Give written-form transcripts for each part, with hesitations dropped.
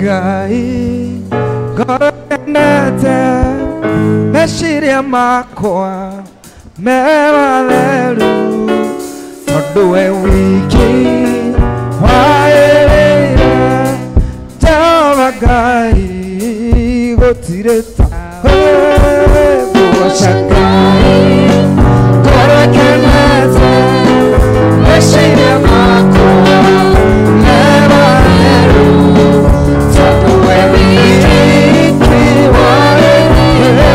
Ngai ngoro kenete meciria makwa me matheru tondu we wiki waĩrĩire Jehova Ngai gũtirĩ tawe ngũgoca Ngai ngoro kenete meciria makwa me matheru tondu we wiki waĩrĩire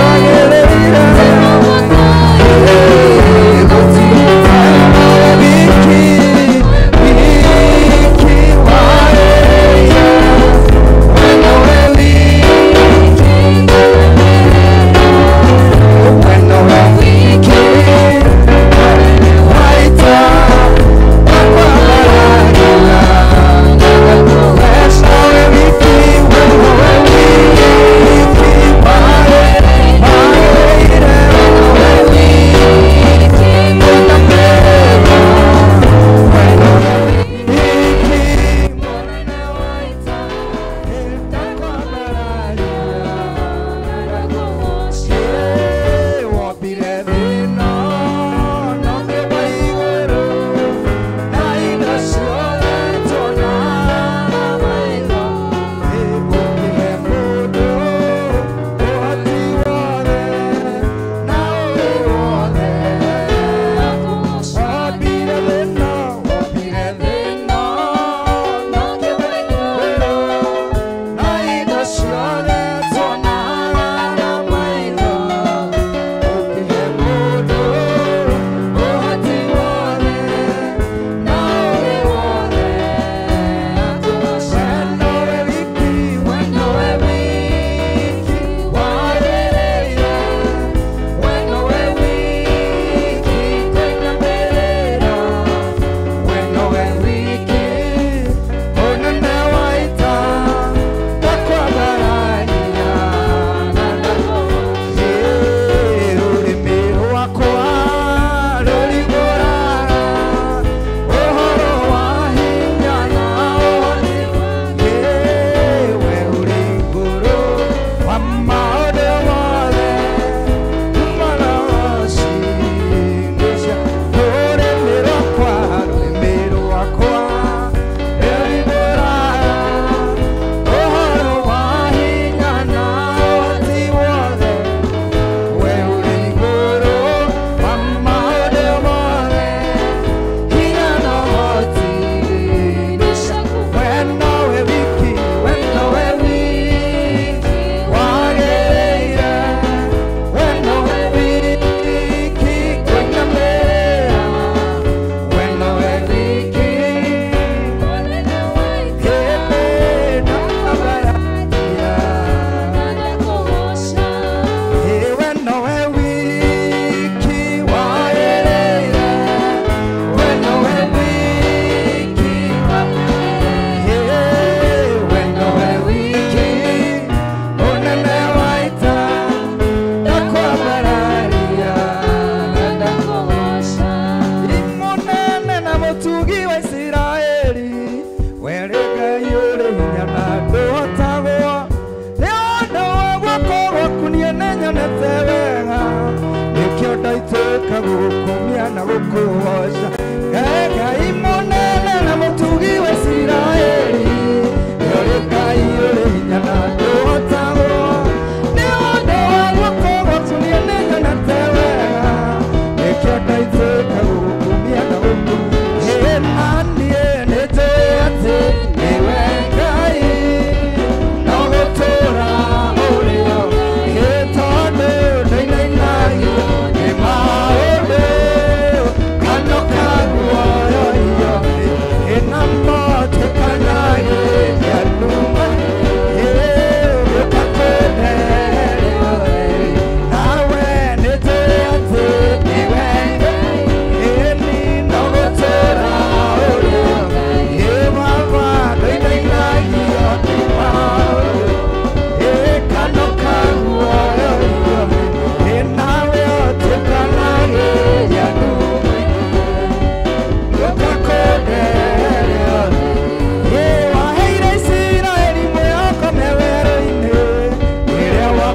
Number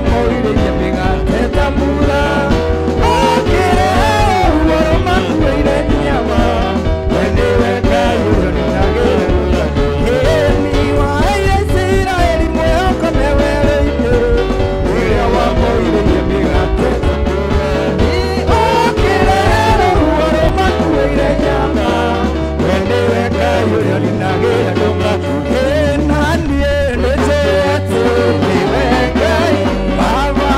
wamoirĩirie mĩgate ta mbura. Okĩre ruo makuĩire nyama, we nĩwe Ngai ũrĩa ũninagĩra. Ĩni waheire Isiraeli mwĩhoko me werũ-inĩ, rĩrĩa wamoirĩirie mĩgate ta mbura. Okĩre ruo makuĩire nyama, we nĩwe Ngai ũrĩa ũninagĩra ndũma. Ĩ na niĩ nĩnjũĩ atĩ nĩwe Ngai Baba.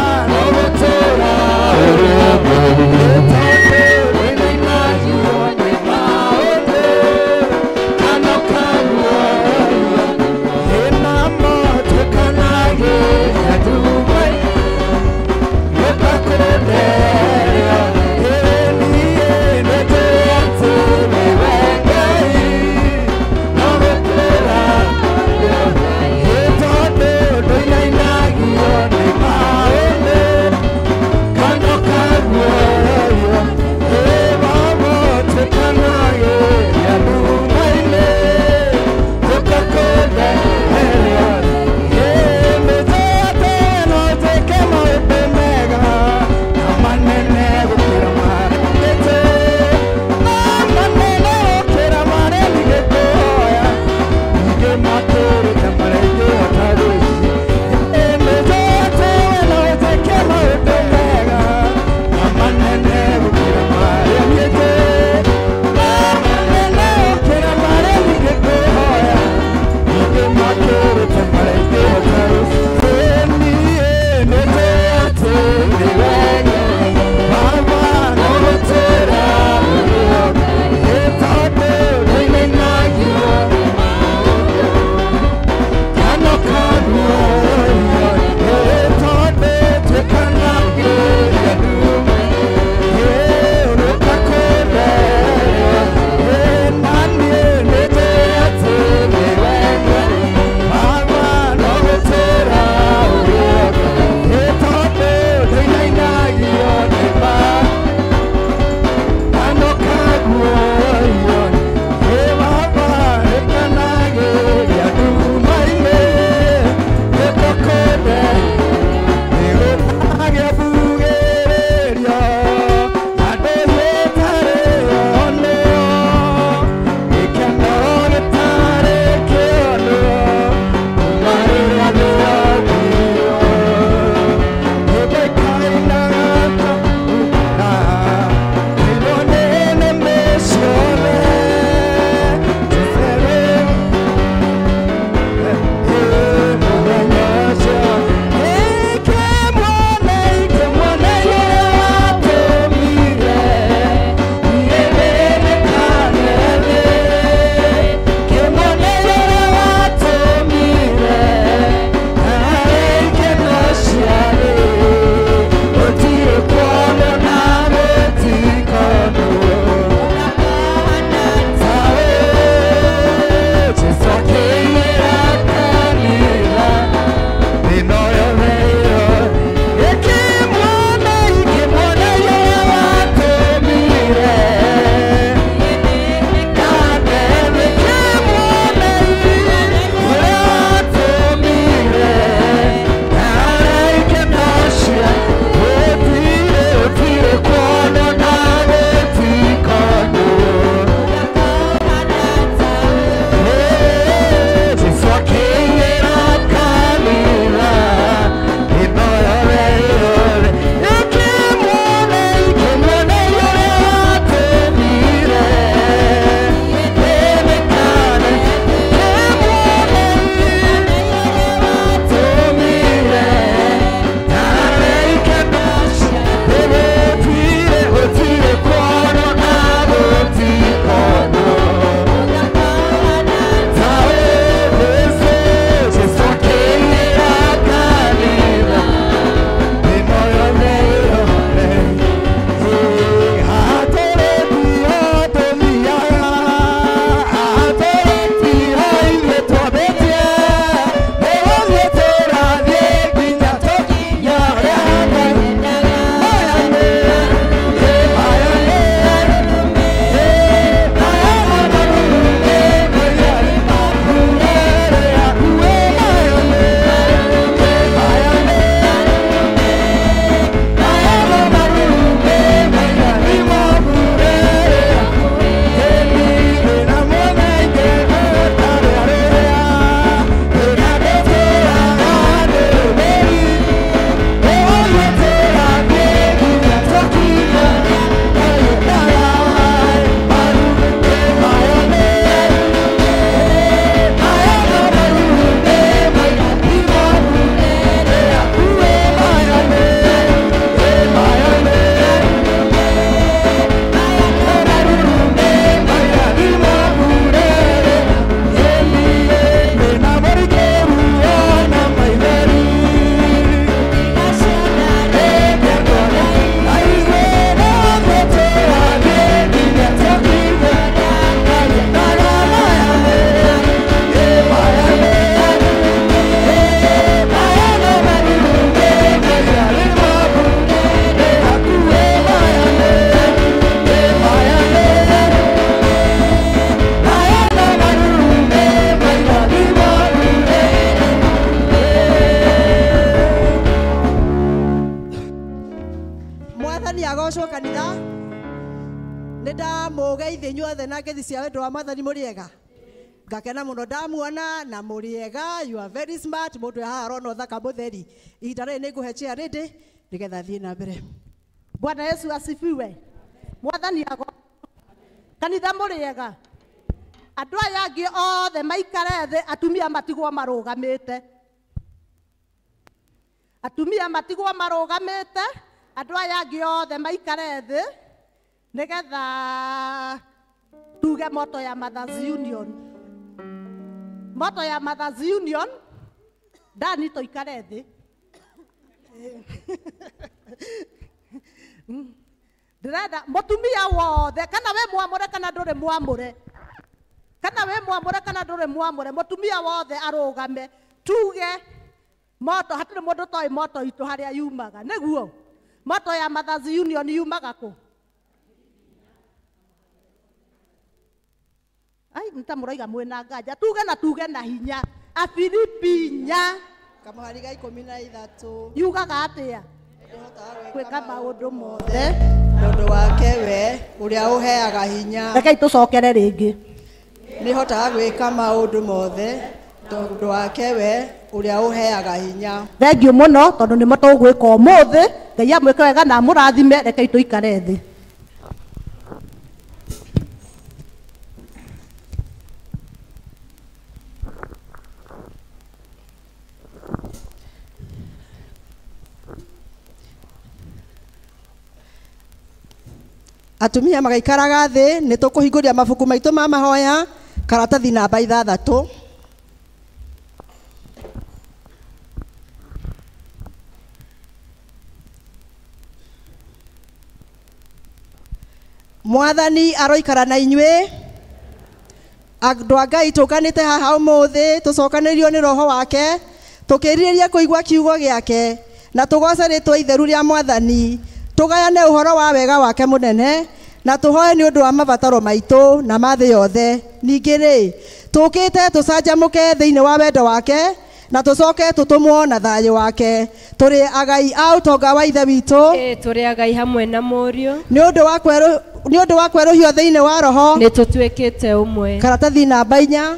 Mwathani agocwo kanitha. Nĩ ndamũgeithia inyuothe na ngeithi cia wendo wa Mwathani mũrĩega. Ngakena mũno ndamuona na mũrĩega. You are very smart. Mũndũ haha arona ũthaka mũtheri. Ihinda rĩrĩ nĩngũhe chair lady nĩgetha thiĩ na mbere. Bwana Yesu asifiwe. Mwathani agocwo kanitha mũrĩega. Andũ aya angĩ othe maikare thĩ, atumia matigwo marũgamĩte. Atumia matigwo marũgamĩte, andũ aya angĩ othe maikare thĩ nĩgetha tuge moto ya Mothers Union. Moto ya Mothers Union, ndani tũikare thĩ. Ndĩrenda mũtumia wothe, kana we mwamũre kana ndũrĩ mwamũre, kana we mwamũre kana ndũrĩ mwamũre, mũtumia wothe arũgame tuge moto. Hatirĩ mũndũ toĩ moto itũ harĩa yumaga, nĩguo moto ya Mothers Union yumaga kũ? Ai, nĩ mũraiga mwĩna nganja. Tuge na tuge na hinya. Afilipi 4 kamũhari ga 13 yugaga atĩa? Gwĩka maũndũ mothe tondũ wake we ũrĩa ũheaga hinya. Rekei tũcokere rĩngĩ. Nĩhotaga gwĩka maũndũ mothe tondũ wake we ũrĩa ũheaga hinya. Thengiũ mũno tondũ nĩmo tũgwĩka ũmũthĩ. Ngai amwĩke wega na amũrathime. Rekei tũikare thĩ. Atumia magaikaraga thĩ, nĩ tũkũhingũria mabuku maitũ ma mahoya karatathi namba 6. Mwathani aroikara na inyuĩ. Andũ a Ngai tũkanĩte haha ũmũthĩ tũcokanĩrio nĩ roho wake, tũkĩrirĩria kũigua kiugo gĩake na tũgoce rĩtwa itheru rĩa Mwathani, tũgayane ũhoro wa wega wake mũnene na tũhoe nĩ ũndũ wa mabataro maitũ na ma thĩ yothe. Ningĩ rĩ, tũkĩte tũcanjamũke thĩinĩ wa wendo wake na tũcoke tũtũmwo na thayũ wake. Tũrĩ agai a ũtonga wa Ithe witũ. Tũrĩ agai hamwe na Mũriũ. Nĩ ũndũ wa kwerũhio thĩinĩ wa roho nĩ tũtuĩkĩte ũmwe. Karatathi namba 4.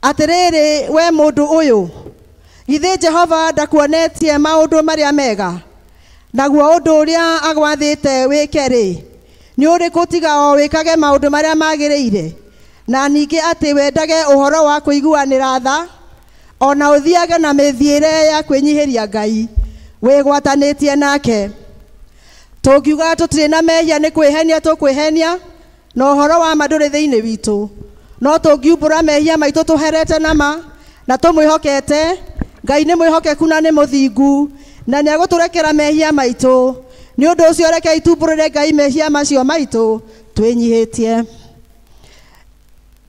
Atĩrĩrĩ we mũndũ ũyũ, githĩ Jehova ndakuonetie maũndũ marĩa mega? Naguo ũndũ ũrĩa agwathĩte wĩke rĩ, nĩ ũrĩkũ tiga o wĩkage maũndũ marĩa magĩrĩire? Na ningĩ atĩ wendage ũhoro wa kũiguanĩra tha, ona ũthiage na mĩthiĩre ya kwĩnyihĩria Ngai wĩgwatanĩtie nake. Tũngiuga tũtirĩ na mehia nĩ kwĩhenia tũkwĩhenia, na ũhoro wa ma ndũrĩ thĩinĩ witũ. No tũngiumbũra mehia maitũ tũherete na ma na tũmwĩhokete, Ngai nĩ mwĩhokeku na nĩ mũthingu na nĩ egũtũrekera mehia maitũ. Nĩ ũndũ ũcio rekei tumbũrĩre Ngai mehia macio maitũ twĩnyihĩtie.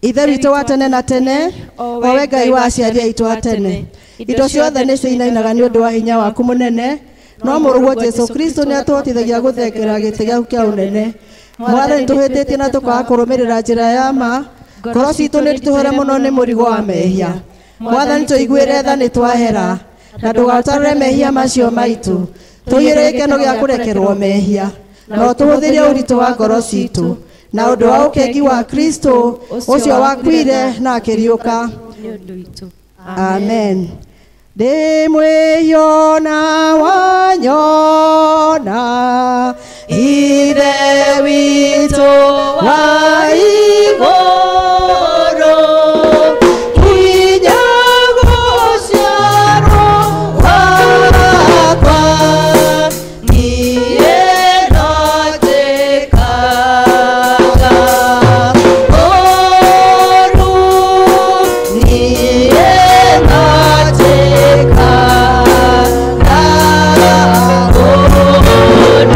Ithe witũ wa tene na tene, o we Ngai wa aciari aitũ a tene, indo ciothe nĩ cinainaga nĩ ũndũ wa hinya waku mũnene, no mũrũguo Jesũ Kristo nĩ atũhotithagia gũthengera gĩtĩ gĩaku kĩa ũnene. Mwathani, tũhĩtĩtie na tũkaga kũrũmĩrĩra njĩra ya ma, ngoro citũ nĩ ritũhere mũno nĩ mũrigo wa mehia. Mwathani, tũiguĩre tha nĩ twahera, na ndũgatarũre mehia macio maitũ. Tũiyũre gĩkeno gĩa kũrekerwo mehia, na ũtũhũthĩrie ũritũ wa ngoro citũ na ũndũ wa ũkengi wa Kristo ũcio wakuire na akĩriũka. Amen. Ndĩ mwĩhio na wanyona, Ithe witũ wa igũrũ, kinya gũciarwo gwakwa, niĩ no njĩkaga ũũru, niĩ no njĩkaga ũũru.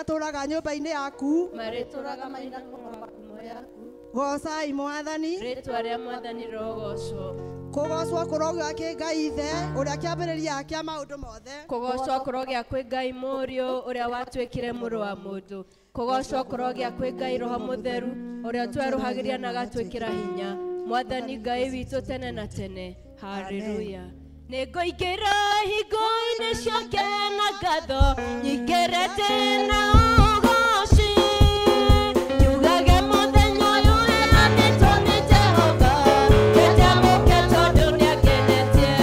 matũraga nyũmba-inĩ yaku marĩtũraga maina ngumo yaku. Gocai Mwathani. Rĩtwa rĩa Mwathani rĩrogocwo. Kũgocwo kũrogĩa kwĩ Ngai Ithe ũrĩa kĩambĩrĩria kĩa maũndũ mothe. Kũgocwo kũrogĩa kwĩ Ngai Mũriũ ũrĩa watuĩkire mũrũ wa mũndũ. Kũgocwo kũrogĩa kwĩ Ngai Roho Mũtheru ũrĩa ũtwerũhagĩria na agatwĩkĩra hinya. Mwathani Ngai witũ tene na tene. Haleluya. Nĩngũingĩra hingo-inĩ ciake na ngatho nyingĩrĩte na ũgooci. Nyugage mũthenya ũyũ ũheanĩtwo nĩ Jehova, nĩnjamũke tondũ nĩangenetie.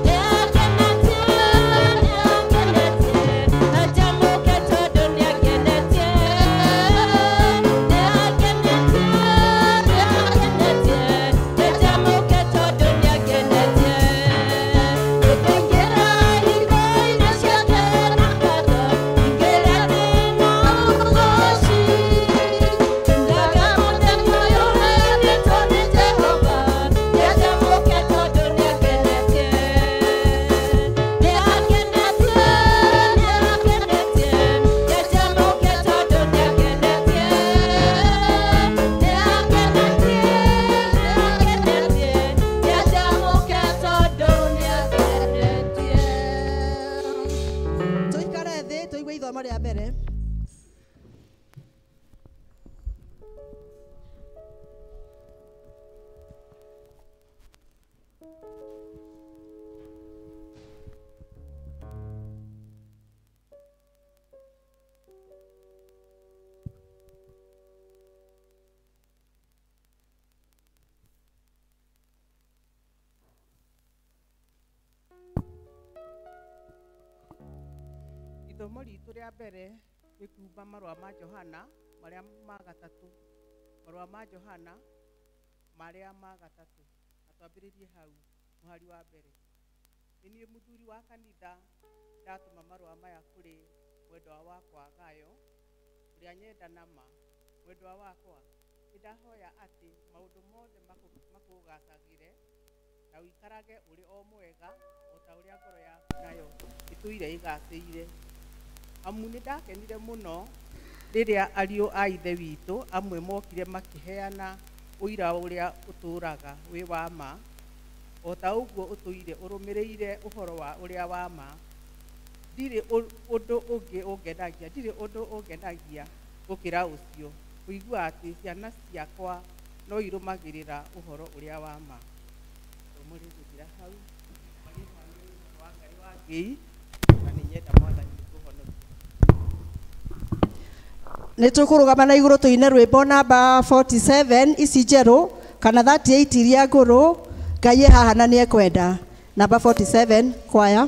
Nĩangenetie, nĩangenetie, nĩnjamũke tondũ nĩangenetie. Nĩangenetie, nĩangenetie, nĩnjamũke tondũ nĩangenetie. Nĩngũingĩra hingo-inĩ ciake na ngatho nyingĩrĩte na ũgooci. Njugaga mũthenya ũyũ ũheanĩtwo nĩ Jehova, nĩnjamũke tondũ nĩangenetie. Nĩangenetie, nĩangenetie, nĩnjamũke tondũ nĩangenetie. Nĩangenetie, nĩangenetie, nĩnjamũke tondũ nĩangenetie. Tũikare thĩ tũigue ithomo rĩa mbere. Ithomo ritũ rĩa mbere nĩ kuuma marũa ma Johana marĩa ma gatatũ. Marũa ma Johana marĩa ma gatatũ. Na twambĩrĩrie hau mũhari wa mbere. Nĩ niĩ mũthuri wa kanitha ndatũma marũa maya kũrĩ mwendwa wakwa Gayo, ũrĩa nyenda na ma. Mwendwa wakwa, nĩndahoya atĩ maũndũ mothe makũgacagĩre na ũikarage ũrĩ o mwega o ta ũrĩa ngoro yaku nayo ĩtũire ĩgacĩire. Amu nĩndakenire mũno rĩrĩa ariũ a Ithe witũ amwe mokire makĩheana ũira ũrĩa ũtũũraga wĩ wa ma, o ta ũguo ũtũire ũrũmĩrĩire ũhoro wa ũrĩa wa ma. Ndirĩ ũndũ ũngĩ ũngenagia, ndirĩ ũndũ ũngenagia gũkĩra ũcio, kũigua atĩ ciana ciakwa no irũmagĩrĩra ũhoro ũrĩa wa ma. Ithomo rĩgũthira hau. Marĩtwa nĩ ũhoro wa Ngai wa Ngĩi, na nĩnyenda Mwathani ũtũhonokie. Nĩ tũkũrũgama na igũrũ tũine rwĩmbo namba 47 ici njerũ kana 38 iria ngũrũ. Ngai e haha na nĩekwenda. Namba 47 kwaya.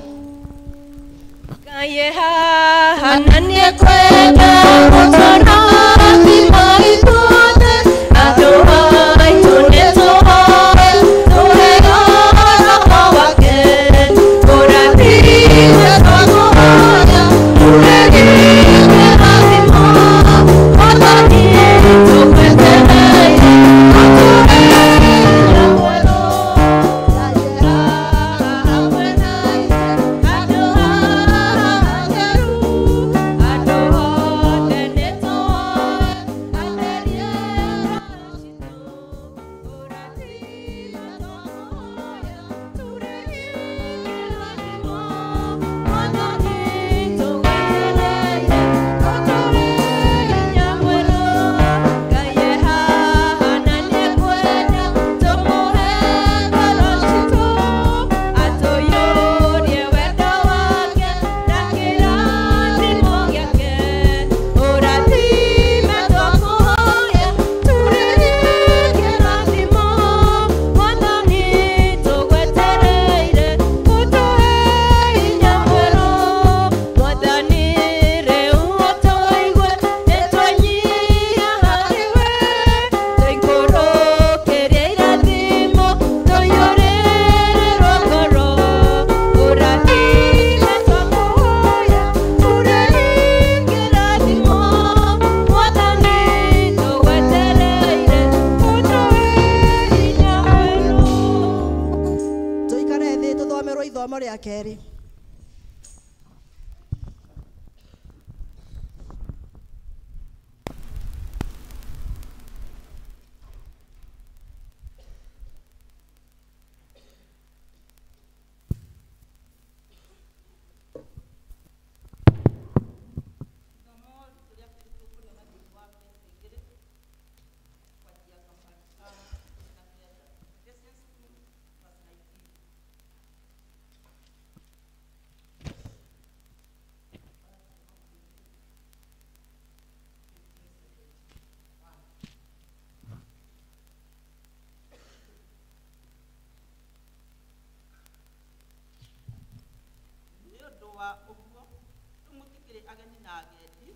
Ngai e haha na nĩekwenda gũtũrathima ithuothe, andũ aitũ nĩtũhoe tũheo Roho wake. Tũrathime twakũhoya, tũregie kĩrathimo, Mwathani tũgwetereire, atũhe hinya mwerũ. Ngai e haha hamwe na ithuĩ, handũ haha hatheru, andũ othe nĩtũhoe, atherie ngoro citũ. Tũrathime twakũhoya, tũregie kĩrathimo, Mwathani tũgwetereire, ũtũhe hinya mwerũ. Ngai e haha na nĩekwenda tũmũhe ngoro citũ, atũiyũrie wendo wake na kĩrathimo gĩake. Ũrathime twakũhoya, tũregie kĩrathimo, Mwathani tũgwetereire, ũtũhe hinya mwerũ. Mwathani rĩu ũtũigue, nĩtwenyihia harĩ we, tũikũrũkĩrie irathimo, tũiyũrĩrĩrwo ngoro. Ũrathime twakũhoya, tũregie kĩrathimo, Mwathani tũgwetereire, ũtũhe hinya mwerũ. Tũikare thĩ tũthomerwo ithomo rĩa kerĩ. Wa ũguo rĩu mũtikĩrĩ ageni na agendi,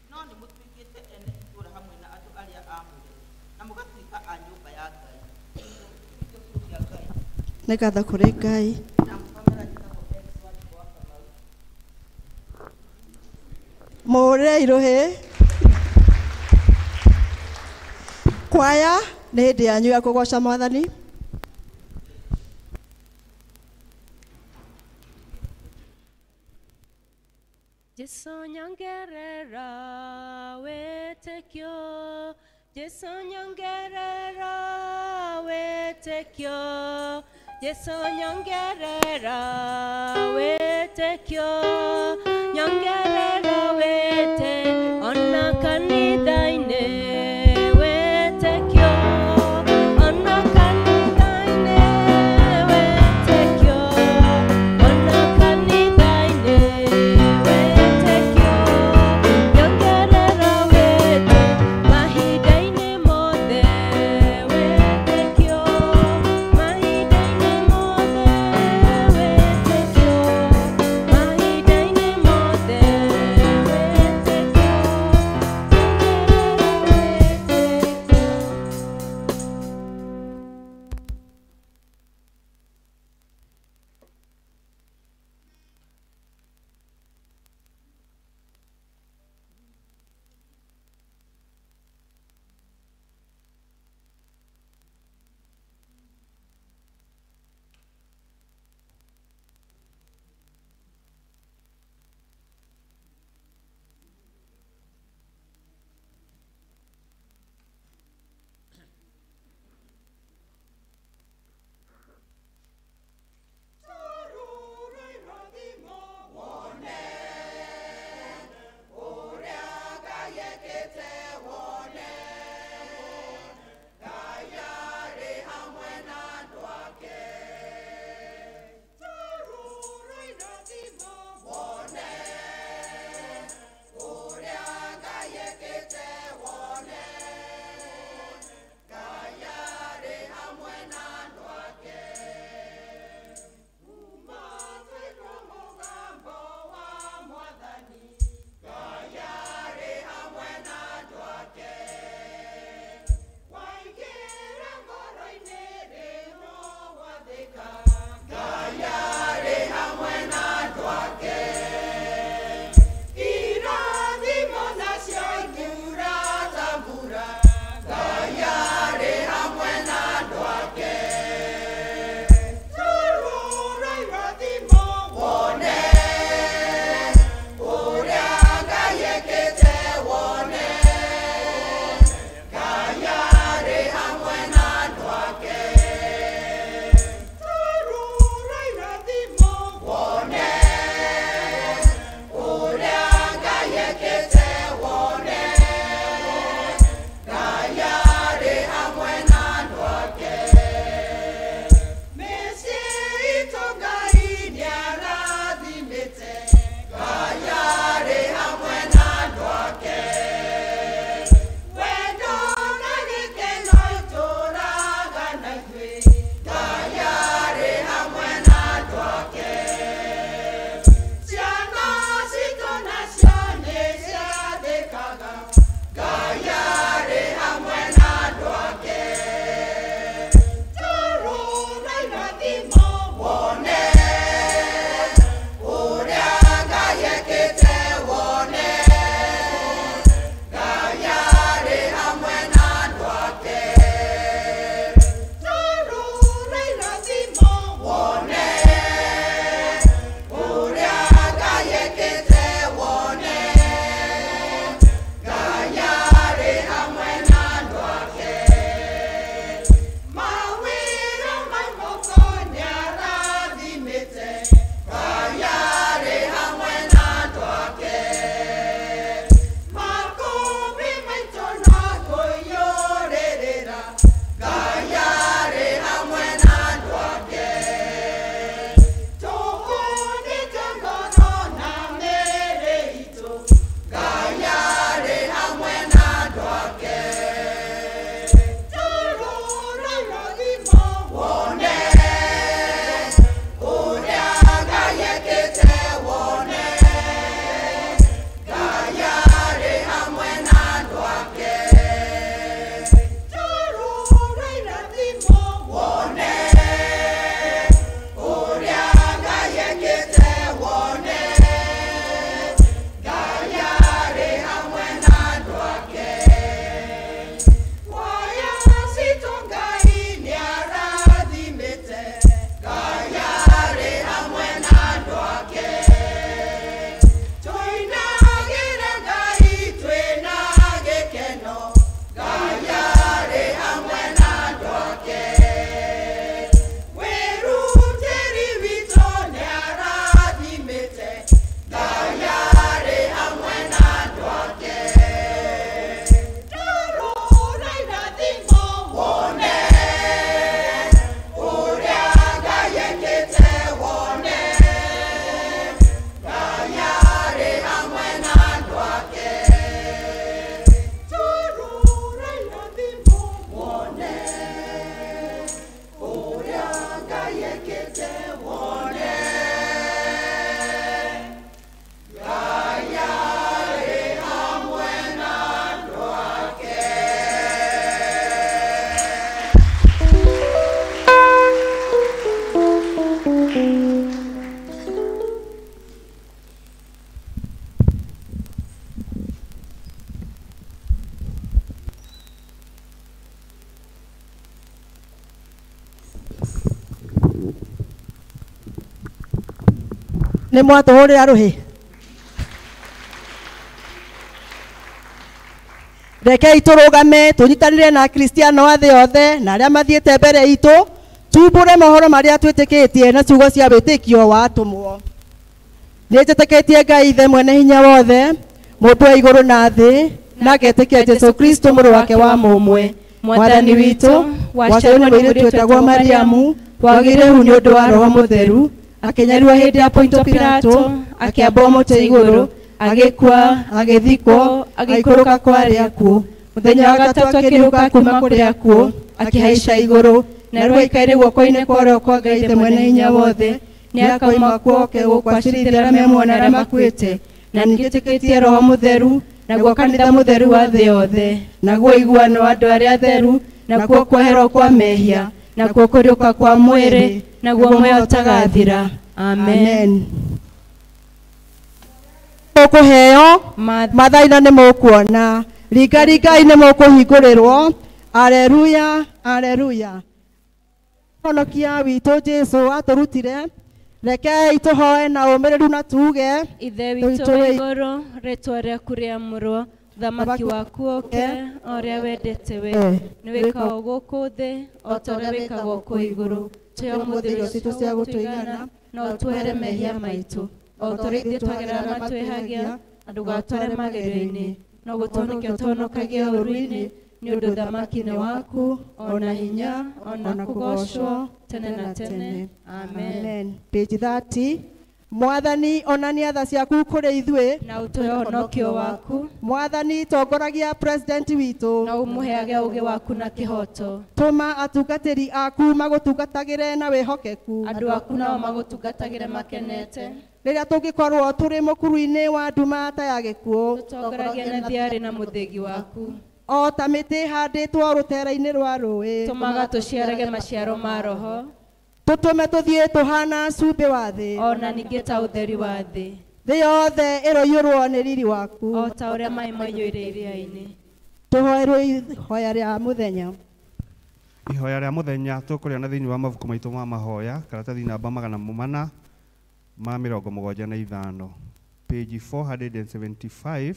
no nĩ mũtuĩkĩte ene itũũra hamwe na andũ arĩa aamũre, na mũgatuĩka a nyũmba ya Ngai. Kĩu nĩkĩo kiugo kĩa Ngai. Nĩ ngatho kũrĩ Ngai. Ndamũthomera njĩtagwo X Wanjikũ wa Kamau. Mũhũrĩre irũhĩ. Kwaya nĩ hĩndĩ yanyu ya kũgoca mwathani. Jesu nyongerera wĩtĩkio, Jesu nyongerera wĩtĩkio, Jesu nyongerera wĩtĩkio, nyongerera wĩtĩ ona kanitha-inĩ wĩtĩkio, ona kanitha-inĩ wĩtĩkio, ona kanitha-inĩ wĩtĩkio, nyongerera wĩtĩ mahinda-inĩ mothe wĩtĩkio, mahinda-inĩ mothe wĩtĩkio, mahinda-inĩ mothe wĩtĩkio, nyongerera Nĩ mwatũhũrĩra rũhĩ. Rekei tũrũgame tũnyitanĩre na Akristiano a thĩ yothe na arĩa mathiĩte mbere itũ, tumbũre mohoro marĩa twĩtĩkĩtie na ciugo cia wĩtĩkio wa atũmwo. Nĩ njĩtĩkĩtie Ngai Ithe mwene hinya wothe, mũmbi wa igũrũ na thĩ, na ngetĩkia Jesũ Kristo mũrũ wake wa mũmwe, Mwathani witũ, waciarirwo nĩ mũirĩtu wetagwo Mariamu, wagĩire ihu nĩ ũndũ wa Roho Mũtheru, akĩnyarirwo hĩndĩ ya Pontio Pilato, akĩambwo mũtĩ igũrũ, agĩkua, agĩthikwo, agĩikũrũka kwa arĩa akuũ. Mũthenya wa gatatũ akĩriũka kuma kũrĩ akuũ, akĩhaica igũrũ, na rĩu aikaire guoko-inĩ kwa ũrĩo kwa Ngai Ithe mwene hinya wothe. Nĩakoima kuo oke gũkũ acirithie arĩa me muoyo na arĩa makuĩte. Na nĩnjĩtĩkĩtie Roho Mũtheru, naguo kanitha mũtheru wa thĩ yothe, naguo ũiguano wa andũ arĩa atheru, nakuo kweherwo kwa mehia, nakuo kũriũka kwa mwĩrĩ, naguo muoyo ũtagathira. Amen. Mũkũheo mathaina nĩ mũkuona, ringaringai nĩ mũkũhingũrĩrwo. Aleluya, aleluya. Mũhonokia witũ Jesũ atũrutire, rekei tũhoe na ũmĩrĩru na tuge, Ithe witũ wa igũrũ, rĩtwa rĩaku rĩamũrwo, ũthamaki waku ũke, o ũrĩa wendete we, nĩ wĩkagwo gũkũ thĩ o ta ũrĩa wĩkagwo kũu igũrũ. Tũhe ũmũthĩ irio citũ cia gũtũigana, na ũtuohere mehia maitũ, o ta ũrĩa ithuĩ twagĩrĩra arĩa matwĩhagia, na ndũgatware magerio-inĩ, no gũtũhonokia ũtũhonokagie ũũru-inĩ, nĩ ũndũ ũthamaki nĩ waku, o na hinya, o na kũgoocwo tene na tene. Amen. Page 30. Mwathani onania tha ciaku kũrĩ ithuĩ, na ũtũhe ũhonokio waku. Mwathani tongoragia president witũ, na ũmũheage ũũgĩ waku na kĩhooto. Tũma atungatĩri aku magũtungatagĩre na wĩhokeku, andũ aku nao magũtungatagĩre makenete. Rĩrĩa tũngĩkorwo tũrĩ mũkuru-inĩ wa nduma ta ya gĩkuũ, tũtongoragie na thiarĩ na mũthĩgi waku, o ta mĩtĩ ĩhandĩtwo rũtere-inĩ rwa rũĩ. Tũmaga tũciarage maciaro ma Roho, tũtũme tũthiĩ tũhana cumbĩ wa thĩ, o na ningĩ ta ũtheri wa thĩ. Thĩ yothe ĩroiyũrwo nĩ riri waku, o ta ũrĩa maĩ maiyũire iria-inĩ. Tũhoerwo ihoya rĩa mũthenya. Ihoya rĩa mũthenya tũkũrĩona thĩinĩ wa mabuku maitũ ma mahoya, karatathi namba 475, page 475,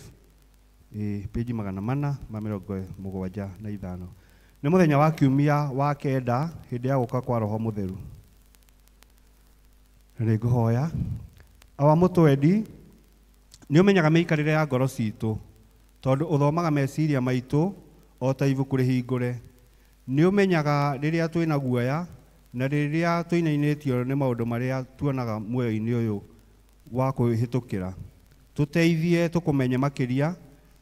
page 475. Nĩ mũthenya wa kiumia wa kenda hĩndĩ ya gũka kwa Roho Mũtheru. Nĩ ngũhoya awa mũtwendi, nĩ ũmenyaga mĩikarĩre ya ngoro citũ, tondũ ũthomaga meciria maitũ o ta ibuku rĩhingũre. Nĩ ũmenyaga rĩrĩa twĩna guoya na rĩrĩa tũinainĩtio nĩ maũndũ marĩa tuonaga muoyo-inĩ ũyũ wa kwĩhĩtũkĩra. Tũteithie tũkũmenye makĩria,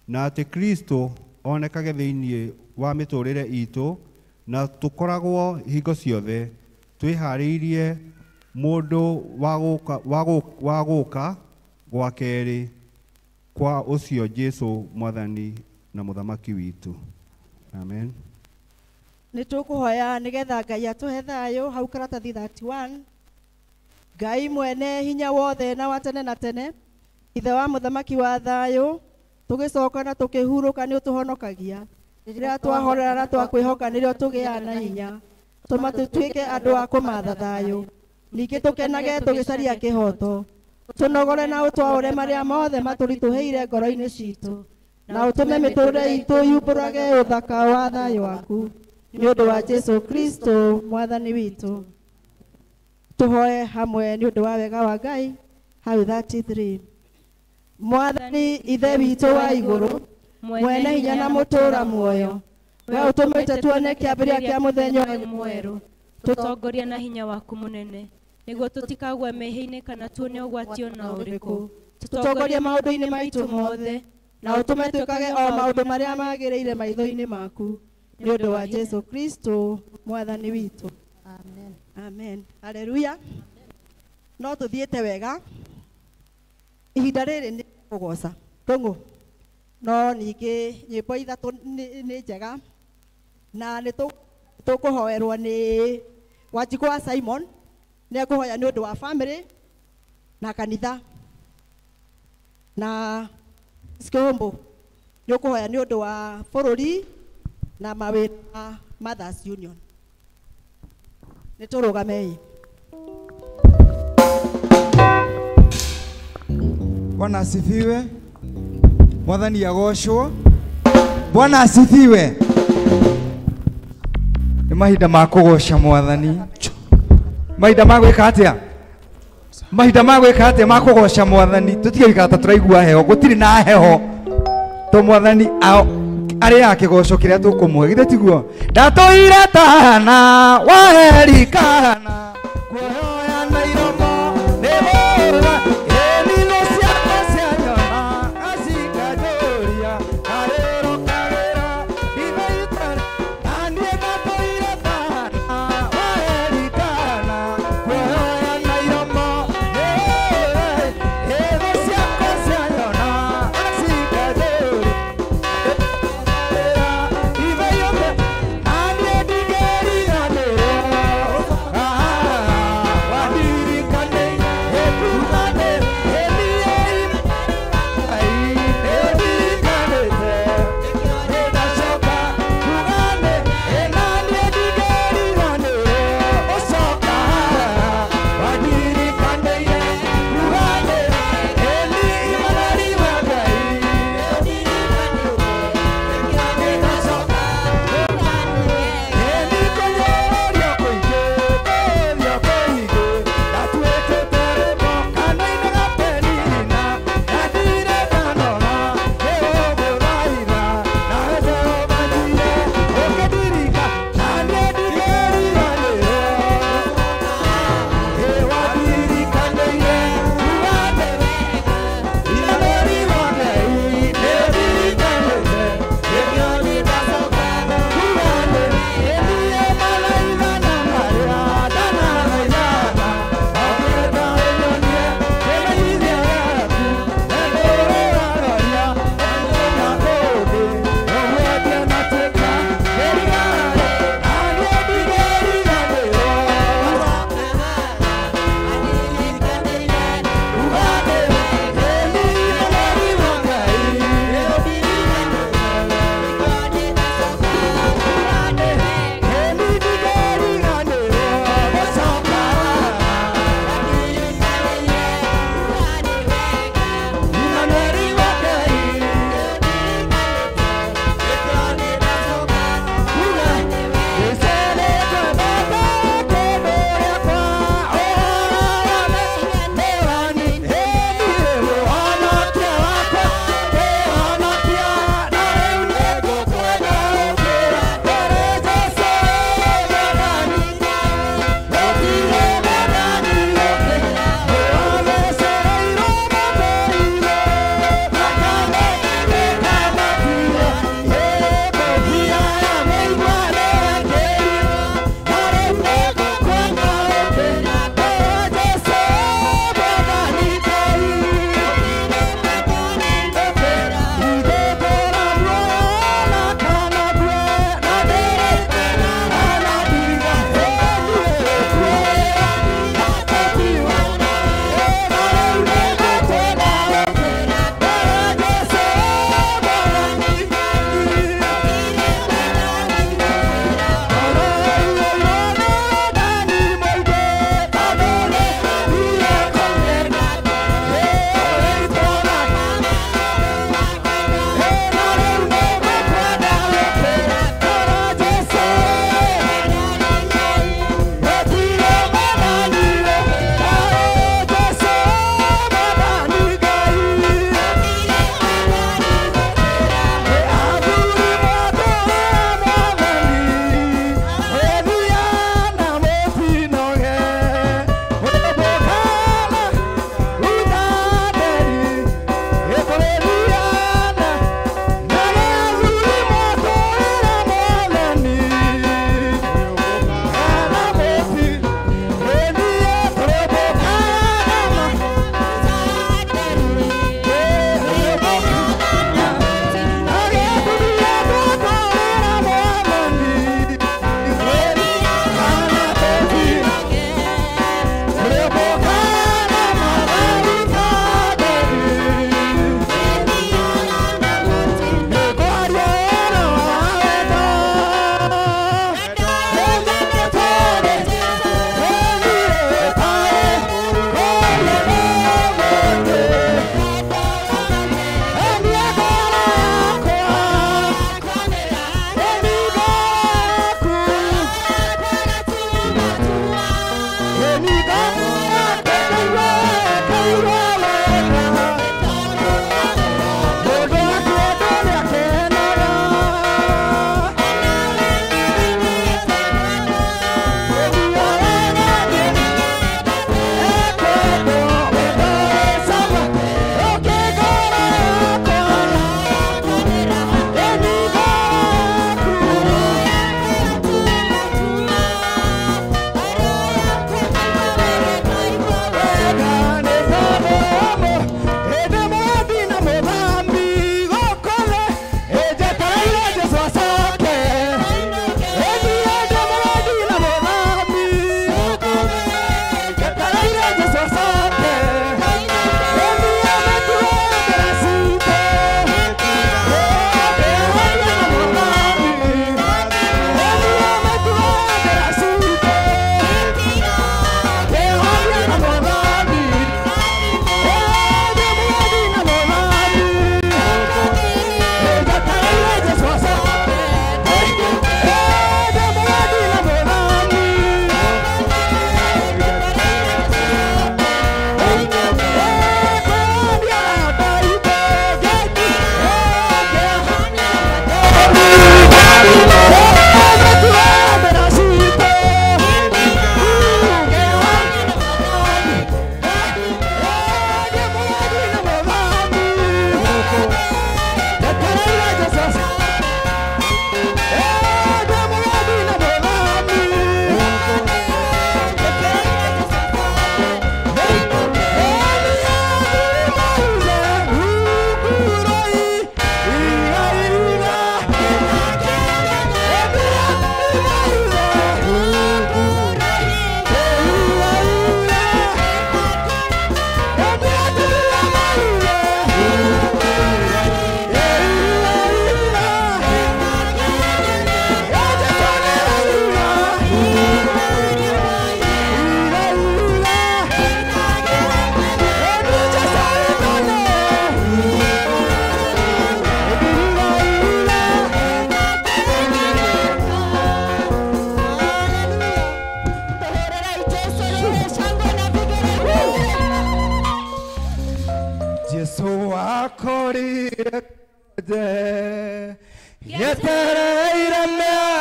na atĩ Kristo onekage thĩinĩ wa mĩtũrĩre itũ, na tũkoragwo hingo ciothe twĩharĩirie mũndũ wa gũka gwa kerĩ kwa ũcio Jesũ Mwathani na Mũthamaki witũ. Amen. Nĩ tũkũhoya nĩgetha Ngai atũhe thayũ hau karatathi 31. Ngai mwene hinya wothe na wa tene na tene, Ithe wa Mũthamaki wa thayũ, tũgĩcoka na tũkĩhurũka nĩ ũtũhonokagia. Rĩrĩa twahorera na twakwĩhoka nĩrĩo tũgĩaga na hinya. Tũma tũtuĩke andũ a kũmatha thayũ, ningĩ tũkenage tũgĩcaria kĩhooto. Tũnogore na ũtwaũre marĩa mothe matũritũhĩire ngoro-inĩ citũ, na ũtũme mĩtũrĩre itũ yumbũrage ũthaka wa thayũ waku, nĩ ũndũ wa Jesũ Kristo Mwathani witũ. Tũhoe hamwe nĩ ũndũ wa wega wa Ngai hau 33. Mwathani Ithe witũ wa igũrũ, mwene hinya na mũtũũra muoyo, we ũtũmĩte tuone kĩambĩrĩria kĩa mũthenya ũyũ mwerũ, tũtongorie na hinya waku mũnene, nĩguo tũtikagwe mehia-inĩ kana tuone ũgwati o na ũrĩkũ. Tũtongorie maũndũ-inĩ maitũ mothe, na ũtũme twĩkage o maũndũ marĩa magĩrĩire maitho-inĩ maku, nĩ ũndũ wa Jesũ Kristo Mwathani witũ. Amen. Amen. Haleluya. No tũthiĩte wega. Ihinda rĩrĩ nĩ kũgoca tũng'ũ, no ningĩ nyĩmbo ithatũ nĩ njega, na nĩ tũkũhoerwo nĩ Wanjikũ wa Simon. Nĩ ekũhoya nĩ ũndũ wa family na kanitha, na Skihombo nĩ ũkũhoya nĩ ũndũ wa bũrũri na mawĩra ma Mothers Union. Nĩ tũrũgamei. Bwana asifiwe. Mwathani agocwo. Bwana asifiwe. Nĩ mahinda ma kũgoca Mwathani. Mahinda ma gwĩka atĩa? Mahinda ma gwĩka atĩa? Ma kũgoca Mwathani. Tũtige gũikara ta tũraigua heho. Gũtirĩ na heho. To Mwathani arĩaga kĩgoco kĩrĩa tũkũmũhe. Githĩ tiguo? Ndatũire tana waherikana kuoya na iromo nĩ mũra ĩnino ciakwa cia nyona acikanjũria karĩro karĩra ithaitara na niĩ ndatũire tana waherikana kuoya na iromo nĩ mũra ĩno ciakwa cia nyona acikanjũria ithaitara na niĩ ndingĩriganĩrwo.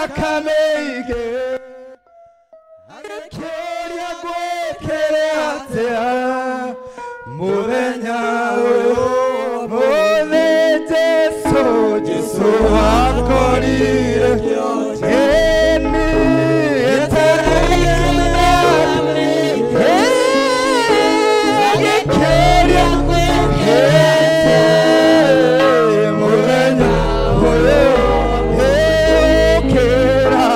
mĩaka mĩingĩ agĩkĩũria ngwĩkĩre atĩa mũthenya ũyũ mũthĩ Jesũ Jesũ akorire ĩni etereire mĩaka mĩingĩ agĩkĩũria ngwĩkĩre atĩa mũthenya ũyũ ũkĩra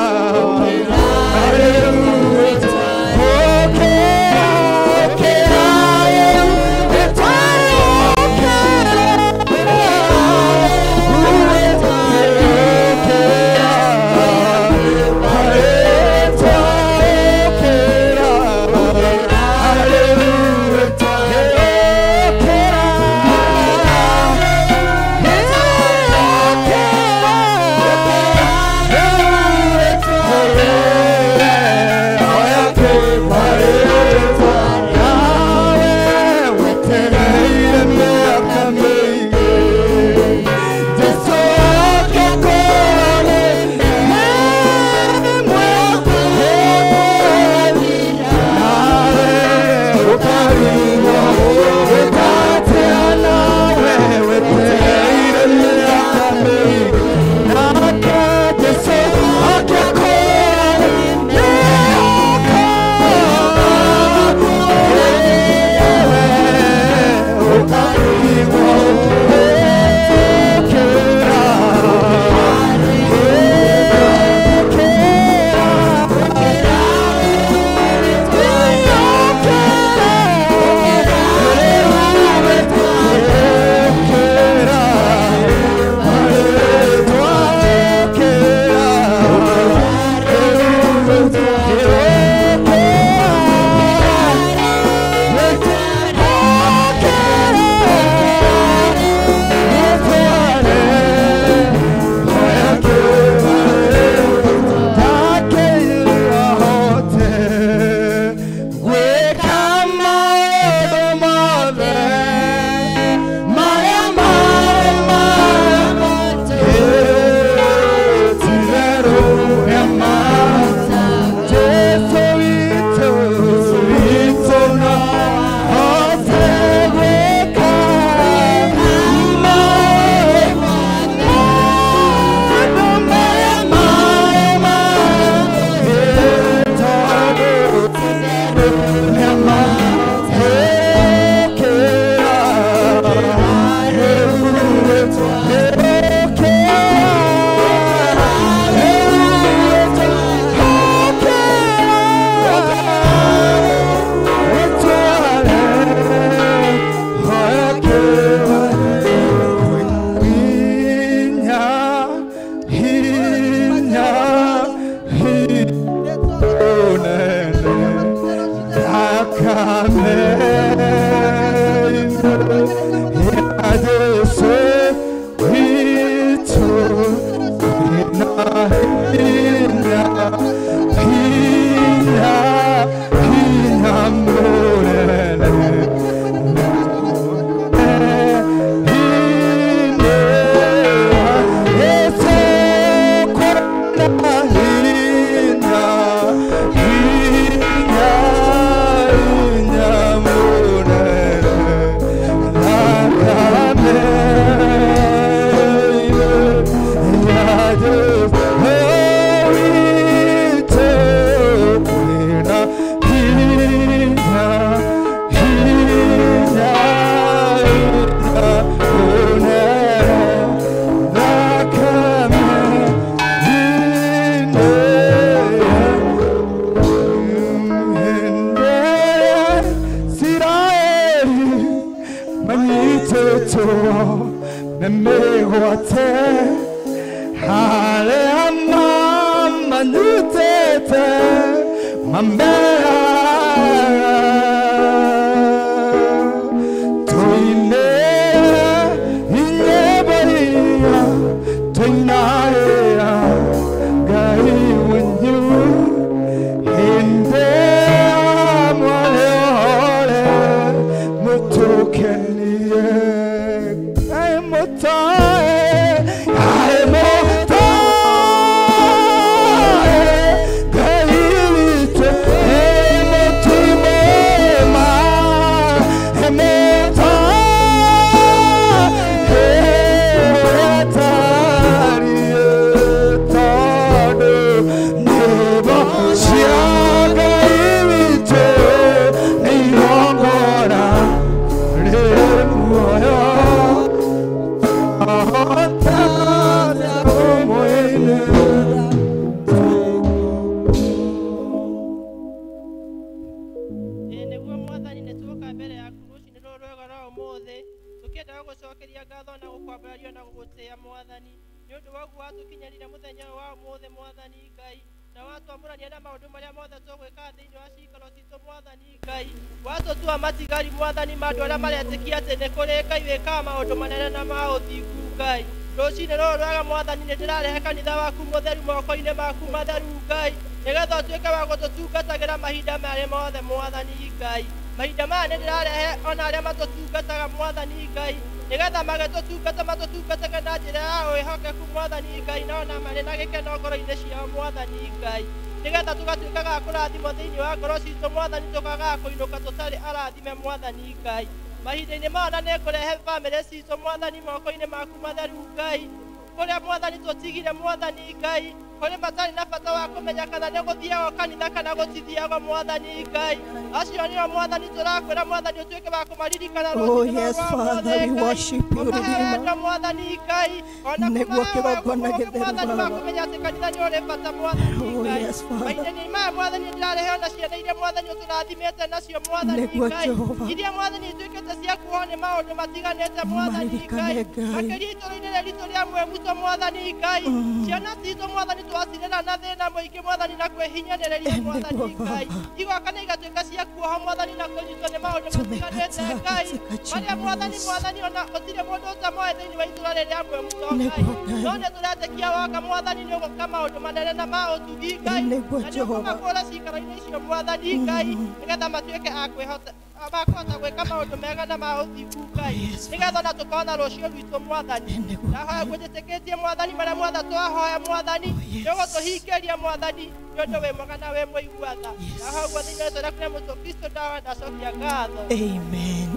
wa ũmũthĩ Mwathani Ngai na watwamũrania na maũndũ marĩa mothe tũgwĩka thĩinĩ wa ciikaro citũ Mwathani Ngai watũtua matigari Mwathani ma andũ arĩa maretĩkia atĩ nĩ kũrĩ Ngai wĩkaga maũndũ manene na ma ũthingu Ngai rũcinĩ rũrũ rwega Mwathani nĩ ndĩrarehe kanitha waku mũtheru moko-inĩ maku matheru Ngai nĩgetha ũtuĩke wa gũtũtungatagĩra mahinda marĩ mothe Mwathani Ngai mahinda maya nĩ ndĩrarehe ona arĩa matũtungataga Mwathani Ngai nĩgetha magĩtũtungata matũtungatage na njĩra ya wĩhokeku Mwathani Ngai na ona marĩ na gĩkeno ngoro-inĩ ciao Mwathani Ngai nĩgetha tũgatuĩkaga a kũrathimwo thĩinĩ wa ngoro citũ Mwathani tũkagaga kũinũka tũtarĩ arathime Mwathani Ngai mahinda-inĩ maya na nĩngũrehe bamĩrĩ citũ Mwathani moko-inĩ maku matheru Ngai kũrĩa Mwathani tũtigire Mwathani Ngai kũrĩ matarĩ na bata wa kũmenya kana nĩ gũthiagwo kanitha kana gũtithiagwo Mwathani Ngai acio nĩo Mwathani tũrakwĩra Mwathani ũtuĩke wa kũmaririkana Oh, yes, Father, we worship you, Redeemer. Mwathani Ngai ona Nĩguo kĩgongona gĩtheru Mwathani wa Baba. kũmenya atĩ kanitha nĩ ũrĩ bata Mwathani Oh, Ngai yes, Father. mahinda-inĩ maya Mwathani ndĩrarehe ona ciana iria Mwathani ũtũrathimĩte nacio Mwathani Nĩguo Ngai Jehova. iria Mwathani ituĩkĩte cia kuohwo nĩ maũndũ matiganĩte Mwathani Maririkane Ngai Ngai. makĩria itũũra-inĩ rĩrĩ ritũ rĩa Mwemuto Mwathani Ngai ciana citũ Mwathani twacirera na thĩna mũingĩ Mwathani na kwĩhinyanĩrĩria Mwathani Nĩguo Ngai Baba. igoka nĩ igatuĩka cia kuoha Mwathani na kũnyitwo nĩ maũndũ matiganĩte Tumekataa Ngai katika marĩa jina la Mwathani Yesu. Mwathani ona gũtirĩ mũndũ ũtamoĩ thĩinĩ wa itũũra rĩrĩ rĩa Mwemuto Ngai Nĩguo Ngai. no nĩ tũretĩkia woka Mwathani nĩ ũgũka maũndũ manene na ma ũtugi Ngai Nĩguo na nĩ Jehova. ũkũmakũra ciikaro-inĩ icio Mwathani Ngai nĩgetha matuĩke a kwĩhota makũhota gwĩka maũndũ mega na ma ũthingu Ngai nĩgetha ona tũkona rũciũ rwitũ Mwathani ndahoya ngwĩtĩkĩtie Mwathani marĩa mothe twahoya Mwathani nĩ ũgũtũhingĩria Mwathani nĩ ũndũ wĩ mwega na wĩ mũigua tha ndahoya ũguo thĩinĩ wa rĩĩtwa rĩaku rĩa Jesũ Kristo ndahoya ndacokia ngatho Amen.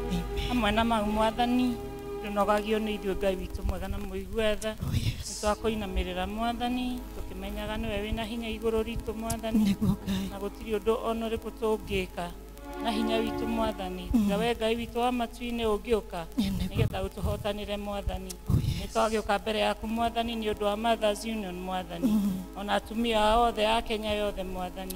Hamwe na mau Mwathani ndũnogagio nĩ ithuĩ Ngai witũ mwega na mũigua tha nĩ twakũinamĩrĩra Mwathani tũkĩmenyaga nĩwe wĩna hinya igũrũ ritũ Mwathani na gũtirĩ ũndũ ona ũrĩkũ tũngĩka na hinya witũ Mwathani tiga we Ngai witũ wa matu-inĩ ũngĩũka nĩgetha ũtũhotanĩre Mwathani nĩ twagĩũka mbere yaku Mwathani nĩ ũndũ wa Mothers Union Mwathani ona atumia othe a Kenya yothe Mwathani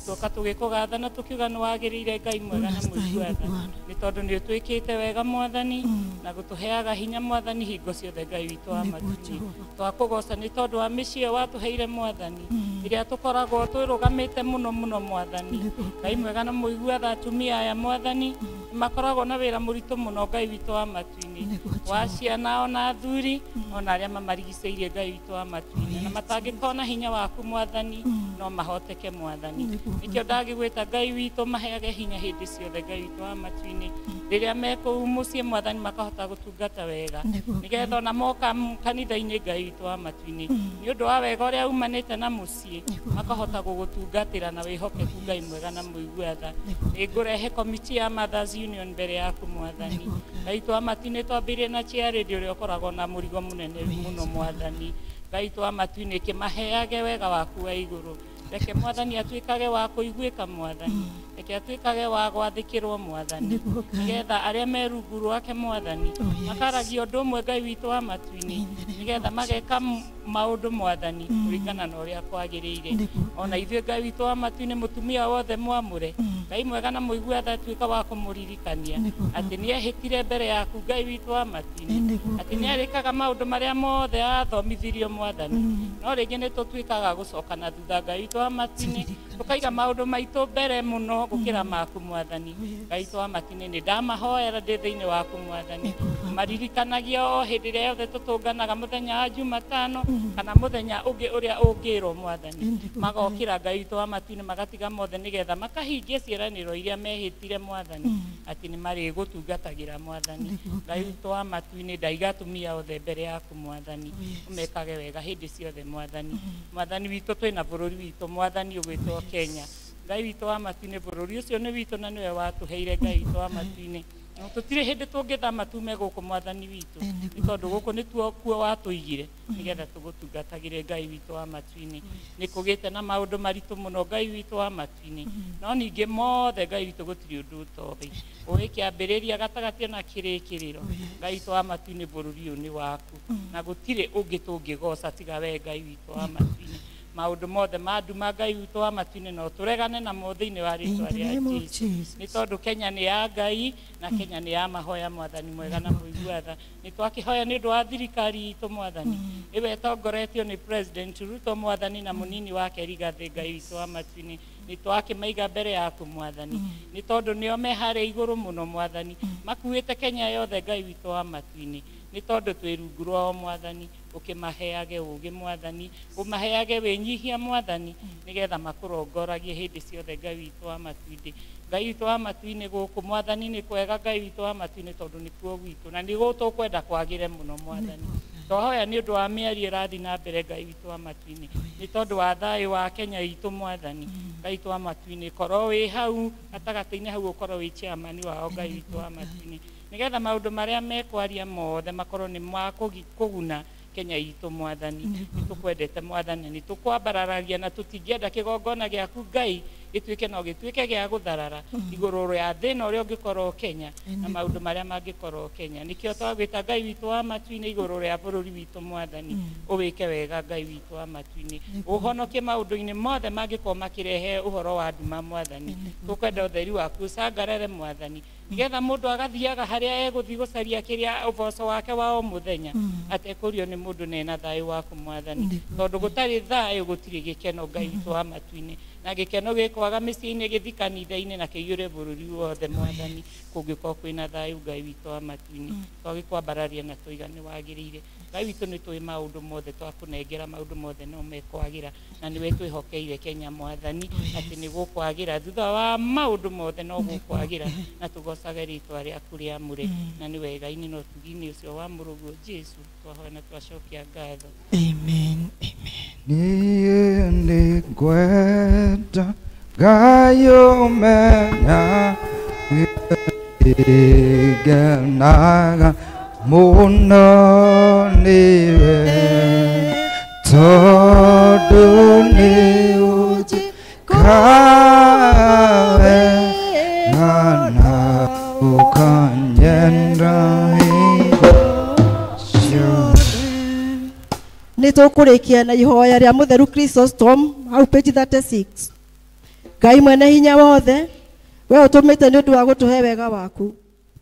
tuoka tũgĩkũgatha na tũkiuga nĩ wagĩrĩire Ngai mwega na mũigua tha nĩ tondũ nĩ ũtwĩkĩte wega Mwathani na gũtũheaga hinya Mwathani hingo ciothe Ngai witũ wa matu-inĩ twakũgoca nĩ tondũ wa mĩciĩ ĩyo watũheire Mwathani ĩrĩa tũkoragwo twĩrũgamĩte mũno mũno Mwathani Ngai mwega na mũigua tha atumia aya Mwathani nĩ makoragwo na wĩra mũritũ mũno Ngai witũ wa matu-inĩ wa ciana ona athuri ona arĩa mamarigicĩirie Ngai witũ wa matu-inĩ na matangĩkorwo na hinya waku Mwathani no mahoteke Mwathani nĩkĩo ndagĩgwĩta Ngai witũ maheage hinya hĩndĩ ciothe Ngai witũ wa matu-inĩ rĩrĩa me kũu mũciĩ Mwathani makahota gũtungata wega nĩgetha ona moka kanitha-inĩ Ngai witũ wa matu-inĩ nĩ ũndũ wa wega ũrĩa umanĩte na mũciĩ makahota gũgũtungatĩra na wĩhokeku Ngai mwega na mũigua tha nĩ ngũrehe komiti ya Mothers Union mbere yaku Mwathani Ngai witũ wa matu-inĩ twambĩrĩrie na chairlady ũrĩa ũkoragwo na mũrigo mũnene mũno Mwathani Ngai witũ wa matu-inĩ kĩmaheage wega waku wa igũrũ reke Mwathani atuĩkage wa kũiguĩka Mwathani reke atuĩkage wa gwathĩkĩrwo Mwathani nĩgetha arĩa me rungu rwake Mwathani makaragia ũndũ ũmwe Ngai witũ wa matu-inĩ nĩgetha mageka maũndũ Mwathani kũringana na ũrĩa kwagĩrĩire ona ithuĩ Ngai witũ wa matu-inĩ mũtumia wothe mwamũre Ngai mwega na mũigua tha atuĩka wa kũmũririkania atĩ nĩ ehĩtire mbere yaku Ngai witũ wa matu-inĩ atĩ nĩ arĩkaga maũndũ marĩa mothe athomithirio Mwathani no rĩngĩ nĩ tũtuĩkaga gũcoka na thutha Ngai witũ wa matu-inĩ tũkaiga maũndũ maitũ mbere mũno gũkĩra maku Mwathani Ngai witũ wa matu-inĩ nĩ ndamahoera ndĩ thĩinĩ waku Mwathani maririkanagia o hĩndĩ ĩrĩa yothe tũtũnganaga mũthenya wa Jumatano kana mũthenya ũngĩ ũrĩa ũngĩrwo Mwathani magokĩra Ngai witũ wa matu-inĩ magatiga mothe nĩgetha makahingia ciĩranĩro iria mehĩtire Mwathani atĩ nĩ marĩgũtungatagĩra Mwathani Ngai witũ wa matu-inĩ ndaiga atumia othe mbere yaku Mwathani ũmekage wega hĩndĩ ciothe Mwathani Mwathani witũ twĩna bũrũri witũ Mwathani ũgwĩtwo Kenya Ngai witũ wa matu-inĩ bũrũri ũcio nĩ witũ na nĩwe watũheire Ngai witũ wa matu-inĩ na tũtirĩ hĩndĩ tũngĩthama tume gũkũ Mwathani witũ nĩ tondũ gũkũ nĩtuo kuo watũigire nĩgetha tũgũtungatagĩre Ngai witũ wa matu-inĩ nĩ kũgĩte na maũndũ maritũ mũno Ngai witũ wa matu-inĩ no ningĩ mothe Ngai witũ gũtirĩ ũndũ ũtoĩ ũĩ kĩambĩrĩria gatagatĩ ona kĩrĩkĩrĩro Ngai witũ wa matu-inĩ bũrũri ũyũ nĩ waku na gũtirĩ ũngĩ tũngĩgoca tiga we Ngai witũ wa matu-inĩ Maũndũ mothe ma nduma Ngai witũ wa matu-inĩ no tũregane namo thĩinĩ wa rĩtwa rĩa Jesũ. Nĩ tondũ Kenya nĩ ya Ngai na Kenya nĩ ya mahoya mwathani mwega na mũigua tha. Nĩ twakĩhoya nĩ ũndũ wa thirikari itũ mwathani ĩwe ĩtongoretio nĩ President Ruto mwathani na mũnini wake Rigathĩ Ngai witũ wa matu-inĩ. Nĩ twakĩmaiga mbere yaku mwathani nĩ tondũ nĩo me harĩa igũrũ mũno mwathani makuĩte Kenya yothe Ngai witũ wa matu-inĩ. Nĩ tondũ twĩ rungu rwao mwathani ũkĩmaheage ũũgĩ mwathani ũmaheage wĩnyihia mwathani nĩgetha makũrongoragie hĩndĩ ciothe Ngai witũ wa matu-inĩ. Ngai witũ wa matu-inĩ gũkũ mwathani nĩ kwega Ngai witũ wa matu-inĩ tondũ nĩkuo gwitũ na nĩguo tũkwenda kwagĩre mũno mwathani. Twahoya nĩ ũndũ wa mĩario ĩrathiĩ na mbere Ngai witũ wa matu-inĩ nĩ tondũ wa thayũ wa Kenya itũ mwathani. Ngai witũ wa matu-inĩ korwo wĩ hau gatagatĩ-inĩ hau ũkorwo wĩ chairman wao Ngai witũ wa matu-inĩ nĩgetha maũndũ marĩa mekwaria mothe makorwo nĩ ma kũguna Kenya itũ mwathani. Nĩ tũkwendete mwathani nĩ tũkwambararagia na tũtingĩenda kĩgongona gĩaku Ngai gĩtuĩke no gĩtuĩke gĩa gũtharara igũrũ rĩa thĩna ũrĩa ũngĩkorwo Kenya na maũndũ marĩa mangĩkorwo Kenya. Nĩkĩo twagwĩta Ngai witũ wa matu-inĩ igũrũ rĩa bũrũri witũ mwathani ũwĩke wega Ngai witũ wa matu-inĩ ũhonokie maũndũ-inĩ mothe mangĩkorwo makĩrehe ũhoro wa nduma mwathani. Tũkwenda ũtheri waku ũcangarare mwathani nĩgetha mũndũ agathiaga harĩa egũthiĩ gũcaria kĩrĩa ũboco wake wa o mũthenya atekũrio nĩ mũndũ na ena thayũ waku mwathani tondũ gũtarĩ thayũ gũtirĩ gĩkeno Ngai witũ wa matu-inĩ na gĩkeno gĩkwaga mĩciĩ-inĩ gĩthiĩ kanitha-inĩ na kĩiyũre bũrũri wothe mwathani kũngĩkorwo kwĩna thayũ Ngai witũ wa matu-inĩ. Twagĩkwambararia na tũiga nĩ wagĩrĩire Ngai witũ nĩ tũĩ maũndũ mothe twakũnengera maũndũ mothe no mekwagĩra na nĩwe twĩhokeire Kenya mwathani atĩ nĩ gũkwagĩra thutha wa maũndũ mothe no gũkwagĩra na tũgocage rĩtwa rĩaku rĩamũre na nĩ wega-inĩ na ũtugi-inĩ ũcio wa mũrũguo Jesũ twahoya na twacokia ngatho. Amen. Niĩ nĩngwenda Ngai ũmenya ngenaga mũno nĩwe tondũ nĩ ũnjĩkaga wega na ũkanyenda hingo ciothe. Nĩ tũkũrĩkia na ihoya rĩa mũtheru Chrysostom hau page 36. Ngai mwene hinya wothe we ũtũmĩte nĩ ũndũ wa gũtũhe wega waku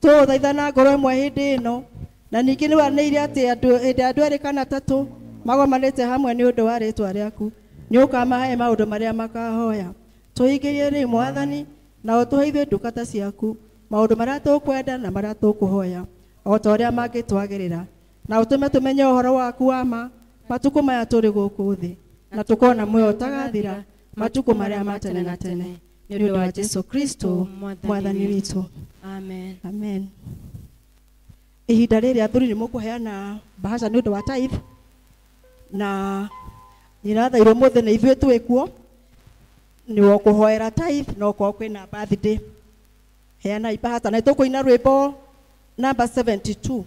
tũgũthaitha na ngoro ĩmwe hĩndĩ ĩno na ningĩ nĩ wanĩire atĩ hĩndĩ andũ erĩ kana atatũ magomanĩte hamwe nĩ ũndũ wa rĩtwa rĩaku nĩ ũkamahe maũndũ marĩa makahoya. Tũhingĩrie rĩu mwathani na ũtũhe ithuĩ ndungata ciaku maũndũ marĩa tũkwenda na marĩa tũkũhoya o ta ũrĩa mangĩtwagĩrĩra na ũtũme tũmenye ũhoro waku wa ma matukũ maya tũrĩ gũkũ thĩ na tũkona muoyo ũtagathira matukũ marĩa ma tene na tene nĩ ũndũ wa Jesũ Kristo mwathani witũ. Amen. Amen. Ihinda rĩrĩ athuri nĩ mũkũheana bahasha nĩ ũndũ wa tithe na irathairwo mũthĩ nĩ ithuĩ twĩ kuo nĩ ũkũhoera tithe no ũkorwo kwĩna birthday heana ibahasha na tũkũina rwĩmbo namba 72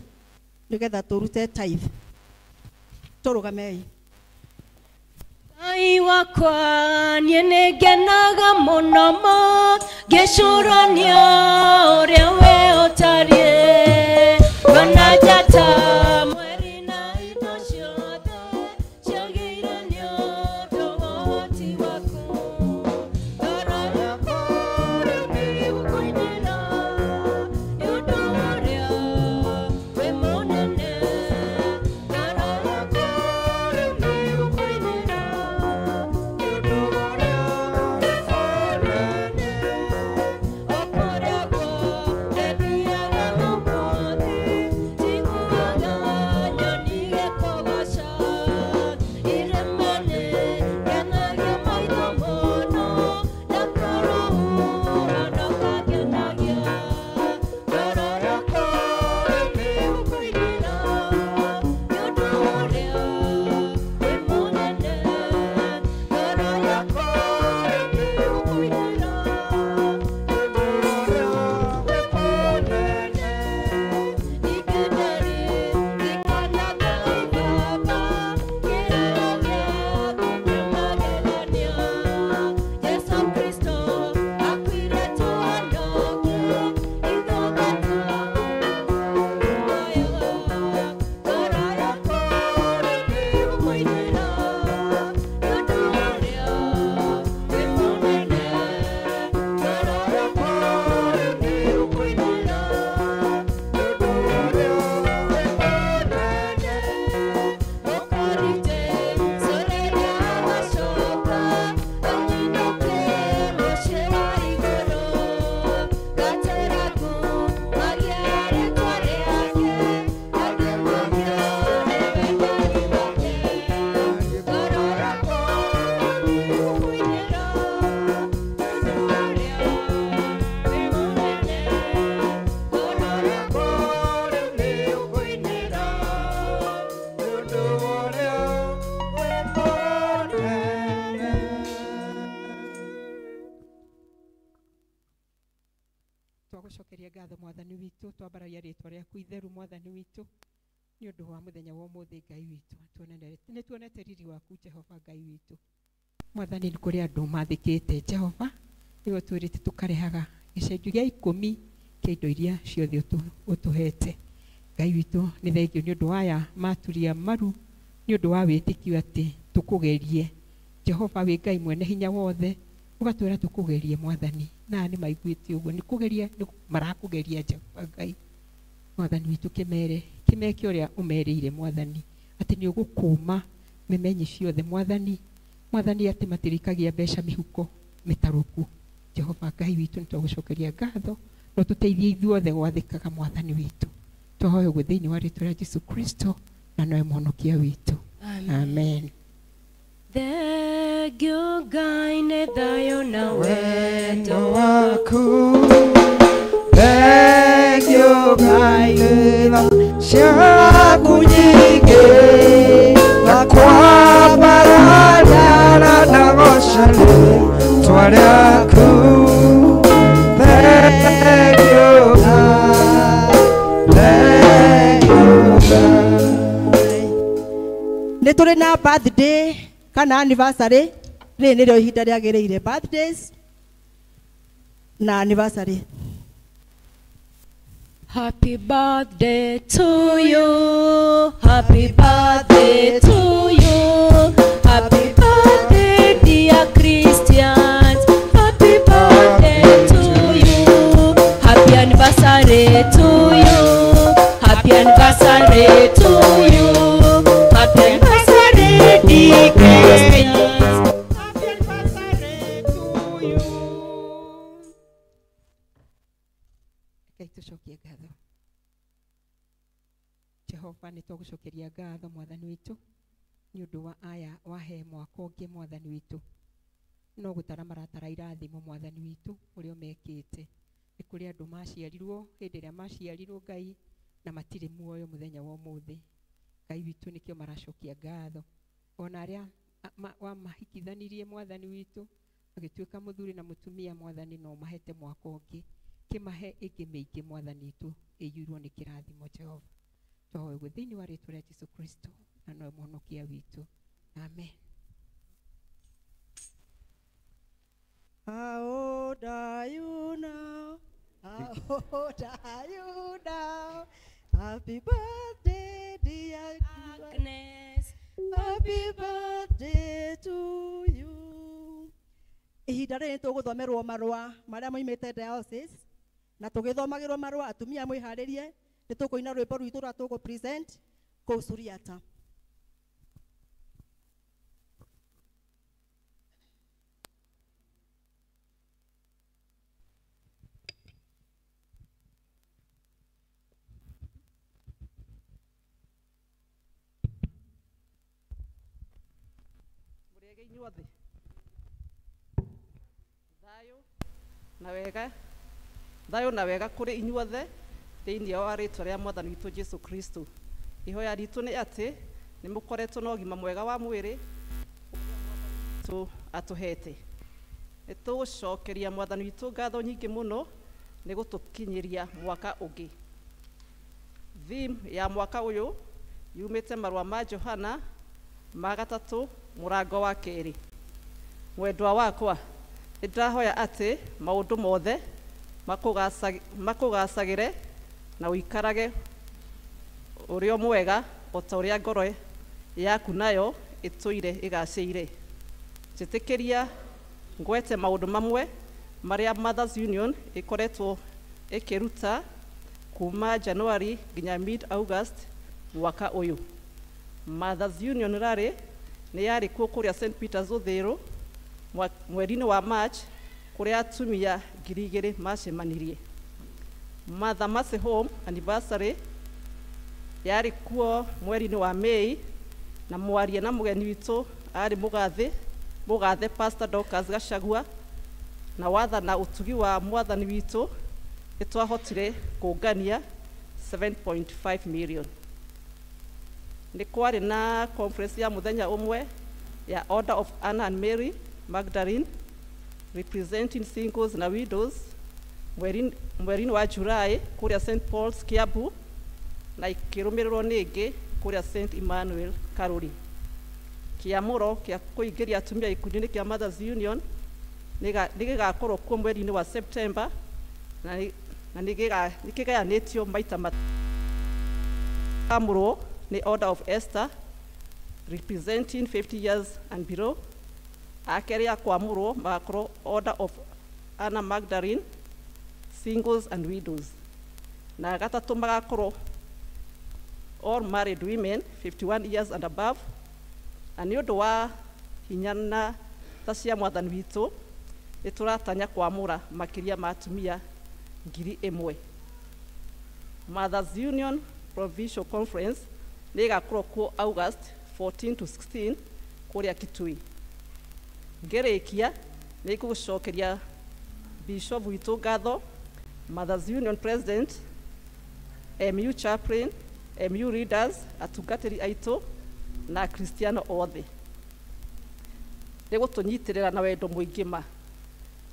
nĩgetha tũrute tithe. Tũrũgamei. Ngai wakwa niĩ nĩngenaga mũno ma ngĩcũrania ũrĩa we ũtariĩ ngona njata mweri na indo ciothe ciagĩire nĩ ũndũ wa ũhoti waku. Ngoro yakwa rĩu nĩĩgũkũinĩra nĩ ũndũ ũrĩa wĩ mũnene. Ngoro yakwa rĩu nĩĩgũkũinĩra nĩ ũndũ ũrĩa wĩ mũnene. O kũrĩa guothe thiaga Twagucokeria ngatho mwathani witũ, twambararia rĩtwa rĩaku itheru mwathani witũ nĩ ũndũ wa mũthenya wa ũmũthĩ Ngai witũ. Nĩ tuonete riri waku Jehova Ngai witũ. Mwathani nĩ kũrĩ andũ mathĩkĩte Jehova, nĩwe twĩrĩte tũkarehaga gĩcunjĩ gĩa 10 kĩa indo iria ciothe ũtũhete. Ngai witũ nĩ thengio nĩ ũndũ waya maturia maru nĩ ũndũ wa wĩtĩkio atĩ tũkũgerie. Jehova wĩ Ngai mwene hinya wothe, ũgatwĩra tũkũgerie mwathani, na nĩ maiguĩte ũguo nĩ kũgeria marakũgeria Jehova Ngai. Mwathani witũ kĩmere kĩmeke ũrĩa ũmerĩire mwathani atĩ nĩ ũgũkũma memenyi ciothe mwathani. Mwathani atĩ matirikagia mbeca mĩhuko mĩtarũku. Jehova Ngai witũ nĩ twagũcokeria ngatho no tũteithie ithuothe gwathĩkaga mwathani witũ. Twahoya ũguo thĩinĩ wa rĩtwa rĩa Jesu Kristo na nowe mũhonokia witũ. Amen. Thengio Ngai nĩ thayũ na wendo waku, thengio Ngai nĩ tha ciaku nyingĩ, na kwambararia na ndagoca rĩtwa rĩaku. Thengio Ngai, thengio Ngai. Nĩ tũrĩ na birthday kana anniversary, rĩrĩ nĩrĩo ihinda rĩagĩrĩire, birthdays na anniversary. Happy birthday to you, happy birthday to you, happy birthday dear Christians, happy birthday to you, happy anniversary to you, happy anniversary to you, happy anniversary dear Christians, happy anniversary to you. Ngai tũcokie ngatho. Jehova nĩ twagũcokeria ngatho mwathani witũ nĩ ũndũ wa aya wahe mwaka ũngĩ mwathani witũ. No gũtara maratara irathimo mwathani witũ ũrĩa ũmekĩte. Nĩ kũrĩ andũ maciarirwo hĩndĩ ĩrĩa maciarirwo Ngai na matirĩ muoyo mũthenya wa ũmũthĩ. Ngai witũ nĩkĩo maracokia ngatho. Ona arĩa wamahikithanirie mwathani witũ magĩtuĩka mũthuri na mũtumia mwathani no mahete mwaka ũngĩ, kĩmahe ĩngĩ mĩingĩ mwathani witũ ĩiyũirwo nĩ kĩrathimo Jehova. Twahoya ũguo thĩinĩ wa rĩtwa rĩa Jesu Kristo na nowe mũhonokia witũ. Amen. How old are you now? How old are you now? Happy birthday, dear Agnes. Happy birthday to you. Ihinda rĩrĩ nĩtũgũthomerwo marũa marĩa moimĩte diocese, na tũgĩthomagĩrwo marũa atumia mwĩharĩrie nĩ tũkũina rwĩmbo rwitũ rũrĩa tũgũ present kũu Suriata. Mũrĩega inyuothe, thayũ na wega, thayũ na wega kũrĩ inyuothe thĩinĩ wa rĩtwa rĩa mwathani witũ Jesu Kristo. Ihoya ritũ nĩ atĩ nĩ mũkoretwo na ũgima mwega wa mwĩrĩ ũrĩa atũhete. Nĩ tũgũcokeria mwathani witũ ngatho nyingĩ mũno nĩ gũtũkinyĩria mwaka ũngĩ. Theme ya mwaka ũyũ yumĩte marũa ma Johana ma 3 mũrango wa 2. Mwendwa wakwa, nĩ ndahoya atĩ maũndũ mothe makũgacagĩre na ũikarage ũrĩ mwega o ta ũrĩa ngoro yaku nayo ĩtũire ĩgacĩire. Njĩtĩkĩria ngwete maũndũ mamwe marĩa Mothers Union ĩkoretwo ĩkĩruta kuma January nginya mid August mwaka ũyũ. Mothers Union rally nĩ yarĩ kuo kũrĩa St Peters Ũthĩrũ mweri-inĩ wa March kũrĩa atumia 2,000 macemanirie. Mother Mercy Home anniversary yarĩ kuo mweri-inĩ wa May na mwaria na mũgeni witũ arĩ mũgathe Pastor Dorcas Gachagua, na watha na ũtugi wa mwathani witũ nĩ twahotire kũngania 7.5 million. Nĩ kwarĩ na conference ya mũthenya ũmwe ya Order of Anna and Mary Magdalene representing singles na widows Mweri-inĩ wa July kũrĩa St Paul's Kiambu, na ikĩrũmĩrĩrwo nĩ ĩngĩ kũrĩa St Emmanuel Karuri. Kĩamũro kĩa kũingĩria atumia gĩkundi-inĩ kĩa Mothers Union nĩ gĩgakorwo kuo mweri-inĩ wa September, na nĩ kĩgayanĩtio maita matamũrwo nĩ Order of Esther representing 50 years and below. Akerĩ a kwamũrwo magakorwo Order of Anna Magdalene, singles and widows, na gatatũ magakorwo all married women 51 years and above. Na nĩ ũndũ wa hinya na tha cia mwathani witũ nĩ tũratanya kwamũra makĩria ma atumia 1,000. Mothers Union Provincial Conference nĩ ĩgakorwo kuo August 14 to 16 kũrĩa Kitui. Ngĩrĩkia nĩ ngũgũcokeria Bishop witũ ngatho, Mothers Union President, MU Chaplain, MU Leaders, atungatĩri aitũ na Akristiano othe nĩ gũtũnyitĩrĩra na wendo mũingĩ ma.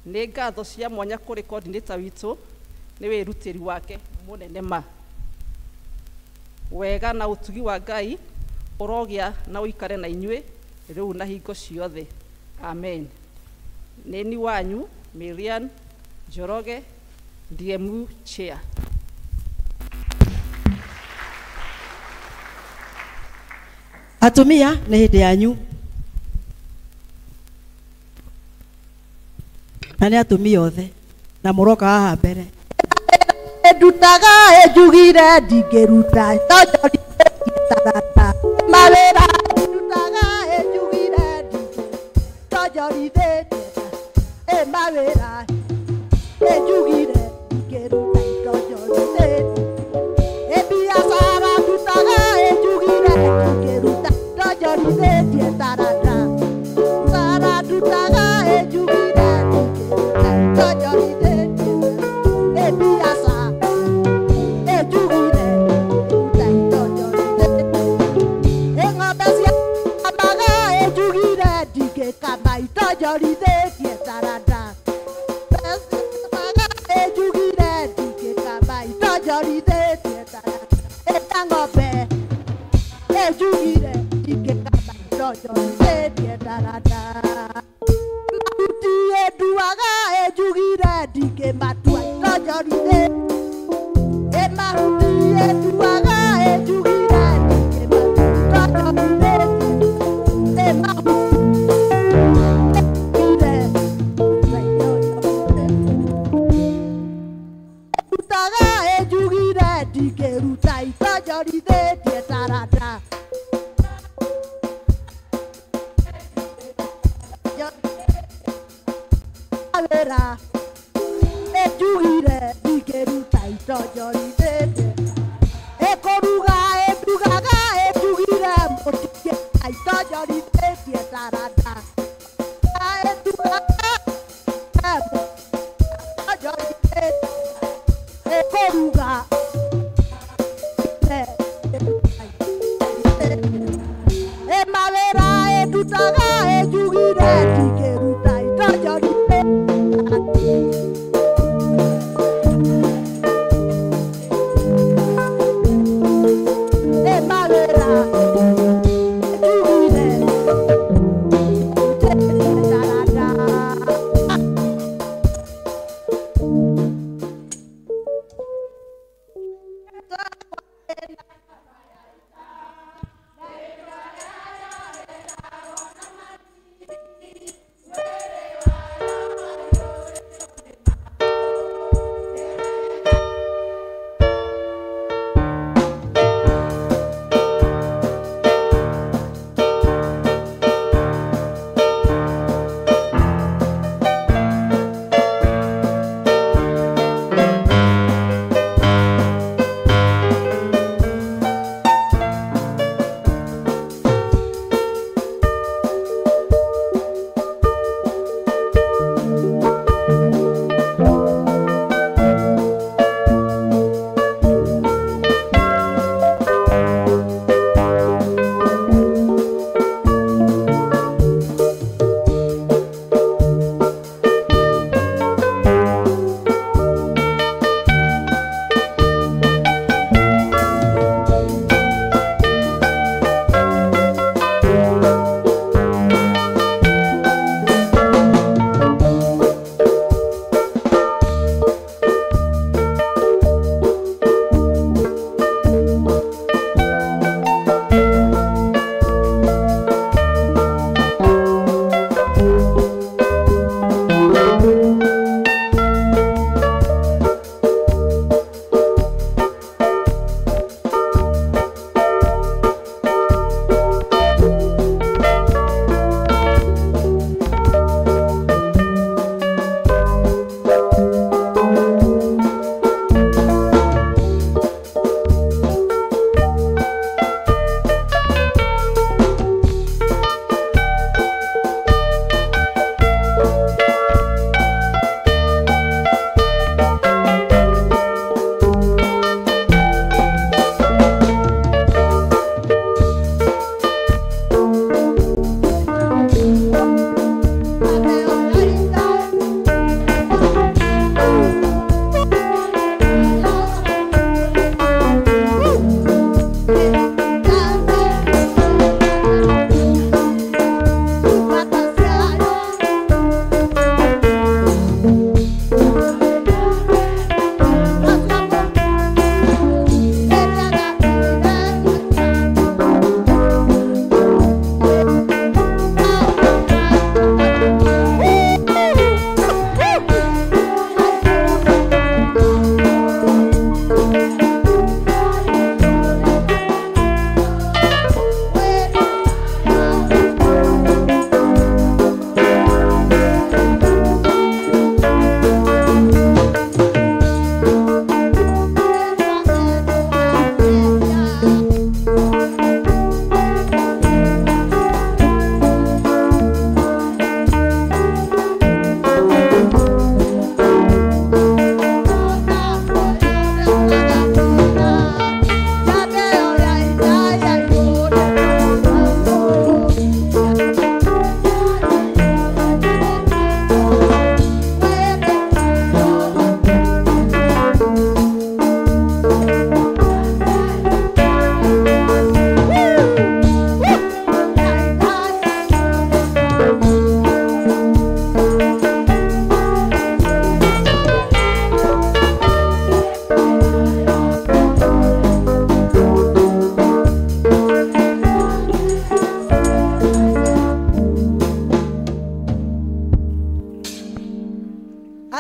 Nĩ ngatho cia mwanya kũrĩ coordinator witũ nĩ wĩrutĩri wake mũnene ma. Wega na ũtugi wa Ngai ũrogĩa na ũikare na inyuĩ rĩu na hingo ciothe. Amen. Nĩ wanyu Miriam Njoroge, DMU Chair. Atumia nĩ hĩndĩ yanyu, na nĩ atumia othe na mũroka haha mbere. Ndutaga ĩnjugire ndingĩruta tonjorithĩtie mawĩra, ndutaga ĩnjugire tonjorithĩtie mawĩra, ĩnjugire ndingĩruta tonjorithĩtie biacara, ndutaga ĩnjugire ndingĩruta tonjorithĩtie taranda, sara ndutaga ĩnjugire ndingĩruta tonjorithĩtie biacara, ĩnjugire ndingĩruta tonjorithĩtie ng'ombe cia kamaga, ĩnjugire ndingĩkama itonjorithĩtie taranda, ĩnjugire ndingĩkama itonjorithĩtie taranda, ĩta ng'ombe ĩnjugire ndingĩkama itonjorithĩtie taranda, mahuti ĩnduaga ĩnjugire ndingĩmatua itonjorithĩtie, mahuti ĩnduaga ĩnjugire ndingĩmatua itonjorithĩtie, mahuti ndutaga ĩnjugire ndingĩruta itonjorithĩtie taranda, wĩra ĩnjugire ndingĩruta itonjorithĩtie, ĩkũruga ĩndugaga ĩnjugire mũtingĩruta itonjorithĩtie taranda, ĩndugaga itonjorithĩtie, ĩkũruga mawĩra ĩndutaga ĩnjugire ndingĩruta itonjorithĩtie.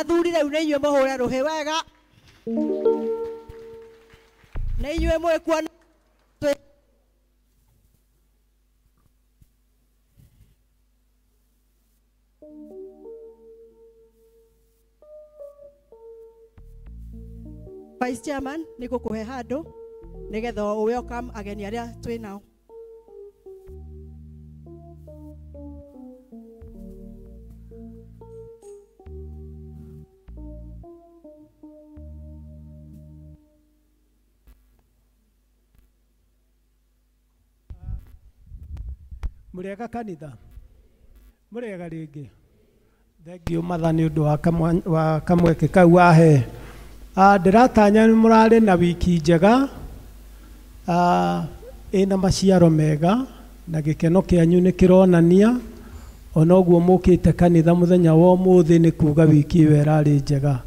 Athuri rĩu nĩ inyuĩ mũhũre rũhĩ wega. Nĩ inyuĩ mwĩkuona Vice Chairman nĩ ngũkũhe handũ nĩgetha welcome ageni arĩa twĩ nao. Mũrĩega kanitha, mũrĩega rĩngĩ. Thengiũ matha nĩ ũndũ wa kamweke kau wahe. Ndĩratanya nĩ mũrarĩ na wiki njega, ĩna maciaro mega na gĩkeno kĩanyu nĩ kĩronania. Ona ũguo mũkĩte kanitha mũthenya wa ũmũthĩ nĩ kuga wiki ĩyo ĩrarĩ njega.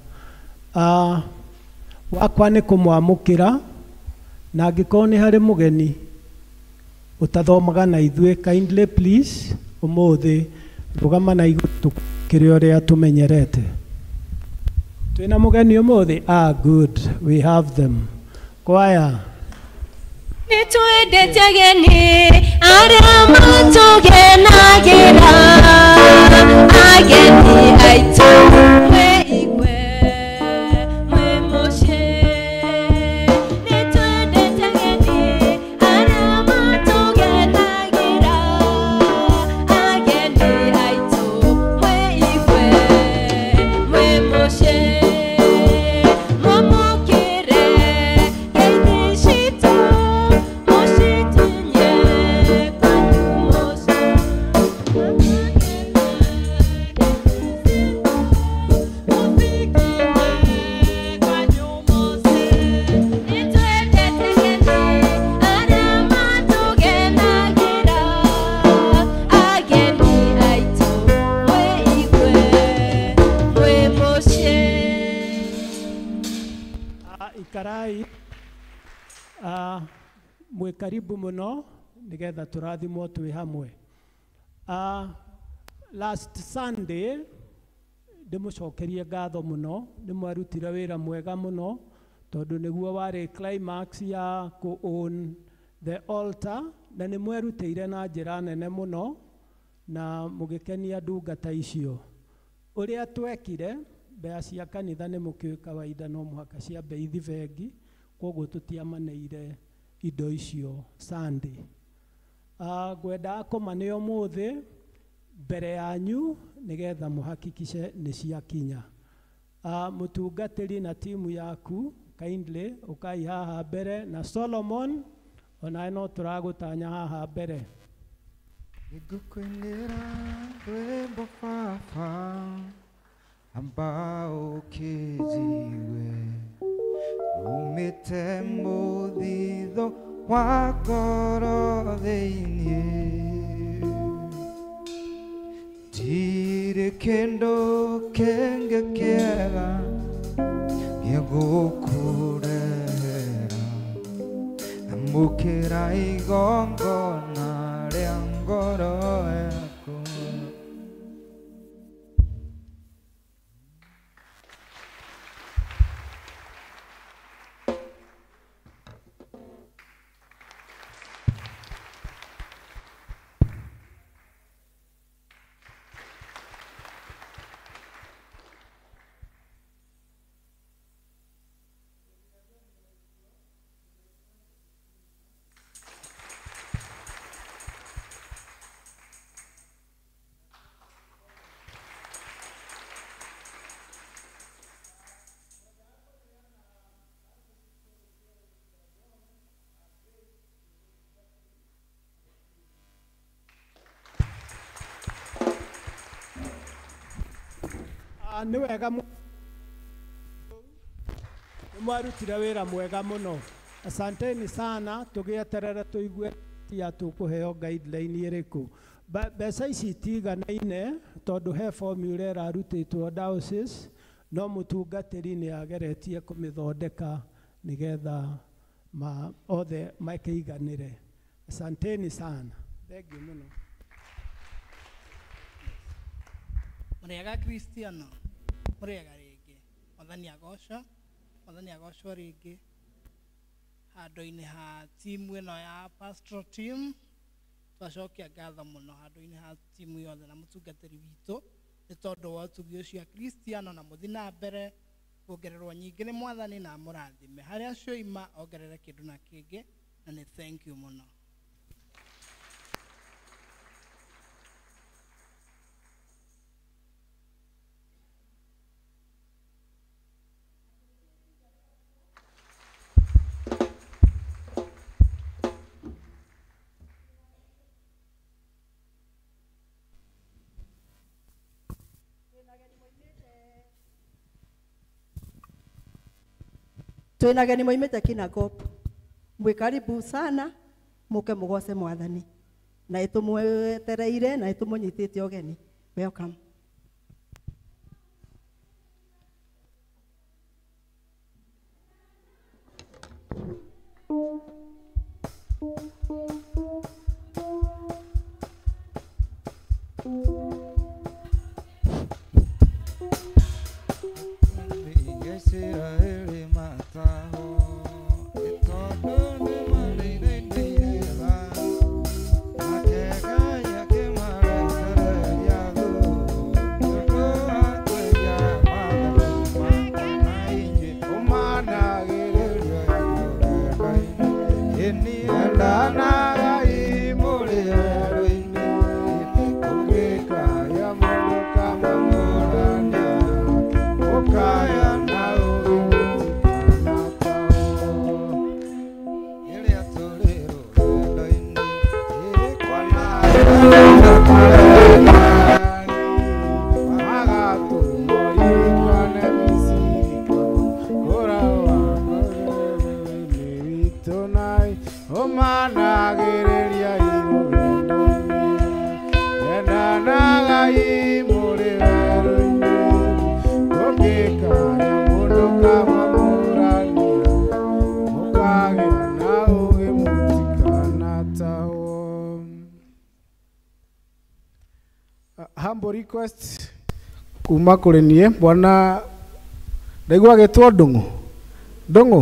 Wakwa nĩ kũmwamũkĩra, na angĩkorwo nĩ harĩ mũgeni utathomaga na ithuĩ, kindly please ũmũthĩ rũgama na igũrũ tũkĩrĩ ũrĩa tũmenyerete. Twĩna mũgeni ũmũthĩ? Good, we have them. Choir. Nĩtwendete ageni arĩa matũgenagĩra, ageni aitũ mwĩ igwe mwĩ mũciĩ. Nĩtwendete ageni arĩa matũgenagĩra, ageni aitũ mwĩ igwe mwĩ mũciĩ. Mwamũkĩre ngeithi citũ, mũcitinye kwanyu mũciĩ. Ikarai mwĩ karibu mũno nĩgetha tũrathimwo twĩ hamwe. Last Sunday ndĩmũcokerie ngatho mũno, nĩ mwarutire wĩra mwega mũno tondũ nĩguo warĩ climax ya kũ own the altar, na nĩ mwerutĩire na njĩra nene mũno na mũgĩkenia ndungata icio. Ũrĩa twekire, mbeca cia kanitha nĩ mũkĩũĩ kawaida no mũhaka ciambe ithi bengi, koguo tũtiamaneire indo icio Sunday. Ngwendaga kũmane ũmũthĩ mbere yanyu nĩgetha mũhakikice nĩ ciakinya. Mũtungatĩri na timu yaku kindly ũkai haha mbere, na Solomon onawe no tũragũtanya haha mbere. Nĩngũkũinĩra rwĩmbo baba ambao ũkĩnjigue, umĩte mũthithũ wa ngoro thĩinĩ. Ndirĩ kĩndũ kĩngĩ kĩega gĩgũkũrehera, amũkĩra igongona rĩa ngoro yakwa. Nĩ wega nĩ mwarutire wĩra mwega mũno. Asanteni sana, tũgĩeterere tũigue tia tũkũheo guideline ĩrĩkũ. Mbeca ici itiganaine tondũ he formula ĩrarutĩtwo diocese, no mũtungatĩri nĩ ageretie kũmĩthondeka nĩgetha othe makĩiganĩre. Asanteni sana. Thengiũ mũno. Mũrĩega Kristiano, mũrĩega rĩngĩ. Mwathani agocwo, Mwathani agocwo rĩngĩ handũ-inĩ ha timu ĩno ya pastoral team. Twacokia ngatho mũno handũ-inĩ ha timu yothe na mũtungatĩri witũ nĩ tondũ wa ũtugi ũcio Akristiano, na mũthi na mbere kuongererwo nyingĩ nĩ Mwathani na amũrathime harĩa cioima ongerere kĩndũ na kĩngĩ, na nĩ thank you mũno. Twina ageni moimĩte Kinangop, mwĩ karibu sana, mũke mũgoce Mwathani, na ĩtũmwetereire na ĩtũmũnyitĩte ũgeni. Welcome. Israeli mataho itondo marine nira akega yake mara yago to akweya mara inje umana gerero eni andana imule ine ugeka ya muka mamurana ukaya. Humble request kuma kũrĩ niĩ bwana ndaigua agĩtwo Ndung'u. Ndung'u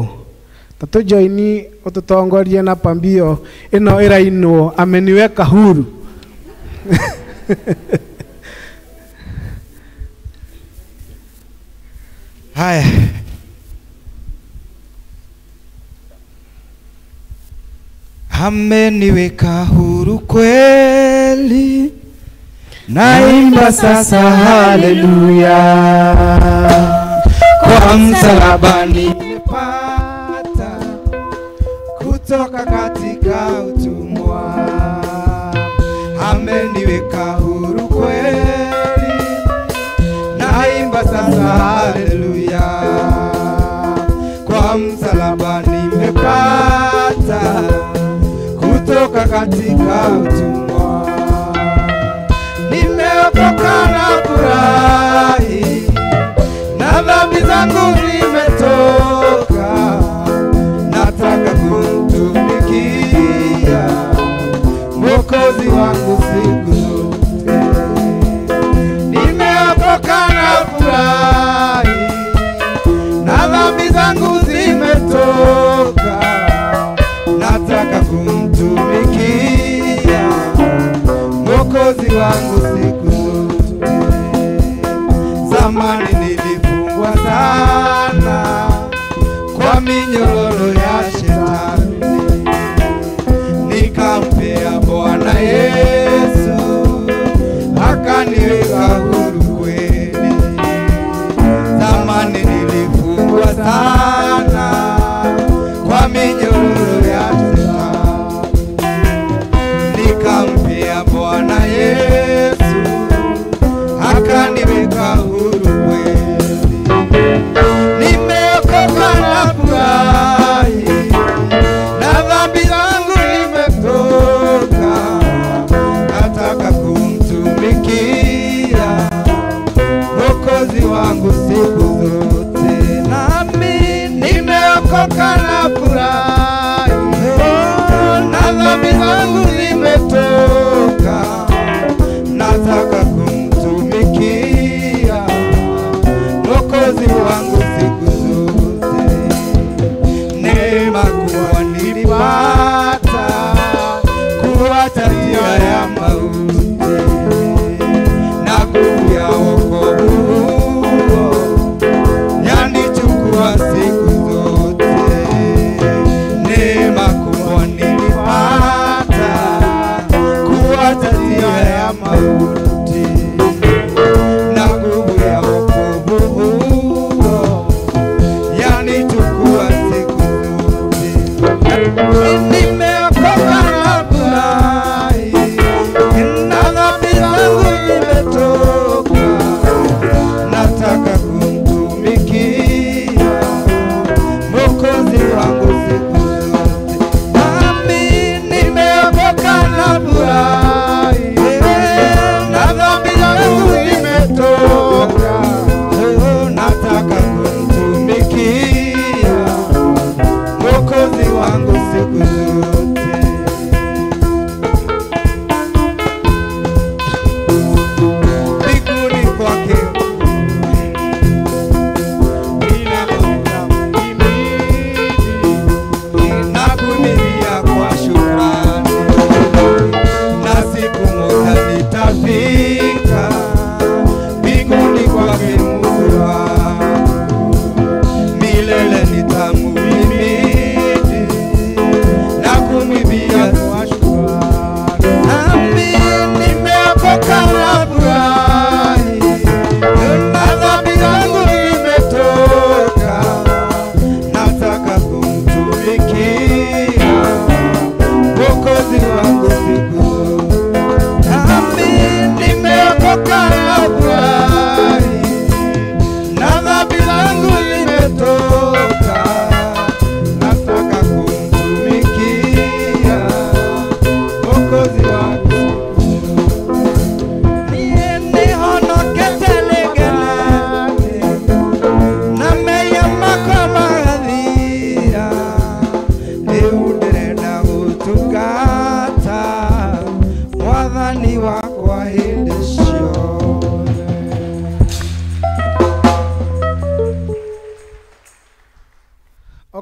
ta tũjoini ũtũtongorie na pambio ĩno ĩrainwo ameniweka huru. Haya, ameniweka huru kweli, naimba sasa haleluya, kwa msalaba nimepata kutoka katika utumwa. Ameniweka huru kweli, naimba sasa haleluya, kwa msalaba nimepata kutoka katika utumwa. Nimeokoka na furahi, na dhambi zangu zimetoka, nataka kumtumikia Mwokozi wangu siku zote. Nimeokoka na furahi, na dhambi zangu zimetoka, nataka kumtumikia Mwokozi wangu siku zote. Zamani nilifungwa sana kwa minyororo ya shetani, nikampea Bwana Yesu akaniweka huru kweli. Zamani nilifungwa sana kwa minyororo ya shetani, nikampea Bwana Yesu akaniweka huru kweli. Nimeokoka na furahi, na dhambi zangu nimetoka, nataka kumtumikia Mwokozi wangu siku zote. Nami nimeokoka na furahi, na dhambi zangu nimetoka, nataka kumtumikia Mwokozi wangu.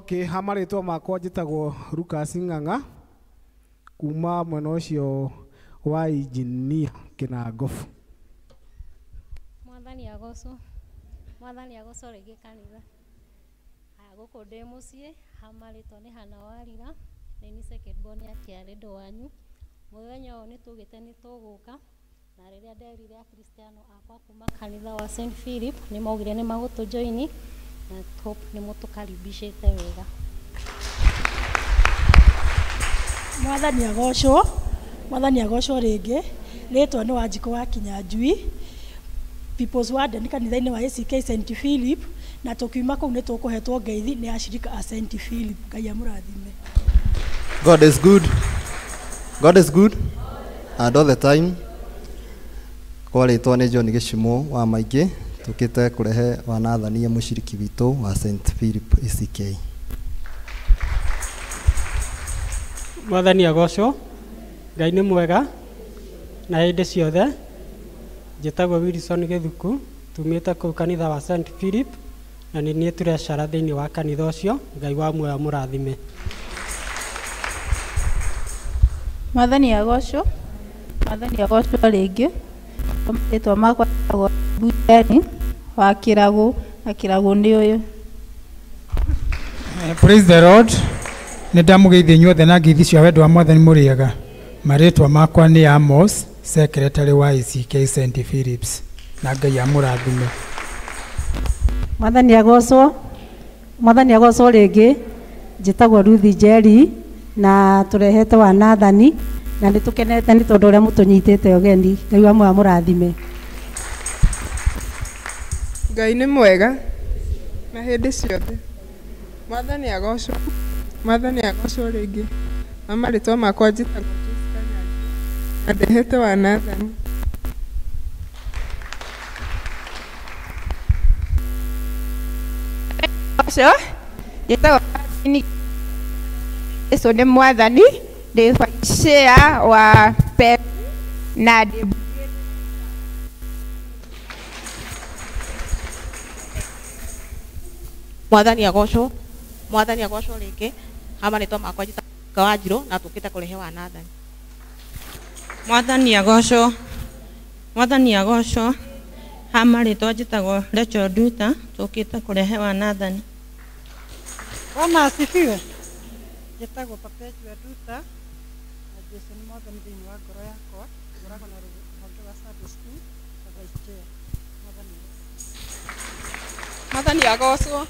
Okay, ha marĩtwa makwa njĩtagwo Lucas Ng'ang'a kuma mwena ũcio wa injinia Kĩnangobu. Mwathani agocwo, mwathani agocwo rĩngĩ kanitha. Haya, gũkũ ndĩ mũciĩ, ha marĩtwa nĩ Hana Warira, nĩ niĩ second born ya Kĩarĩndũ wanyu. Mũthenya ũyũ nĩ tugĩte nĩ tũgũka, na rĩrĩa nderire akristiano akwa kuma kanitha wa St Philip nĩ maugire nĩ magũtũjoini, na hope nĩ mũtũkaribicĩte wega. Mwathani agocwo, mwathani agocwo rĩngĩ. Rĩtwa nĩ Wanjikũ wa Kinyanjui, People's Warden kanitha-inĩ wa ACK St Philip, na tũkiuma kũu nĩ tũkũhetwo ngeithi nĩ ashirika a St Philip. Ngai amũrathime. God is good. God is good and all the time. Kwa rĩtwa nĩ John Gĩcimo wa Maingĩ, tũkĩte kũrehe wanathanie mũciriki witũ wa St Philip ACK. Mwathani agocwo, Ngai nĩ mwega na hĩndĩ ciothe. Njĩtagwo Wilson Gĩthuku, tumĩte kũu kanitha wa St Philip, na nĩ niĩ tũrecara thĩinĩ wa kanitha ũcio. Ngai wa muoyo amũrathime. Mwathani agocwo, mwathani agocwo rĩngĩ. Marĩtwa makwa njĩtagwo Buteni wa Kĩragũ, na Kĩragũ nĩ ũyũ. Praise the Lord. Nĩ ndamũgeithia inyuothe na ngeithi cia wendo wa mwathani mũrĩega. Marĩtwa makwa nĩ Amos, secretary wa ACK St Philips, na Ngai amũrathime. Mwathani agocwo, mwathani agocwo rĩngĩ. Njĩtagwo Ruth Njeri na tũrehete wa Nathani, na nĩ tũkenete nĩ tondũ ũrĩa mũtũnyitĩte ũgeni. Ngai wa muoyo amũrathime. Ngai nĩ mwega na hĩndĩ ciothe. Mwathani agocwo, mwathani agocwo rĩngĩ. Na marĩtwa makwa njĩtagwo Jessica Nyanjui na ndehete wa Nathani. Ũcio njĩtagwo Catherine, Jesũ nĩ mwathani, ndĩ vice chair wa PEP na ndĩ Mwathani agocwo, mwathani agocwo rĩngĩ. Ha marĩtwa makwa njĩtagwo Wanjirũ na tũkĩte kũrehe wa Nathani. Mwathani agocwo, mwathani agocwo. Ha marĩtwa njĩtagwo Rachel Nduta, tũkĩte kũrehe wa Nathani. Bwana asifiwe. Njĩtagwo Perpetua Nduta na Jesũ nĩ mwathani thĩinĩ wa ngoro yakwa. Ngoragwo na rũhonge rwa Sunday School na vice chair. Mwathani Mwathani agocwo,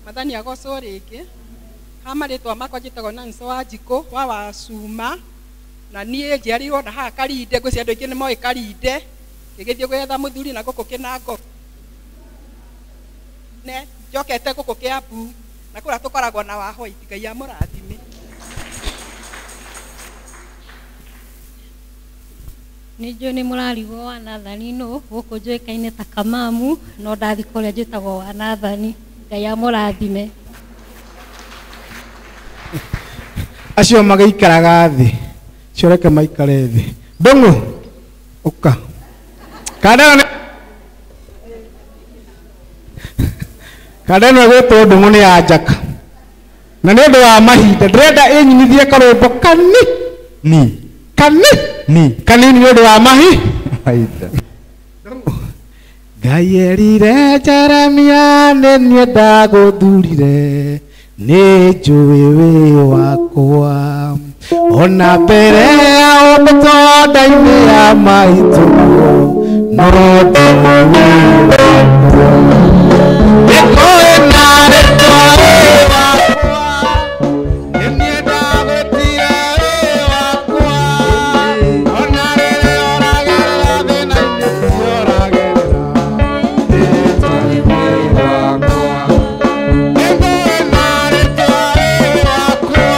mwathani agocwo rĩngĩ. Ha marĩtwa makwa njĩtagwo Nancy Wanjikũ wa Wacuma, na niĩ njiarirwo na haha Karinde. Ngwĩciria andũ aingĩ nĩ moĩ Karinde. Ngĩgĩthiĩ gwetha mũthuri na gũkũ Kĩnango, ne njokete gũkũ Kĩambu, na kũrĩa tũkoragwo na wa White. Ngai amũrathime. Nĩ njũĩ nĩ mũrarigwo wa Nathani nũ, gũkũ njũĩkaine ta Kamamu, no ndathi kũrĩa njĩtagwo wa Nathani. Ngai amũrathime. Acio magĩikaraga thĩ, acio reke maikare thĩ. Ndũng'ũ, ũka. Kandano nĩ kandano ĩgwĩtwo Ndũng'ũ nĩ ya Njaka. Na nĩ ũndũ wa mahinda ndĩrenda ĩnyinithie karũmbo kani ni kani ni kanini nĩ ũndũ wa mahi mahinda. Ngai erire Jeremia nĩ niĩ ndagũthurire, nĩ njũĩ wĩ wakwa, ona mbere ya ũmbĩtwo nda-inĩ ya maitũ no ndũĩ wĩ wakwa. Nĩngũĩ na rĩtwa wĩ wakwa, nĩ niĩ ndagwĩtire wĩ wakwa, ona rĩrĩa ũragerera thĩna-inĩ ũragerera, rĩtwa nĩ wĩ wakwa. Nĩngũĩ na rĩtwa wĩ wakwa,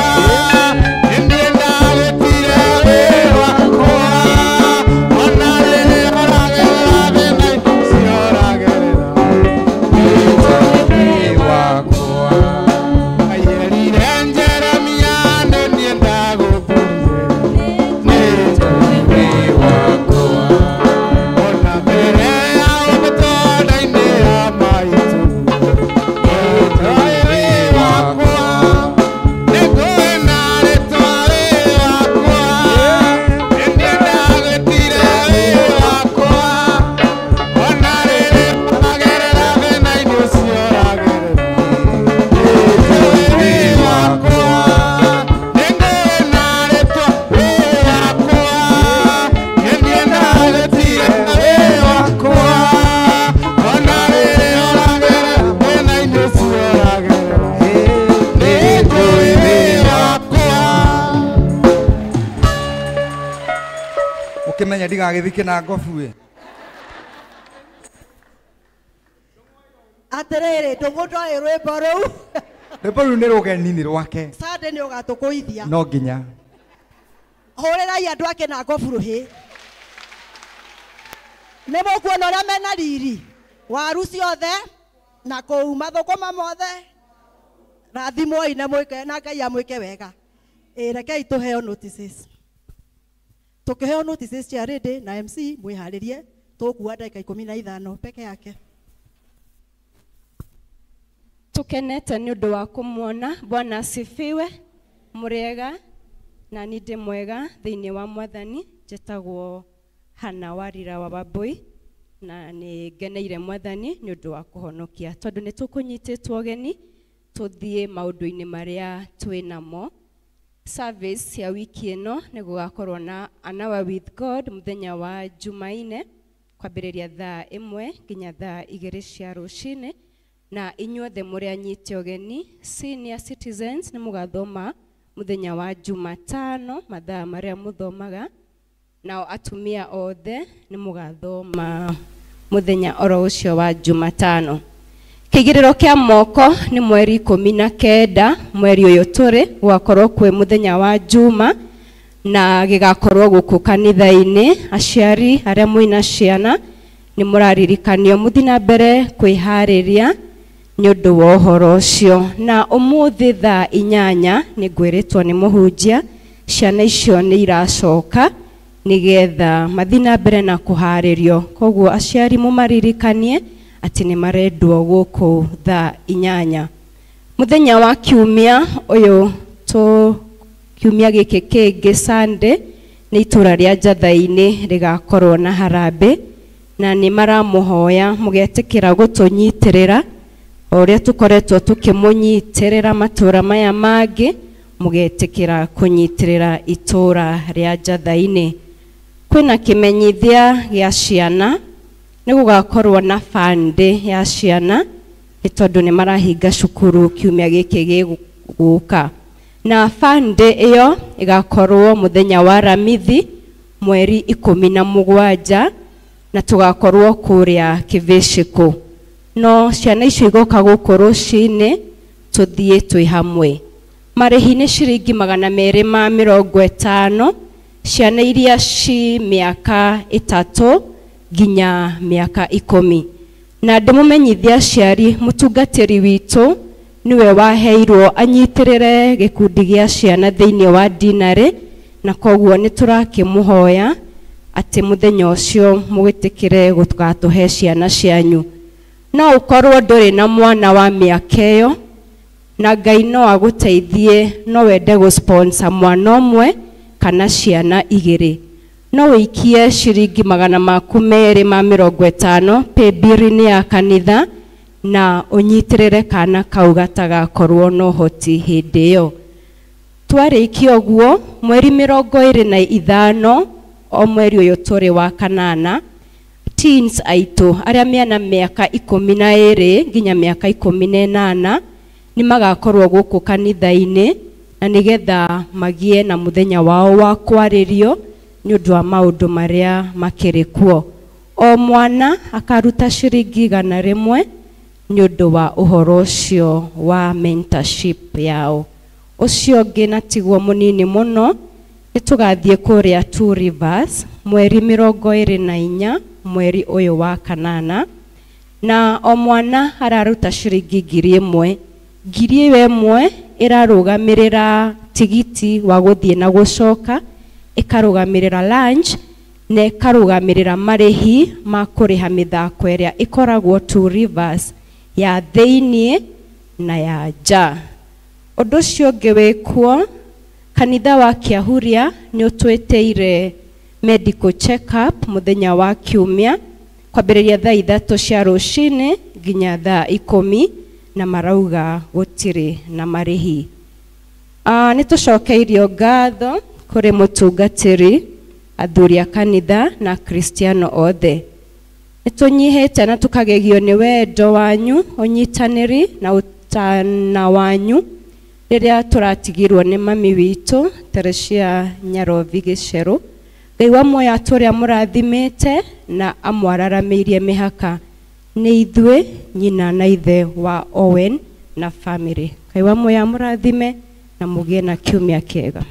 nĩ niĩ ndagwĩtire wĩ wakwa, ona rĩrĩa ũragerera thĩna-inĩ Ndamenya ndigagĩthiĩ Kĩnangobu ĩ. Atĩrĩrĩ, Ndũng'ũ ndoĩ rwĩmbo rũu. Rwĩmbo rũu nĩ rũgeni nĩ rwake. Sunday nĩ ũgatũkũithia. No nginya. Hũrĩrai andũ a Kĩnangobu rũhĩ. Nĩ mũkuona ũrĩa mena riri. Waru ciothe na kũu mathũkũma mothe. Rathimwoi na mwĩke na Ngai amwĩke wega. Ĩ rekei tũheo notices. Tũkĩheo notices cia Rĩndĩ na MC mwĩharĩrie tũkua ndagĩka 15 peke yake. Tukenete nĩ ũndũ wa kũmuona. Bwana asifiwe. Mũrĩega na niĩ ndĩ mwega thĩinĩ wa Mwathani. Njĩtagwo Hana Warira wa Wambui na nĩ ngeneire Mwathani nĩ ũndũ wa kũhonokia tondũ nĩ tũkũnyitĩtwo ũgeni tũthiĩ maũndũ-inĩ marĩa twĩ namo. Service ya wiki ĩno nĩ gũgakorwo na An Hour with God mũthenya wa Jumaine kwambĩrĩria thaa 1 nginya thaa 2 cia rũcinĩ, na inyuothe mũrĩ anyite ũgeni. Senior citizens nĩ mũgathoma mũthenya wa Jumatano mathaa marĩa mũthomaga, nao atumia othe nĩ mũgathoma mũthenya oro ũcio wa Jumatano. Kĩigĩrĩro kĩa moko nĩ mweri 19 mweri ũyũ tũrĩ, gũgakorwo kwĩ mũthenya wa Juma na gĩgakorwo gũkũ kanitha-inĩ. Aciari arĩa mwĩna ciana nĩ mũraririkanio mũthiĩ na mbere kwĩharĩria nĩ ũndũ wa ũhoro ũcio. Na ũmũthĩ thaa 8 nĩ ngwĩrĩtwo nĩ mũhunjia ciana icio nĩ iracoka nĩgetha mathiĩ na mbere na kũharĩrio. Koguo aciari mũmaririkanie atĩ nĩ marendwo gũkũ thaa 8. Mũthenya wa kiumia ũyũ tũ kiumia gĩkĩ kĩngĩ Sunday nĩ itũra rĩa Njatha-inĩ rĩgakorwo na harambĩ, na nĩ maramũhoya mũgetĩkĩra gũtũnyitĩrĩra o ũrĩa tũkoretwo tũkĩmũnyitĩrĩra matũra maya mangĩ, mũgetĩkĩra kũnyitĩrĩra itũra rĩa Njatha-inĩ. Kwĩna kĩmenyithia gĩa ciana, nĩ gũgakorwo na bandi ya ciana nĩ tondũ nĩ marahinga cukuru kiumia gĩkĩ gĩgũka, na bandi ĩyo ĩgakorwo mũthenya wa Ramithi mweri 17 na tũgakorwo kũrĩa Kĩvĩcĩkũ. No ciana icio igoka gũkũ rũcinĩ tũthiĩ twĩ hamwe. Marĩhi nĩ ciringi 250 ciana iria ci mĩaka 3 nginya mĩaka 10. Na ndĩmũmenyithia aciari mũtungatĩri witũ nĩwe waheirwo anyitĩrĩre gĩkundi gĩa ciana thĩinĩ wa dinarĩ, na koguo nĩ tũrakĩmũhoya atĩ mũthenya ũcio mũgĩtĩkĩre gũgatũhe ciana cianyu. No ũkorwo ndũrĩ na mwana wa mĩaka ĩyo na Ngai no agũteithie, no wende gũ-sponsor mwana ũmwe kana ciana 2, no ũikie ciringi 250 pay-bill-inĩ ya kanitha na ũnyitĩrĩre kana kau gatagakorwo na ũhoti hĩndĩ ĩyo. Twarĩkia ũguo mweri 25 o mweri ũyũ tũrĩ wa kanana, teens aitũ arĩa mena mĩaka 12 nginya mĩaka 18 nĩ magakorwo gũkũ kanitha-inĩ na nĩgetha magĩe na mũthenya wao wa kwarĩrio nĩ ũndũ wa maũndũ marĩa makĩrĩ kuo. O mwana akaruta ciringi 100 nĩ ũndũ wa ũhoro ũcio wa mentorship yao. Ũcio ũngĩ na tiguo mũnini mũno nĩ tũgathiĩ kũrĩa Two Rivers mweri 24 mweri ũyũ wa kanana, na o mwana araruta ciringi 1000. 1000 ĩrarũgamĩrĩra tigiti wa gũthiĩ na gũcoka, ĩkarũgamĩrĩra lunch na ĩkarũgamĩrĩra marĩhi ma kũrĩha mĩthako ĩrĩa ĩkoragwo Two Rivers ya thĩiniĩ na ya nja. Ũndũ ũcio ũngĩ wĩkuo, kanitha wa Kĩahuria nĩ ũtwĩtĩire medical check-up mũthenya wa kiumia kwambĩrĩria thaa 3 cia rũcinĩ nginya thaa 10, na marauga gũtirĩ na marĩhi. Nĩ tũcokeirio ngatho kũrĩ mũtungatĩri, athuri a kanitha na Kristiano othe. Nĩ tũnyihĩte na tũkagegio nĩ wendo wanyu, ũnyitanĩri na ũtana wanyu rĩrĩa tũratigirwo nĩ mami witũ Teresia Nyarobi Gĩcerũ. Ngai wa muoyo atũũre amũrathimĩte na amwararamĩirie mĩhaka. Nĩ ithuĩ nyina na ithe wa Owen na family. Ngai wa muoyo amũrathime na mũgĩe na kiumia kĩega.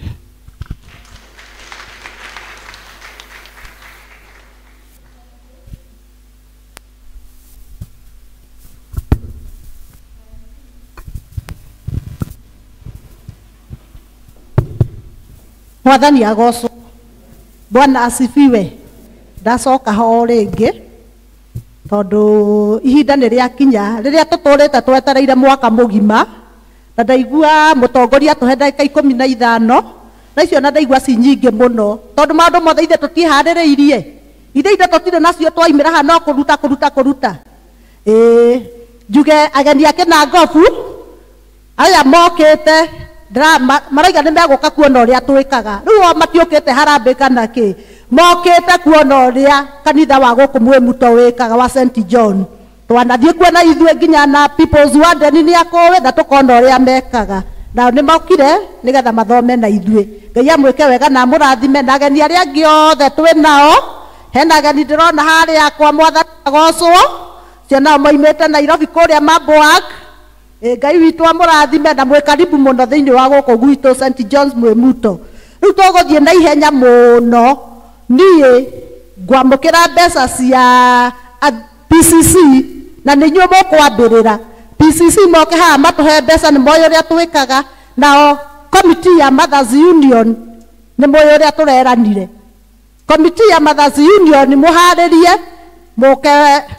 Mwathani agocwo. Bwana asifiwe. Ndacoka ho rĩngĩ tondũ ihinda nĩ rĩakinya rĩrĩa tũtũrĩte twetereire mwaka mũgima, na ndaigua mũtongoria atũhe ndagĩka 15 na icio na ndaigua ci nyingĩ mũno tondũ maũndũ mothe ithe tũtiharĩrĩirie, ithe indo tũtirĩ nacio twaimĩra haha no kũruta kũruta kũruta. Ĩĩ njuge ageni a Kĩnangobu aya mokĩte marauga nĩ megũka kuona ũrĩa twĩkaga. Rĩu o matiũkĩte harambĩ kana kĩ, mokĩte kuona ũrĩa kanitha wa gũkũ Mwĩmuto wĩkaga wa St John. Twanathiĩ kuona ithuĩ nginya na People's Warden nĩ akũĩ na tũkona ũrĩa mekaga. Nao nĩ mokire nĩgetha mathome na ithuĩ. Ngai amwĩke wega na amũrathime na ageni arĩa angĩ othe twĩ nao. Hena ageni ndĩrona harĩa kwa Mwathani agocwo, cio nao moimĩte Nairobi kũrĩa Maboak. Ngai witũ amũrathime na mwĩ karibu mũno thĩinĩ wa gũkũ gwitũ St John's Mwĩmuto. Rĩu tũgũthiĩ na ihenya mũno. Niĩ ngwamũkĩra mbeca cia PCC na nĩ inyuĩ mũkwambĩrĩra. PCC moke haha matũhe mbeca, nĩ moĩ ũrĩa twĩkaga. Nao committee ya Mothers Union nĩ moĩ ũrĩa tũreranire. Committee ya Mothers Union mũharĩrie mũke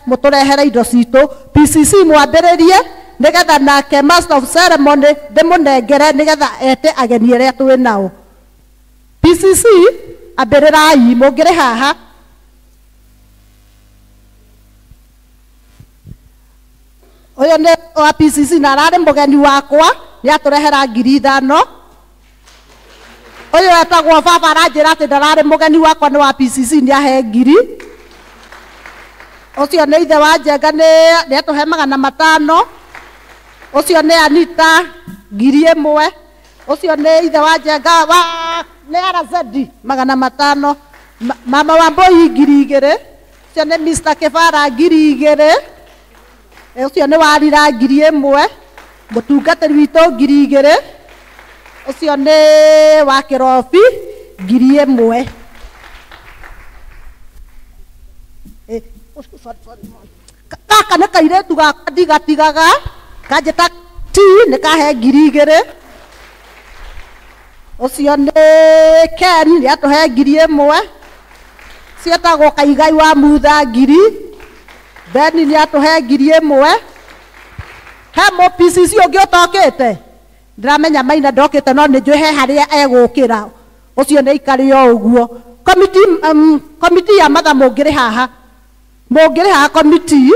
mũtũrehere indo citũ. PCC mwambĩrĩrie nĩgetha nake master of ceremony ndĩmũnengere nĩgetha ete ageni arĩa twĩ nao. PCC ambĩrĩrai mũngĩrĩ haha. Ũyũ nĩ wa PCC na ararĩ mũgeni wakwa, nĩ atũrehera 5,000. Ũyũ etagwo baba aranjĩra atĩ ndararĩ mũgeni wakwa, nĩ wa PCC nĩ ahe 1,000. Ũcio nĩ ithe wa Njenga nĩ atũhe 500. Ũcio nĩ Anita 1,000. Ũcio nĩ ithe wa Njenga wa nĩ RZ 500. Mama wa Mbui 2,000. Ũcio nĩ Mr Kĩbara 2,000. Ũcio nĩ Warira 1,000. Mũtungatĩri witũ 2,000. Ũcio nĩ wa Kĩrobi 1,000. Gaka nĩ kairĩtu gakwa ndigatigaga, kanjĩta T nĩ kahe 2,000. Ũcio nĩ Ken nĩ atũhe 1,000. Cietagwo Kaigai wa Mutha 1,000. Beni nĩ atũhe 1,000. He mũ PCC ũngĩ ũtokĩte, ndĩramenya Maina ndokĩte no nĩ njũĩ he harĩa egũkĩra, ũcio nĩ aikare o ũguo. Committee ya matha mũngĩrĩ haha, mũngĩrĩ haha committee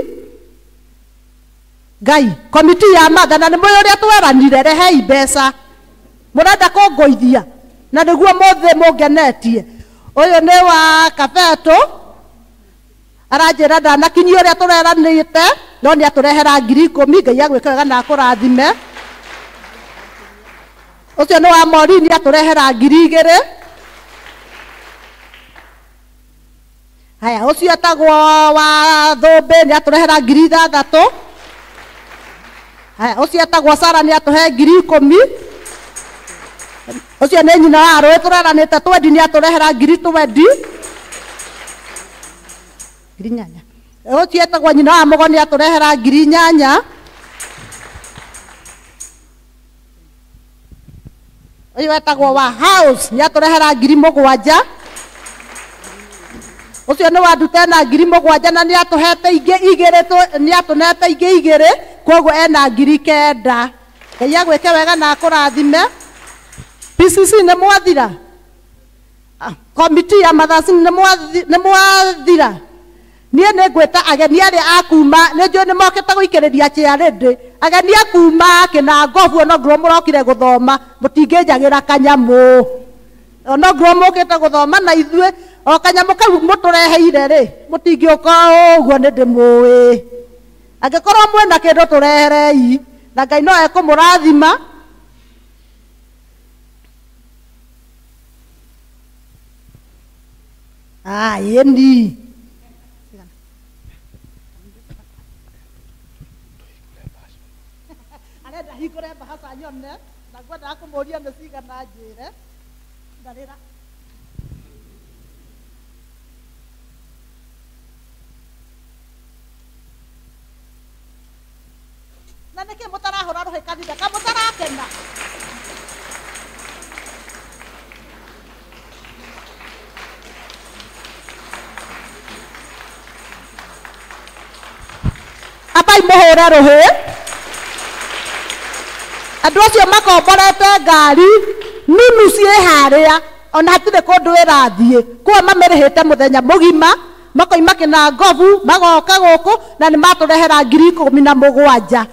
Ngai, committee ya matha na nĩ mũĩ ũrĩa tweranire, rehei mbeca mũrenda kũngũithia na nĩguo mũthĩ mũngenetie. Ũyũ nĩ wa Kabetũ aranjĩra ndanakinyia ũrĩa tũreranĩte no nĩ atũrehera 10,000. Ngai agwĩke wega na akũrathime. Ũcio nĩ wa Morini atũrehera 2,000. Haya, ũcio etagwo wa Thũmbĩ nĩ atũrehera 6,000. Haya, ũcio etagwo Sara nĩ atũhe 10,000. Ũcio nĩ nyina wa Rũĩ tũreranĩte twendi nĩ atũrehera 20,000. 8,000. Ũcio etagwo nyina wa Mũgo nĩ atũrehera 8,000. Ũyũ etagwo wa House nĩ atũrehera 7,000. Ũcio nĩ wa Ndutena 7,000 na nĩ atũhete ingĩ igĩrĩ, nĩ atũnete ingĩ igĩrĩ, koguo ena 9,000. Ngai agwĩke wega na akũrathime. PCC nĩ mwathira, committee ya Mothers nĩ mwathira. Niĩ nĩ ngwĩta ageni arĩa a kuma, nĩ njũĩ nĩ mokĩte gũikĩrĩria chairlady, ageni a kuma Kĩnangobu ona ngorwo mũrokire gũthoma mũtingĩnjagĩra kanyamũ, ona ngorwo mũkĩte gũthoma na ithuĩ o kanyamũ kau mũtũreheire rĩ mũtingĩũka ũguo nĩ ndĩmũĩ. Angĩkorwo mwĩna kĩndũ tũreherei na Ngai no ekũmũrathima. Ĩni arenda hingũre mbahaca nyone na ngwendaga kũmũria nĩ cigana njĩre ndarĩra. Na nĩkĩ mũtarahũra rũhĩ kanitha ka mũtarakena? Ambai mũhũre rũhĩ. Andũ acio makomborete ngari nunu ciĩ harĩa ona hatirĩ kũndũ ĩrathiĩ, kuo mamĩrĩhĩte mũthenya mũgima, makoima Kĩnangobu magoka gũkũ na nĩ matũrehera 17,000.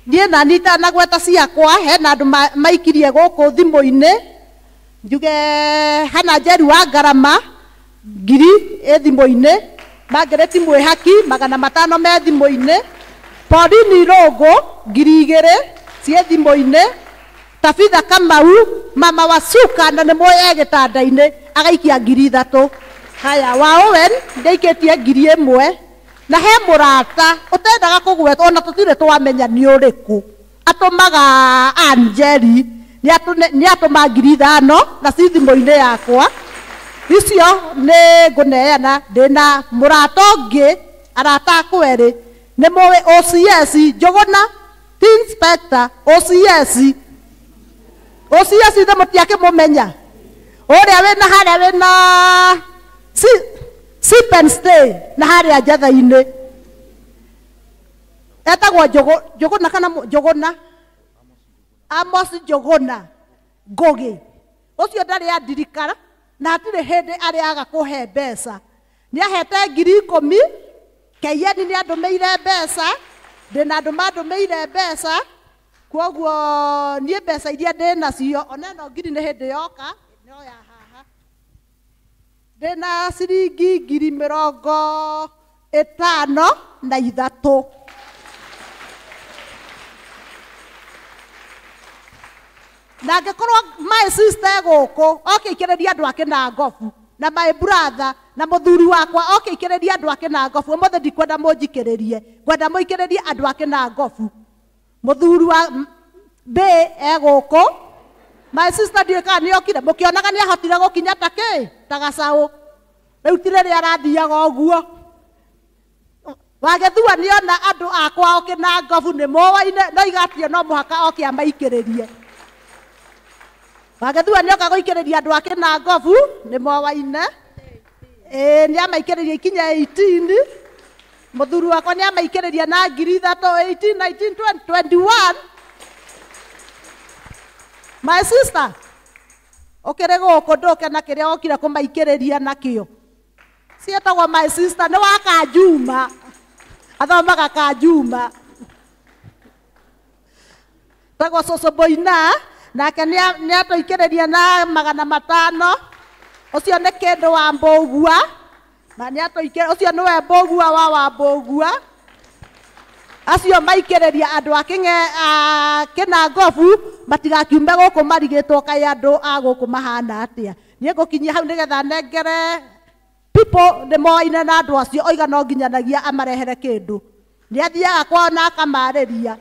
Niĩ nani itanagweta ciakwa, hena andũ maikirie gũkũ thimũ-inĩ, njuge hana Njeri wa Ngarama 1,000 ĩ thimũ-inĩ, Margaret Mwĩhaki 500 me thimũ-inĩ, Pauline Irũngũ 2,000 ciĩ thimũ-inĩ, Tabitha Kamau mama wa Suka na nĩ mũĩ e gĩtanda-inĩ agaikia 3,000. Haya, wa Owen ndĩaikĩtie 1,000. Na he mũrata ũtendaga kũgwetwo ona tũtirĩ twamenya nĩ ũrĩkũ, atũmaga Anjeri nĩ atũma 5,000 na ci thimũ-inĩ yakwa. Icio nĩ ngũneana. Ndĩna mũrata ũngĩ, arata akwa erĩ nĩ mũĩ OCS Njũgũna, ti inspector, OCS. OCS ithe mũtiakĩmũmenya, ũrĩa wĩna harĩa wĩna sip and stay na harĩa njatha-inĩ, etagwo Njũgũna kana Njũgũna, Amos Njũgũna Ngũgĩ. Ũcio ndarĩ andirikana na hatirĩ hĩndĩ arĩ aga kũhe mbeca. Nĩ ahete 10,000, KN nĩ andũmĩire mbeca, ndĩna andũ mandũmĩire mbeca, kwoguo niĩ mbeca iria ndĩnacio ona ĩno 1,000 nĩ hĩndĩ yoka no ya haha. Ndĩna ciringi 53,000. Na angĩkorwo my sister gũkũ oke ikĩrĩria andũ a Kĩnangobu, na my brother na mũthuri wakwa oke ikĩrĩria andũ a Kĩnangobu, ũmũthĩ ndikwenda mũnjikĩrĩrie, ngwenda mũikĩrĩrie andũ a Kĩnangobu. Mũthuri wa B e gũkũ, my sister ndiũĩ kana nĩokire, mũkĩonaga nĩahotire gũkinya ta kĩ ta gacaũ, rĩu ti rĩrĩa arathiaga ũguo. Wagĩthua nĩona andũ akwa o Kĩnangobu nĩ moaine, no igatio no mũhaka oke amaikĩrĩrie. Wagĩthua nĩoka gũikĩrĩria andũ a Kĩnangobu nĩ moaine. Ĩĩ nĩamaikĩrĩria ikinya 18. Mũthuri wakwa nĩamaikĩrĩria na 3,000, 18, 19, 20, 21. My sister, ũkĩrĩ gũkũ ndũke na kĩrĩa wokire kũmaikĩrĩria nakĩo. Ciĩtagwo my sister nĩ wa Kanjuma, athomaga Kanjuma. Tagwo Cũcũ Boina, nake nĩatũikĩrĩria na 500. Ũcio nĩ kĩndũ wa Mbũgua, na nĩatũikĩrĩria, ũcio nĩwe Mbũgua wa Mbũgua. Acio maikĩrĩria andũ a Kĩnangobu matigakiume gũkũ marigĩtwo kaĩ andũ a gũkũ mahana atĩa. Niĩ ngũkinyia hau nĩgetha nengere people nĩ moaine na andũ acio, oiga no nginyanagia amarehere kĩndũ. Nĩ athiaga kwao na akamarĩria.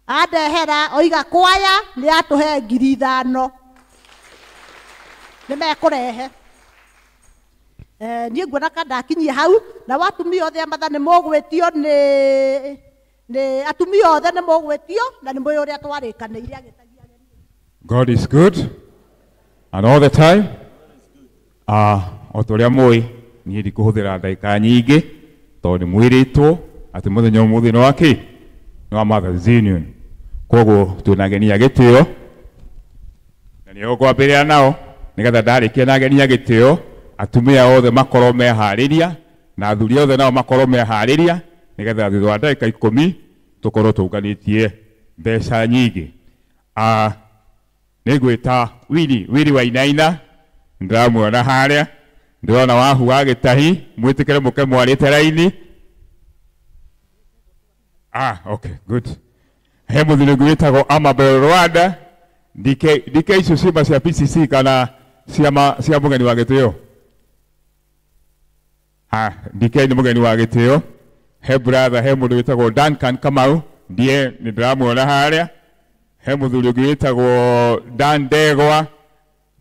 Andehera oiga kwaya nĩ atũhe 5,000 nĩ mekũrehe. Niĩ nguona ka ndakinyia hau, na watumia othe a matha nĩ mũgwĩtio nĩ atumia othe nĩ mũgwĩtio na nĩ mũĩ ũrĩa twarĩkanĩire. God is good and all the time. O ta ũrĩa mũĩ niĩ ndikũhũthĩra ndagĩka nyingĩ tondũ nĩ mwĩrĩtwo atĩ mũthenya ũmũthĩ nĩ wa kĩ? Nĩ wa Mothers Union. Koguo twĩna ageni a gĩtĩo na nĩo ngwambĩrĩra nao nĩgetha ndarĩkia na ageni a gĩtĩo atumia othe makorwo meharĩria na athuri othe nao makorwo meharĩria nĩgetha thutha wa ndagĩka 10 tũkorwo tũnganĩtie mbeca nyingĩ. Nĩngwĩta Willy Wainaina, ndĩramuona harĩa, ndĩrona Wahu wa Gĩtahi, mwĩtĩkĩre mũke mwarĩte raini. Ah, okay, good. He muthuri ũngĩ wĩtagwo Amabel Rwanda. DK DK icio ciuma cia PCC kana ciama cia mũgeni wa gĩtĩo? Ah, DK nĩ mũgeni wa gĩtĩo. He brother, he mũndũ wĩtagwo Duncan Kamau, ndiĩ nĩ ndĩramuona harĩa. He mũthuri ũngĩ wĩtagwo Dan Ndegwa,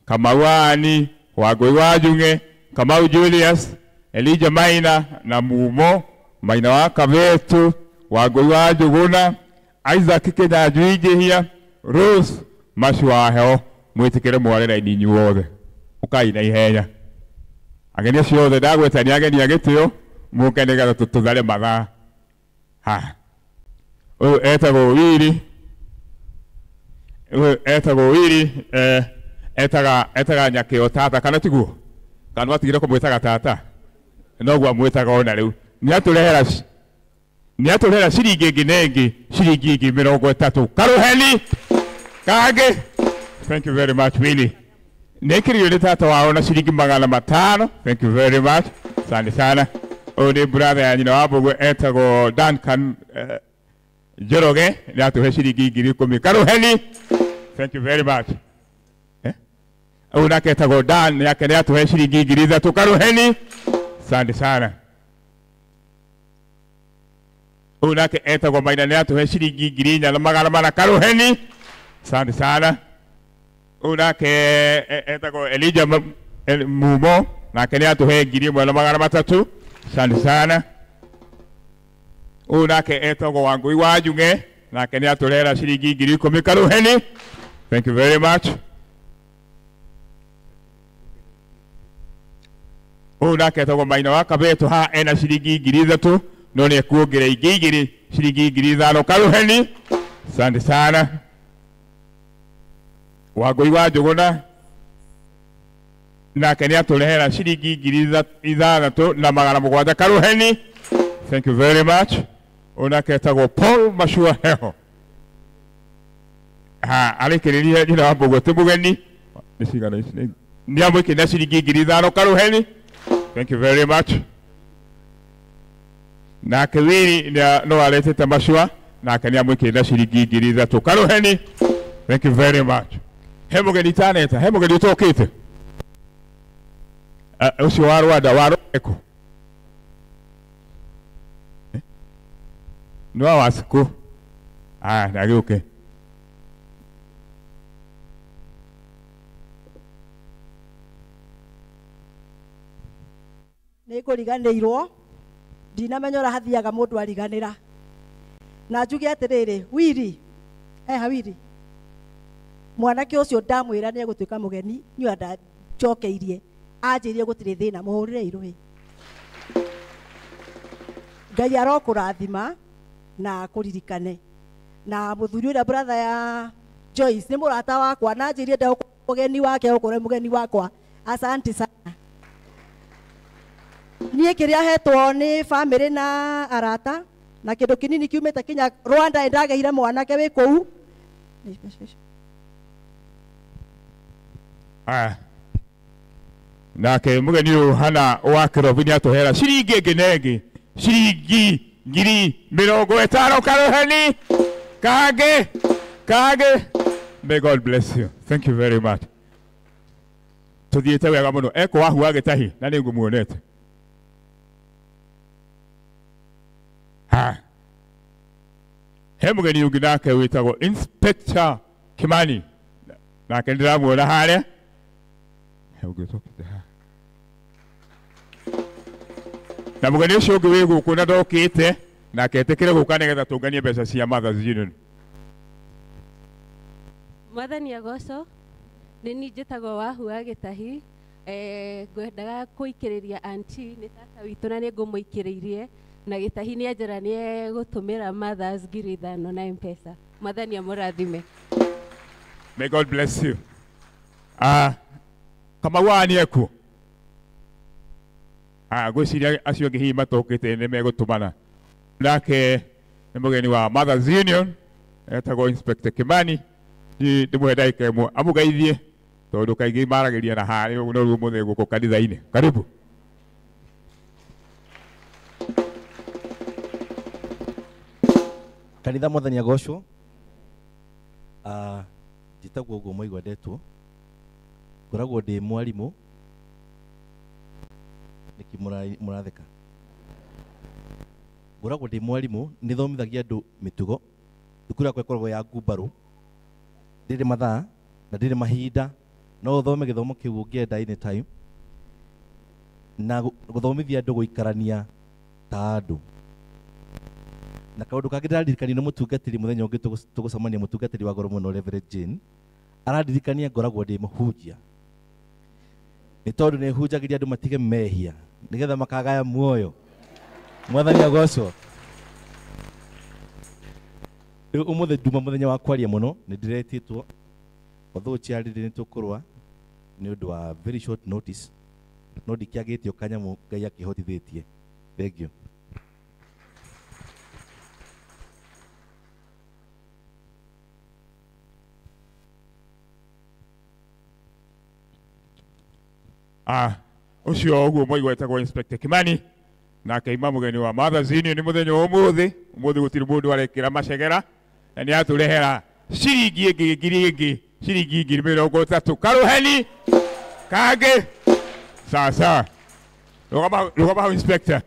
Kamau Ani, Wangũi wa Njung'e, Kamau Julius, Elijah Maina na Mumo, Maina wa Kavetu, Wangũi wa Njũgũna, Isaac Kinyanjui Njihia, Rose Macio heo, mwĩtĩkĩre mware raini inyuothe. Ũkai na ihenya. Ageni acio othe ndagweta nĩ ageni a gĩtĩo, mũke nĩgetha tũthare mathaa. Ha. Ũyũ etagwo Wili. Ũyũ etagwo Wili, etaga Nyakĩo tata kana tiguo? Kana watigire kũmwĩtaga tata? Noguo amwĩtaga ona rĩu. Nĩatũrehera ciringi ĩngĩ na ĩngĩ, ciringi ĩngĩ 30. Karũheni kangĩ. Thank you very much, Willy. Nĩkĩrĩrio nĩ tata wao na ciringi 500. Thank you very much. Asante sana. Ũyũ nĩ brother ya nyina wa Mbũgwe etagwo Duncan Njoroge, nĩatũhe ciringi 10,000. Karũheni. Thank you very much. Ũyũ nake etagwo Dan, nake nĩatũhe ciringi 3,000. Karũheni. Asante sana. Ũyũ nake etagwo Maina, nĩatũhe ciringi 4,400. Karũheni. Asante sana. Ũyũ nake etagwo Elijah Mumo, nake nĩatũhe 1,300. Asante sana. Ũyũ nake etagwo Wangũi wa Njung'e, nake nĩatũrehera ciringi 10,000. Karũheni. Thank you very much. Ũyũ nake etagwo Maina wa Kabeto, haha ena ciringi 3,000, no nĩ ekuongerera ingĩ igĩrĩ, ciringi 5,000. Karũheni. Asante sana. Wangũi wa Njũgũna nake nĩatũrehera ciringi 6,700. Karũheni. Thank you very much. Ũyũ nake etagwo Paul Mashua Heho. Ha, arĩkĩrĩria nyina wa Mbũgwe ti mũgeni. Nĩ cigana ici? Nĩamwĩkĩrĩra ciringi 5,000. Karũheni. Thank you very much. Nake Wili no aretete Mashua, nake nĩamwĩkĩrĩra ciringi 3,000. Karũheni. Thank you very much. He mũgeni taneta, he mũgeni ũtokĩte. Ũcio wa Rwanda, wa Rweko. Nĩ wa Wacikũ. Ah, nĩagĩũke. Nĩ ngũriganĩirwo, ndinamenya ũrĩa hathiaga mũndũ ariganĩra. Na njuge atĩrĩrĩ, Wili, eha Wili. Mwanake ũcio ndamwĩra nĩ egũtuĩka mũgeni, niĩ ndacokeirie. Anjĩrire gũtirĩ thĩna, mũhũrĩre irũĩ. Ngai arokũrathima na akũririkane. Na mũthuri ũrĩa brother ya Joyce nĩ mũrata wakwa, na anjĩrire ndegũkorwo mũgeni wake, egũkorwo mũgeni wakwa. Asante sana. Niĩ kĩrĩa hetwo nĩ family na arata, na kĩndũ kĩnini kiumĩte kinya Rwanda, nĩndagĩire mwanake wĩ kũu. Ah. Nake mũgeni ũyũ hana wa Kĩrobi nĩatũhera ciringi ĩngĩ na ĩngĩ, ciringi 50,000. Karũheni kangĩ kangĩ. May God bless you. Thank you very much. Tũthiĩte wega mũno. Ekũ wahu wa Gĩtahi na nĩ ngũmuonete. Ha. He mũgeni ũngĩ nake wĩtagwo Inspector Kimani, nake ndĩramuona harĩa. He ũngĩ ũtokĩte haha. Na mũgeni ũcio ũngĩ wĩ gũkũ na ndokĩte, nake etĩkĩre gũka nĩgetha tũnganie mbeca cia Mothers Union. Mwathani agocwo. Nĩ niĩ njĩtagwo Wahu wa Gĩtahi. Ngwendaga kũikĩrĩria auntie nĩ tata witũ na nĩ ngũmũikĩrĩirie, na Gĩtahi nĩ anjĩra nĩ egũtũmĩra Mothers 5,000 na M-Pesa. Mwathani amũrathime. May God bless you. Ah, Kamau aya ekuo. Ah, ngwĩciria acio angĩ hihi matokĩte nĩ megũtũmana. Nake nĩ mũgeni wa Mothers Union etagwo Inspector Kimani. Niĩ ndĩmũhe ndagĩka ĩmwe amũgeithie, tondũ kaingĩ maragĩria na harĩa ũguo noguo mũthĩ gũkũ kanitha-inĩ. Karibu. Kanitha mwathani agocwo. Njĩtagwo ũguo mwaigua ndetwo. Ngoragwo ndĩ mwarimũ. Nĩkĩ mũratheka? Ngoragwo ndĩ mwarimũ, nĩthomithagia andũ mĩtugo. Thukuru yakwa ĩkoragwo ya ngumbarũ. Ndĩrĩ mathaa na ndĩrĩ mahinda, no ũthome gĩthomo kĩu ũngĩenda anytime. Na gũthomithia andũ gũikarania ta andũ. Na kaũndũ kangĩ ndĩraririkania nĩ mũtungatĩri mũthenya ũngĩ tũgũcemania mũtungatĩri wa goro mũno Reverend Jane. Arandirikania ngoragwo ndĩ mũhunjia. Nĩ tondũ nĩ hunjagĩria andũ matige mehia nĩgetha makagaya muoyo. Mwathani agocwo. Rĩu ũmũthĩ nduma mũthenya wa kwaria mũno, nĩ ndĩretĩtwo. Although chairlady nĩ tũkũrũa nĩ ũndũ wa very short notice, no ndikĩagĩtio kanyamũ Ngai akĩhotithĩtie. Thank you. Ucio ũguo mwaigua etagwo Inspector Kimani nake ima mũgeni wa Mothers Union mũthenya wa ũmũthĩ. Ũmũthĩ gũtirĩ mũndũ arekĩra macegera na nĩ atũrehera ciringi ĩngĩ ngiri ĩngĩ ciringi 30,000 karuheni kangĩ. Sasa rũgama hau Inspector.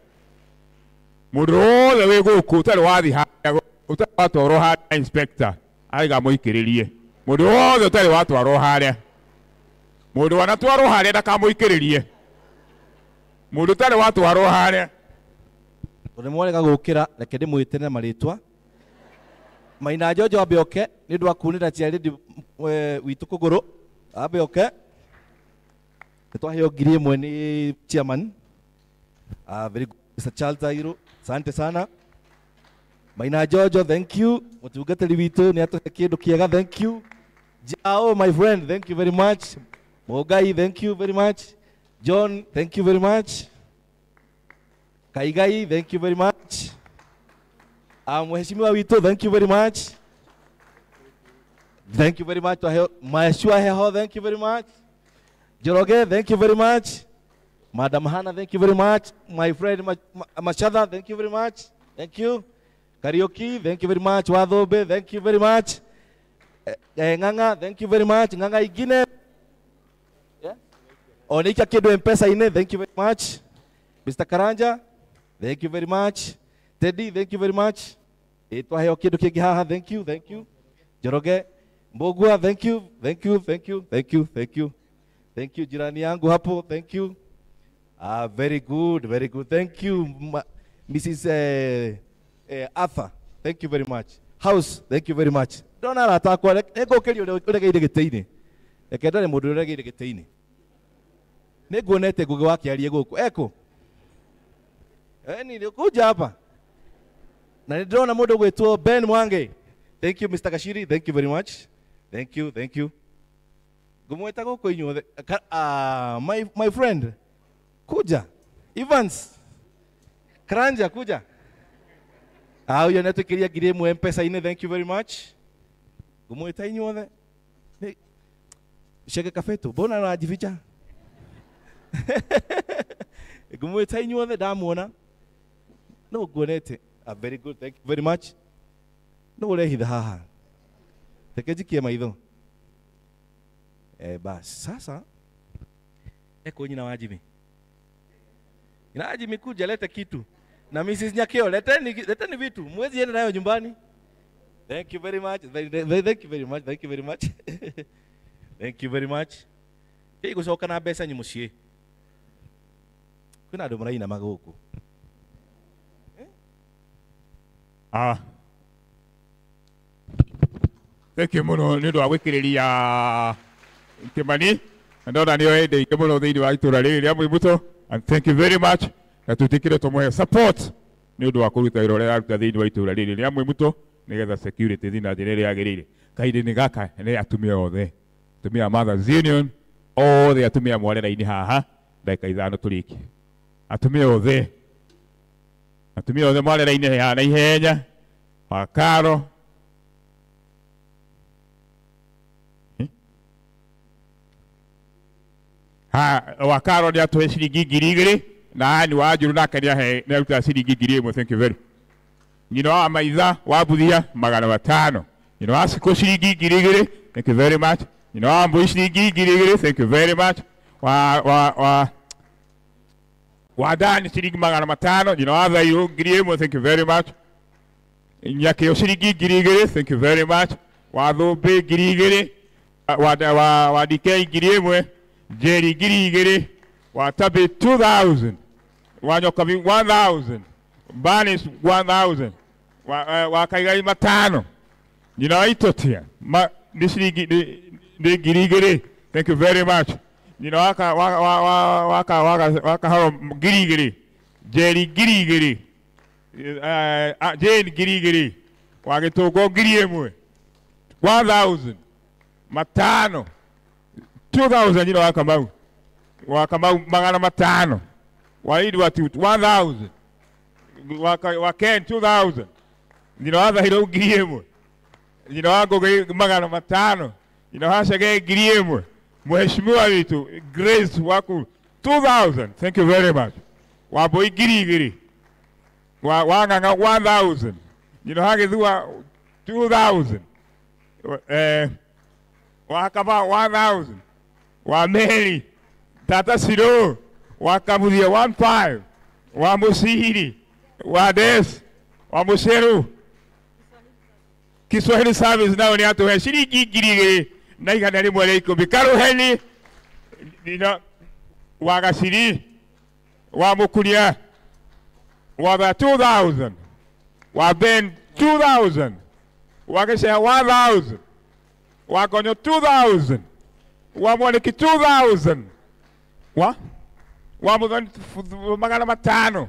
Mũndũ wothe wĩ gũkũ ũtarĩ wathiĩ harĩa ũtarĩ watwarwo harĩa Inspector aiga mũikĩrĩrie. Mũndũ wothe ũtarĩ watwarwo harĩa, mũndũ wanatwarwo harĩa ndakamũikĩrĩrie. Mũndũ ũtarĩ watwarwo harĩa. Tondũ nĩmwarega gũkĩra, reke ndĩmwĩte na marĩtwa. Maina Jojo ambe oke nĩ ũndũ wa kunĩra chairlady witũ kũgũrũ. Ambe oke. Nĩ twaheo 1,000 nĩ chairman. Very good. Mr. Charles Airo, asante sana. Maina Jojo, thank you. Mũtungatĩri witũ nĩ atũhe kĩndũ kĩega, thank you. Jao, my friend, thank you very much. Mogai, thank you very much. John, thank you very much. Kaigai, thank you very much. Mheshimiwa witũ, thank you very much. Thank you very much. Maeshua Heho, thank you very much. Joroge, thank you very much. Madam Hannah, thank you very much. My friend Mashada, thank you very much. Thank you. Karaoke, thank you very much. Wathobe, thank you very much. Nganga, thank you very much. Nganga Igine. Yeah? Onika Kedo M-Pesa Ine, thank you very much. Mr. Karanja, thank you very much. Teddy, thank you very much. Etwaheo Kedo Kegihaha, thank you, thank you. Joroge, Mbogua, thank you, thank you, thank you, thank you, thank you. Thank you, jirani yangu hapo, thank you. Very good, very good. Thank you, Mrs. Arthur, thank you very much. House, thank you very much. Ndona arata akwa, nĩngũkĩria ũrĩa ũregeire gĩtĩ-inĩ. Reke ndore mũndũ ũrĩa ũregeire gĩtĩ-inĩ. Nĩnguonete Ngũgĩ wa Kĩarie gũkũ. Eko? Ni kuja hapa. Na nĩndĩrona mũndũ ũgwĩtwo Ben Mwangi. Thank you, Mr. Kashiri. Thank you very much. Thank you, thank you. Ngũmwĩta gũkũ inyuothe. My friend, kuja. Evans. Karanja, kuja. Huyo nĩatwĩkĩria 1,000 M-Pesa-inĩ. Thank you very much. Ngũmwĩta inyuothe. Shege Kafeto, mbona unajificha? Ngũmwĩta inyuothe ndamuona. No nguonete. Very good, thank you very much. No ũrehitha haha. Reke njikie maitho. Bas, sasa eko nyina wa Jimmy. Nyina wa Jimmy kuja lete kitu. Na Mrs. Nyakeo, leteni vitu. Mwezi enda nayo nyumbani. Thank you very much. Thank you very much. Thank you very much. Thank you very much. Kei gucoka na mbeca nyi muciĩ. Kwĩna andũ marainama gũkũ. Thank you mũno nĩ ũndũ wa gwĩkĩrĩria Kimani. Na ndona nĩ oete ingĩ mũno thĩinĩ wa itũra rĩrĩ rĩa Mwĩmbuto. And thank you very much. Na tũtĩkĩre tũmũhe support nĩ ũndũ wa kũruta wĩra ũrĩa araruta thĩinĩ wa itũra rĩrĩ rĩa Mwĩmbuto nĩgetha security ĩthiĩ na njĩra ĩrĩa yagĩrĩire. Kahinda-inĩ gaka nĩ atumia othe, atumia a Mothers Union othe, atumia mwarera-inĩ haha, ndagĩka 5 tũrĩkie. Atumia othe, atumia othe mwarera-inĩ haha na ihenya, wakaro. Ha, wakaro nĩ atũhe ciringi 2,000 na ni wa Njũrũ nake nĩ aruta ciringi 1,000. Thank you very. Nyina wa maitha wa Buthia 500. Nyina wa Siko ciringi 2,000. Thank you very much. Nyina wa Mbui ciringi 2,000. Thank you very much. Wa Dani ciringi 500. Nyina wa Thairũ 1,000. Thank you very much. Nyakĩo ciringi 2,000. Thank you very much. Wa Thũmbĩ 2,000. Wa DK 1,000. Jerry 2,000. Wa Tabi 2,000. Wa Nyokabi 1,000. Banis 1,000. Wa Kaigai 5. Nyina wa Itotia nĩ ciringi nĩ 2,000. Thank you very much. Nyina wa Kahoro 2,000. Jerry 2,000. Jane 2,000. Wa Gĩtũngũ 1,000. 1,000. 5. 2,000 nyina wa Kamau. Wa Kamau 500. Wa Edward 1,000. Wa Ken 2,000. Nyina wa Thahirũ 1,000. Nyina wa Ngũgĩ 500. Nyina wa Chege 1,000. Mheshimiwa witu Grace waku 2,000. Thank you very much. Wa Mbui 2,000. Wa Ng'ang'a 1,000. Nyina wa Gĩthua 2,000. Wa Kaba 1,000. Wa Meli Tata Siro wa Kamuthia 1,500. Wa Musihiri wa Des wa Museru Kiswahili service nao ni atuhe ciringi 2,110. Karuheni nina wa Gaciri wa Mukuria wa 2,000. Wa Ben 2,000. Wa Gĩceha 1,000. Wa Gonyo 2,000. Wa Mwaniki 2,000. Wa Muthoni 500.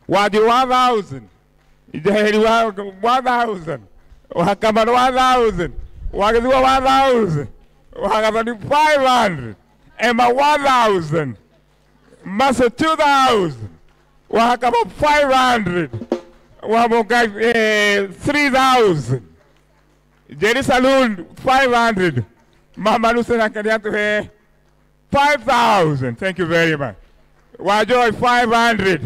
Wa Ndi 1,000. Njeheri 1,000. Wa Kamano 1,000. Wa Gĩthua 1,000. Wa Gathoni 500. Emma 1,000. Masa 2,000. Wa Hakama 500. Wa Mungai 3,000. Jerry Saloon 500. Mama Lucy Nakariatu 5,000. Thank you very much. Wa Joy 500.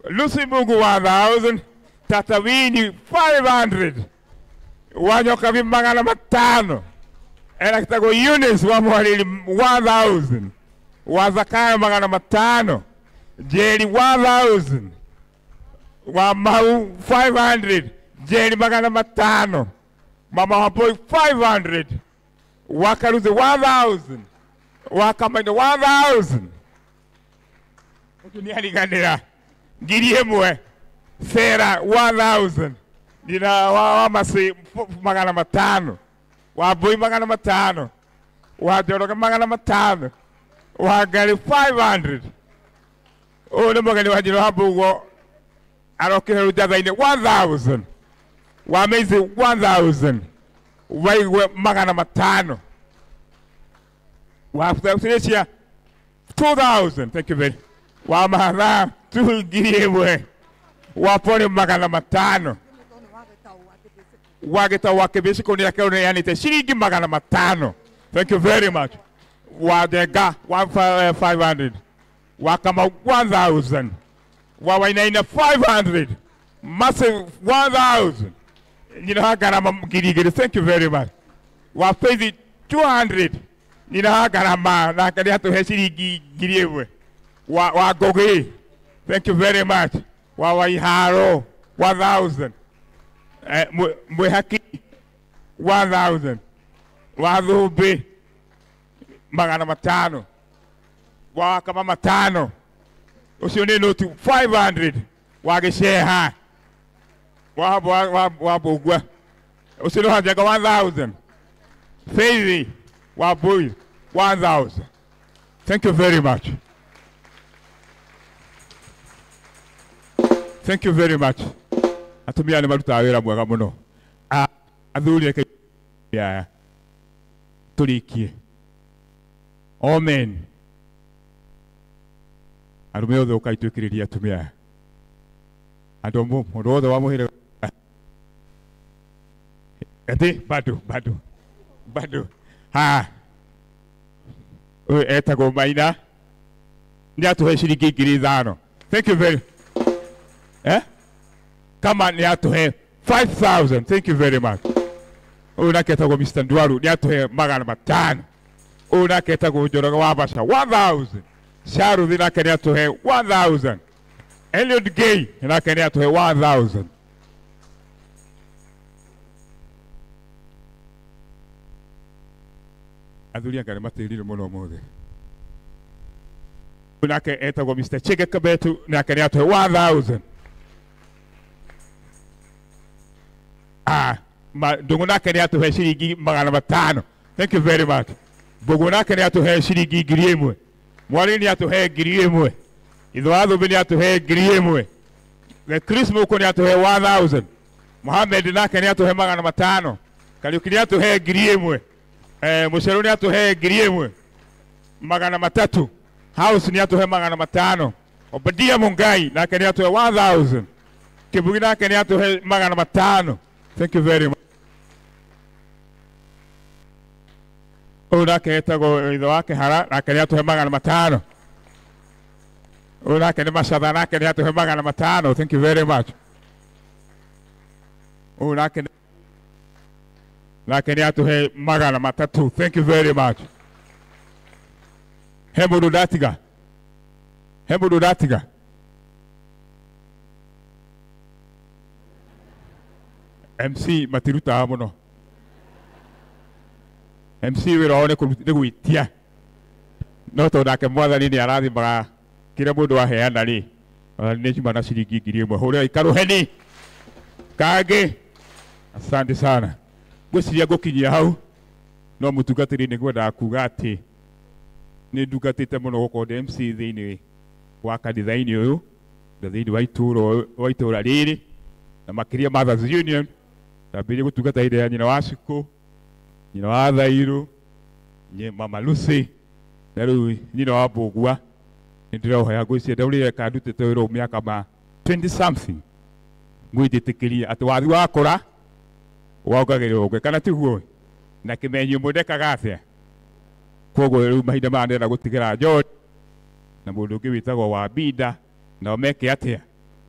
Lucy Mungu 1,000. Tatawini 500. Wa Nyokabi 500. Era kitagwo Eunice wa Mwariri 1,000. Wa Zakayo 500. Jerry 1,000. Wa Mau 500. Jerry 500. Mama Wambui 500. Wa Karuzi 1,000. Wa Kamaino 1,000. Ũcio nĩ ariganĩra 1,000. Sera 1,000. Nina wa Masi 500. Wa Mbui 500. Wa Njoroge 500. Wa Ngari 500. Ũyũ nĩ mũgeni wa Njĩra wa Mbũguo arokire rĩu njatha-inĩ 1,000. Wa Maisie 1,000. Wa Igwe 500. Wa Tunisia 2,000. Thank you very. Wa Mahatha 2,000. Wa Pole 500. Wa Gĩtau wa Kĩbĩcikũ nĩ akeũneanĩte ciringi 500. Thank you very much. Wa Ndenga 500. Wa Kamau 1,000. Wa Wainaina 500. Masi 1,000. Nyina wa Ngarama 2,000. Thank you very much. Wa Faith 200. Nyina wa Ngarama nake nĩ atũhe ciringi 1,000. Wa Ngũgĩ. Thank you very much. Wa Waiharo 1,000. Mwĩhaki 1,000. Wa Thũmbĩ 500. Wa Wakama 5. Ũcio nĩ noti 500. Wa Gĩceha wa Mbũgua ũcio nĩ Wanjenga 1,000. Faith wa Mbui 1,000. Thank you very much. Thank you very much. Atumia nĩ marutaga wĩra mwega mũno. Athuri reke aya tũrĩkie. Amen. Arũme othe ũkai twĩkĩrĩrie atumia aya. Andũ mũndũ wothe wa mũhĩrĩga Ati bado bado bado ha ũyũ etagwo Maina nĩ atũhe ciringi 5,000. Thank you very. Kama nĩ atũhe 5000. Thank you very much. Ũyũ nake etagwo Mr. Ndwaru nĩ atũhe 500. Ũyũ nake etagwo Njoroge wa Baca 1000. Sharuthi nake nĩ atũhe 1000. Eliud Gay nake nĩ atũhe 1000. Athuri anga nĩ matĩrire mũno ũmũthĩ. Ũyũ nake etagwo Mr. Chege Kabetu nake nĩ atũhe 1000. Ndung'u nake nĩ atũhe ciringi 500. Thank you very much. Mbũgũ nake nĩ atũhe ciringi 1000. Mwari nĩ atũhe 1000. Itho wa Thũmbĩ nĩ atũhe 1000. Chris Muko nĩ atũhe 1000. Mohamed nake nĩ atũhe 500. Kariuki nĩ atũhe 1000. Mũceru nĩ atũhe 1000. 300. House nĩ atũhe 500. Obadia Mungai nake nĩ atũhe 1000. Kibugi nake nĩ atũhe 500. Thank you very much. Ũyũ nake etagwo ithe wa Kĩhara nake nĩ atũhe 500. Ũyũ nake nĩ Macatha nake nĩ atũhe 500. Thank you very much. Ũyũ nake nĩ atũhe 300. Thank you very much. He mũndũ ndatiga? He mũndũ ndatiga? MC matirutaga mũno. MC wĩra wao nĩ gwĩtia. No tondũ nake mwathani nĩ arathimaga kĩrĩa mũndũ aheana rĩ, nĩ njuma na ciringi 1000. Hũrĩra ikarũheni kangĩ. Asante sana. Ngwĩciria ngũkinyia hau, no mũtungatĩri nĩ ngwendaga kuga atĩ nĩ ndungatĩte mũno gũkorwo ndĩ MC thĩinĩ wa kanitha-inĩ ũyũ na thĩinĩ wa itũũra rĩrĩ na makĩria Mothers Union. Ndambĩrĩirie gũtungata hĩndĩ ya nyina wa Cikũ, nyina wa Thairũ, Mama Lucy na rĩu nyina wa Mbũgua. Nĩ ndĩrohoya ngwĩciria ndaũrĩre kana ndutĩte wĩra ũyũ mĩaka ma 20 something. Ngwĩtĩkĩria atĩ wathi wakũra wongagĩrĩrwo ũngĩ, kana tiguo? Na kĩmenyi ũmwe ndekaga atĩa? Koguo rĩu mahinda maya ndĩrenda gũtigĩra John na mũndũ ũngĩ wĩtagwo Wambinda, nao meke atĩa?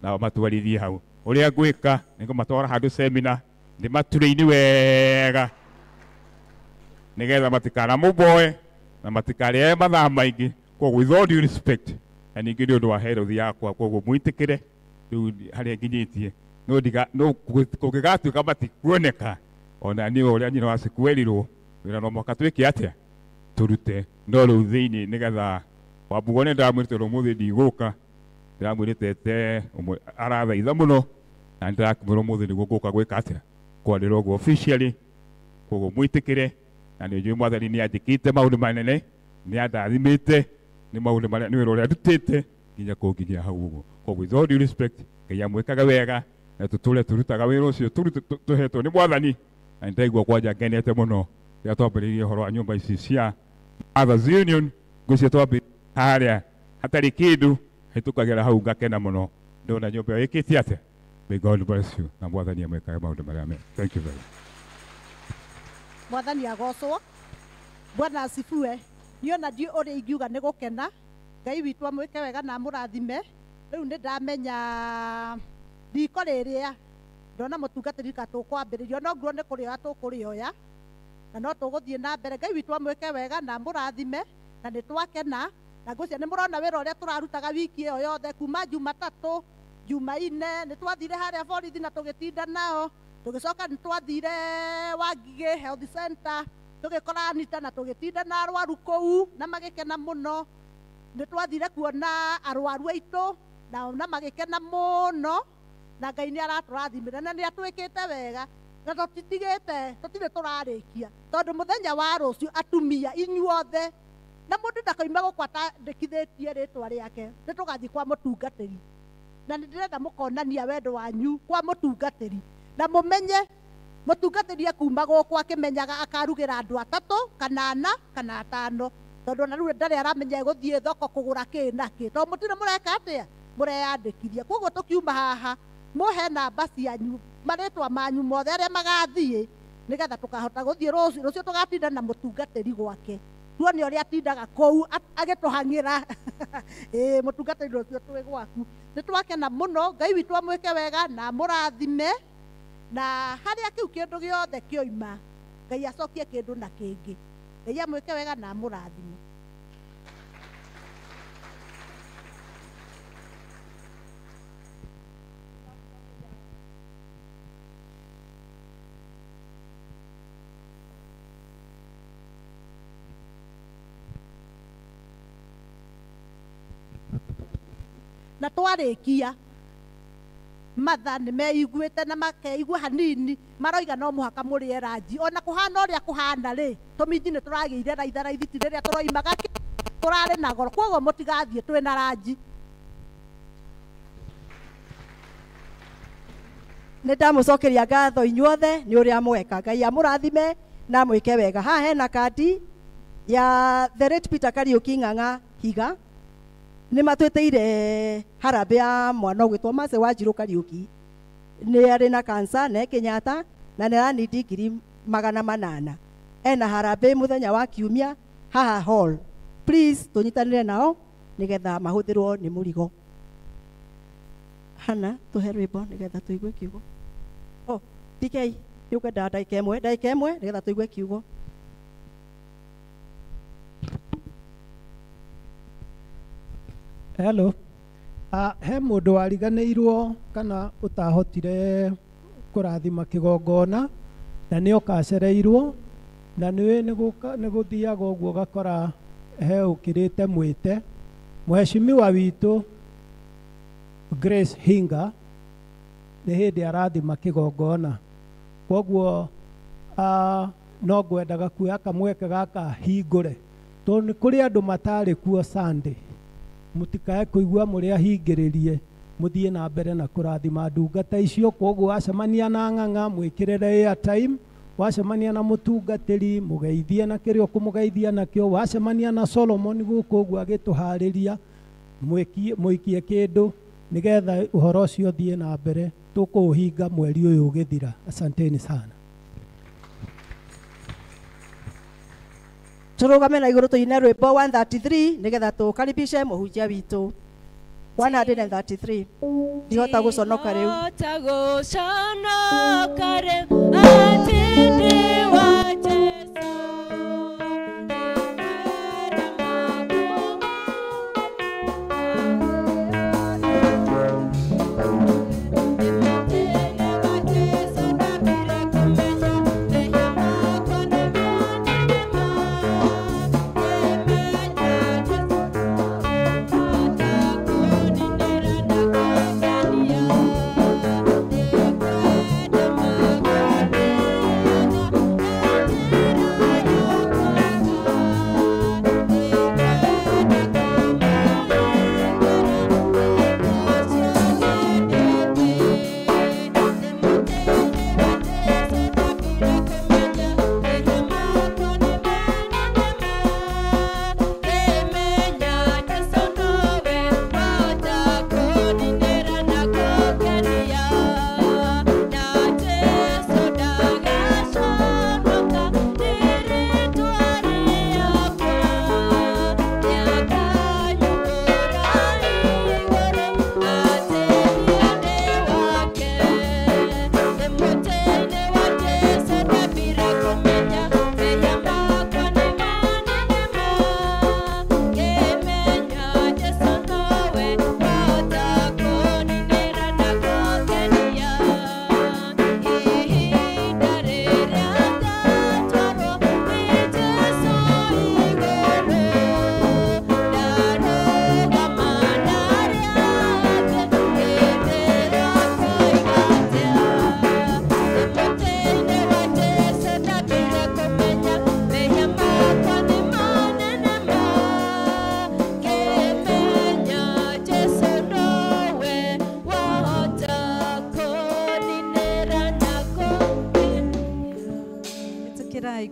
Nao matwarithie hau. Ũrĩa ngwĩka nĩ ngũmatwara handũ semina, ndĩmaturĩini wega nĩgetha matikanamũmboe na matikarĩe mathaa maingĩ. Koguo with all due respect, na ningĩ nĩ ũndũ wa health yakwa, koguo mwĩtĩkĩre rĩu harĩa nginyĩtie. No kũngĩgatuĩka matikuoneka, ona niĩ ũrĩa nyina wa Cikũ erirwo, wĩra no mũhaka twĩke atĩa? Tũrute. No rĩu thĩinĩ nĩgetha Wambũgũ nĩ ndamwĩrĩte ũmũthĩ ndigũka, ndĩramwĩrĩte te arathaitha mũno na nĩndĩrakĩmwĩra ũmũthĩ nĩguo ngũka gwĩka atĩa? Kwarĩra ũguo officially. Koguo mwĩtĩkĩre, na nĩ njũĩ mwathani nĩ anjĩkĩte maũndũ manene, nĩ andathimĩte nĩ maũndũ marĩa nĩ wĩra ũrĩa ndutĩte nginya kũnginyia hau ũguo. Koguo with all due respect, Ngai amwĩkage wega na tũtũre tũrutaga wĩra ũcio tũhetwo nĩ mwathani. Na nĩndaigua kwanja ngenete mũno rĩrĩa twambĩrĩirie ũhoro wa nyũmba ici cia Mothers Union. Ngwĩciria twambĩrĩirie harĩa hatarĩ kĩndũ, hĩtũkagĩra hau ngakena mũno ndona nyũmba ĩyo ĩkĩte atĩa. May God bless you na mwathani amwĩkage maũndũ marĩa mega. Thank you very much. Mwathani agocwo. Bwana asifiwe. Niĩ ona ndiũĩ ũrĩa ingiuga nĩ gũkena. Ngai witũ amwĩke wega na amũrathime. Rĩu nĩ ndamenya riko rĩrĩa ndona mũtungatĩri ka tũkwambĩrĩria, no ngũrwo nĩ kũrĩoya tũkũrĩoya na no tũgũthiĩ na mbere. Ngai witũ amwĩke wega na amũrathime na nĩ twakena. Na ngwĩciria nĩ mũrona wĩra ũrĩa tũrarutaga wiki ĩyo yothe kuma Jumatatũ, Jumaine nĩ twathire harĩa borithi na tũgĩtinda nao, tũgĩcoka nĩ twathire Wangigĩ Health Center tũgĩkora Anita na tũgĩtinda na arwaru kũu na magĩkena mũno. Nĩ twathire kuona arwaru aitũ na magĩkena mũno, na Ngai nĩ aratũrathimire na nĩ atwĩkĩte wega na tũtitigĩte, tũtirĩ tũrarĩkia tondũ mũthenya wa rũciũ atumia inyuothe na mũndũ ndakoima gũkũ atandĩkithĩtie rĩtwa rĩake, nĩ tũgathiĩ kwa mũtungatĩri na nĩ ndĩrenda mũkonania wendo wanyu kwa mũtungatĩri na mũmenye mũtungatĩri akuma gũkũ akĩmenyaga akarugĩra andũ 3 kana 4 kana 5, tondũ ona rĩu ndarĩ aramenya egũthiĩ thoko kũgũra kĩ na kĩ, tondũ mũtirĩ mũreka atĩa? Mũreyandĩkithia. Koguo tũkiuma haha mũhe namba cianyu, marĩtwa manyu mothe arĩa magathiĩ, nĩgetha tũkahota gũthiĩ rũciũ. Rũciũ tũgatinda na mũtungatĩri gwake. Tuone ũrĩa atindaga kũu agĩtũhang'ĩra. Ĩĩ mũtungatĩri rũciũ twĩ gwaku. Nĩ twakena mũno, Ngai witũ amwĩke wega na amũrathime, na harĩa kĩu kĩndũ gĩothe kĩoima, Ngai acokie kĩndũ na kĩngĩ. Ngai amwĩke wega na amũrathime. Na twarĩkia matha nĩ meiguĩte na makeigua hanini, maroiga no mũhaka mũrĩe ranji ona kũhana ũrĩa kũhana rĩ, tũminji nĩ tũragĩire raitharaithi ti rĩrĩa tũroimaga tũrarĩ na goro, koguo mũtigathiĩ twĩna ranji. Nĩ ndamũcokeria ngatho inyuothe nĩ ũrĩa mweka. Ngai amũrathime na amwĩke wega. Haha hena kandi ya the late Peter Kariuki Ng'ang'a Higa. Nĩ matwĩtĩire harambĩ ya mwana ũgwĩtwo Mercy Wanjirũ Kariuki. Nĩ arĩ na cancer na e Kenyatta na nĩ aranindi 800,000. Ena harambĩ mũthenya wa kiumia haha hall. Please tũnyitanĩre nao nĩgetha mahũthĩrwo nĩ mũrigo. Hana, tũhe rwĩmbo nĩgetha tũigue kiugo. Oh, PK, nĩ ũkwenda ndagĩka ĩmwe nĩgetha tũigue kiugo. Hello. He mũndũ wariganĩirwo kana ũtahotire kũrathima kĩgongona na nĩ ũkacereirwo na nĩ nĩ gũthiaga ũguo ũgakora he ũkĩrĩte mwĩte. Mheshimiwa witũ Grace Hinga nĩ hĩndĩ arathima kĩgongona, kwoguo no ngwendaga kuoya kamweke gaka hingũre tondũ nĩ kũrĩ andũ matarĩ kuo Sunday. Mũtikae kũigua mũrĩ ahingĩrĩrie, mũthiĩ na mbere na kũrathima ndungata icio. Kwoguo wacemania na Ng'ang'a mwĩkĩrĩre airtime, wacemania na mũtungatĩri mũgeithie na kĩrĩa ũkũmũgeithia nakĩo, wacemania na Solomon gũkũ ũguo agĩtũharĩria mũikie kĩndũ nĩgetha ũhoro ũcio ũthiĩ na mbere. Tũkũũhinga mweri ũyũ ũgĩthira. Asanteni sana. Tũrũgame na igũrũ tũine rwĩmbo 133 nĩgetha tũkaribishe mũhunjia witũ. 133. Ndihota gũconoka rĩu. Ndihota gũconoka rĩu atĩ ndĩ wa Jesũ.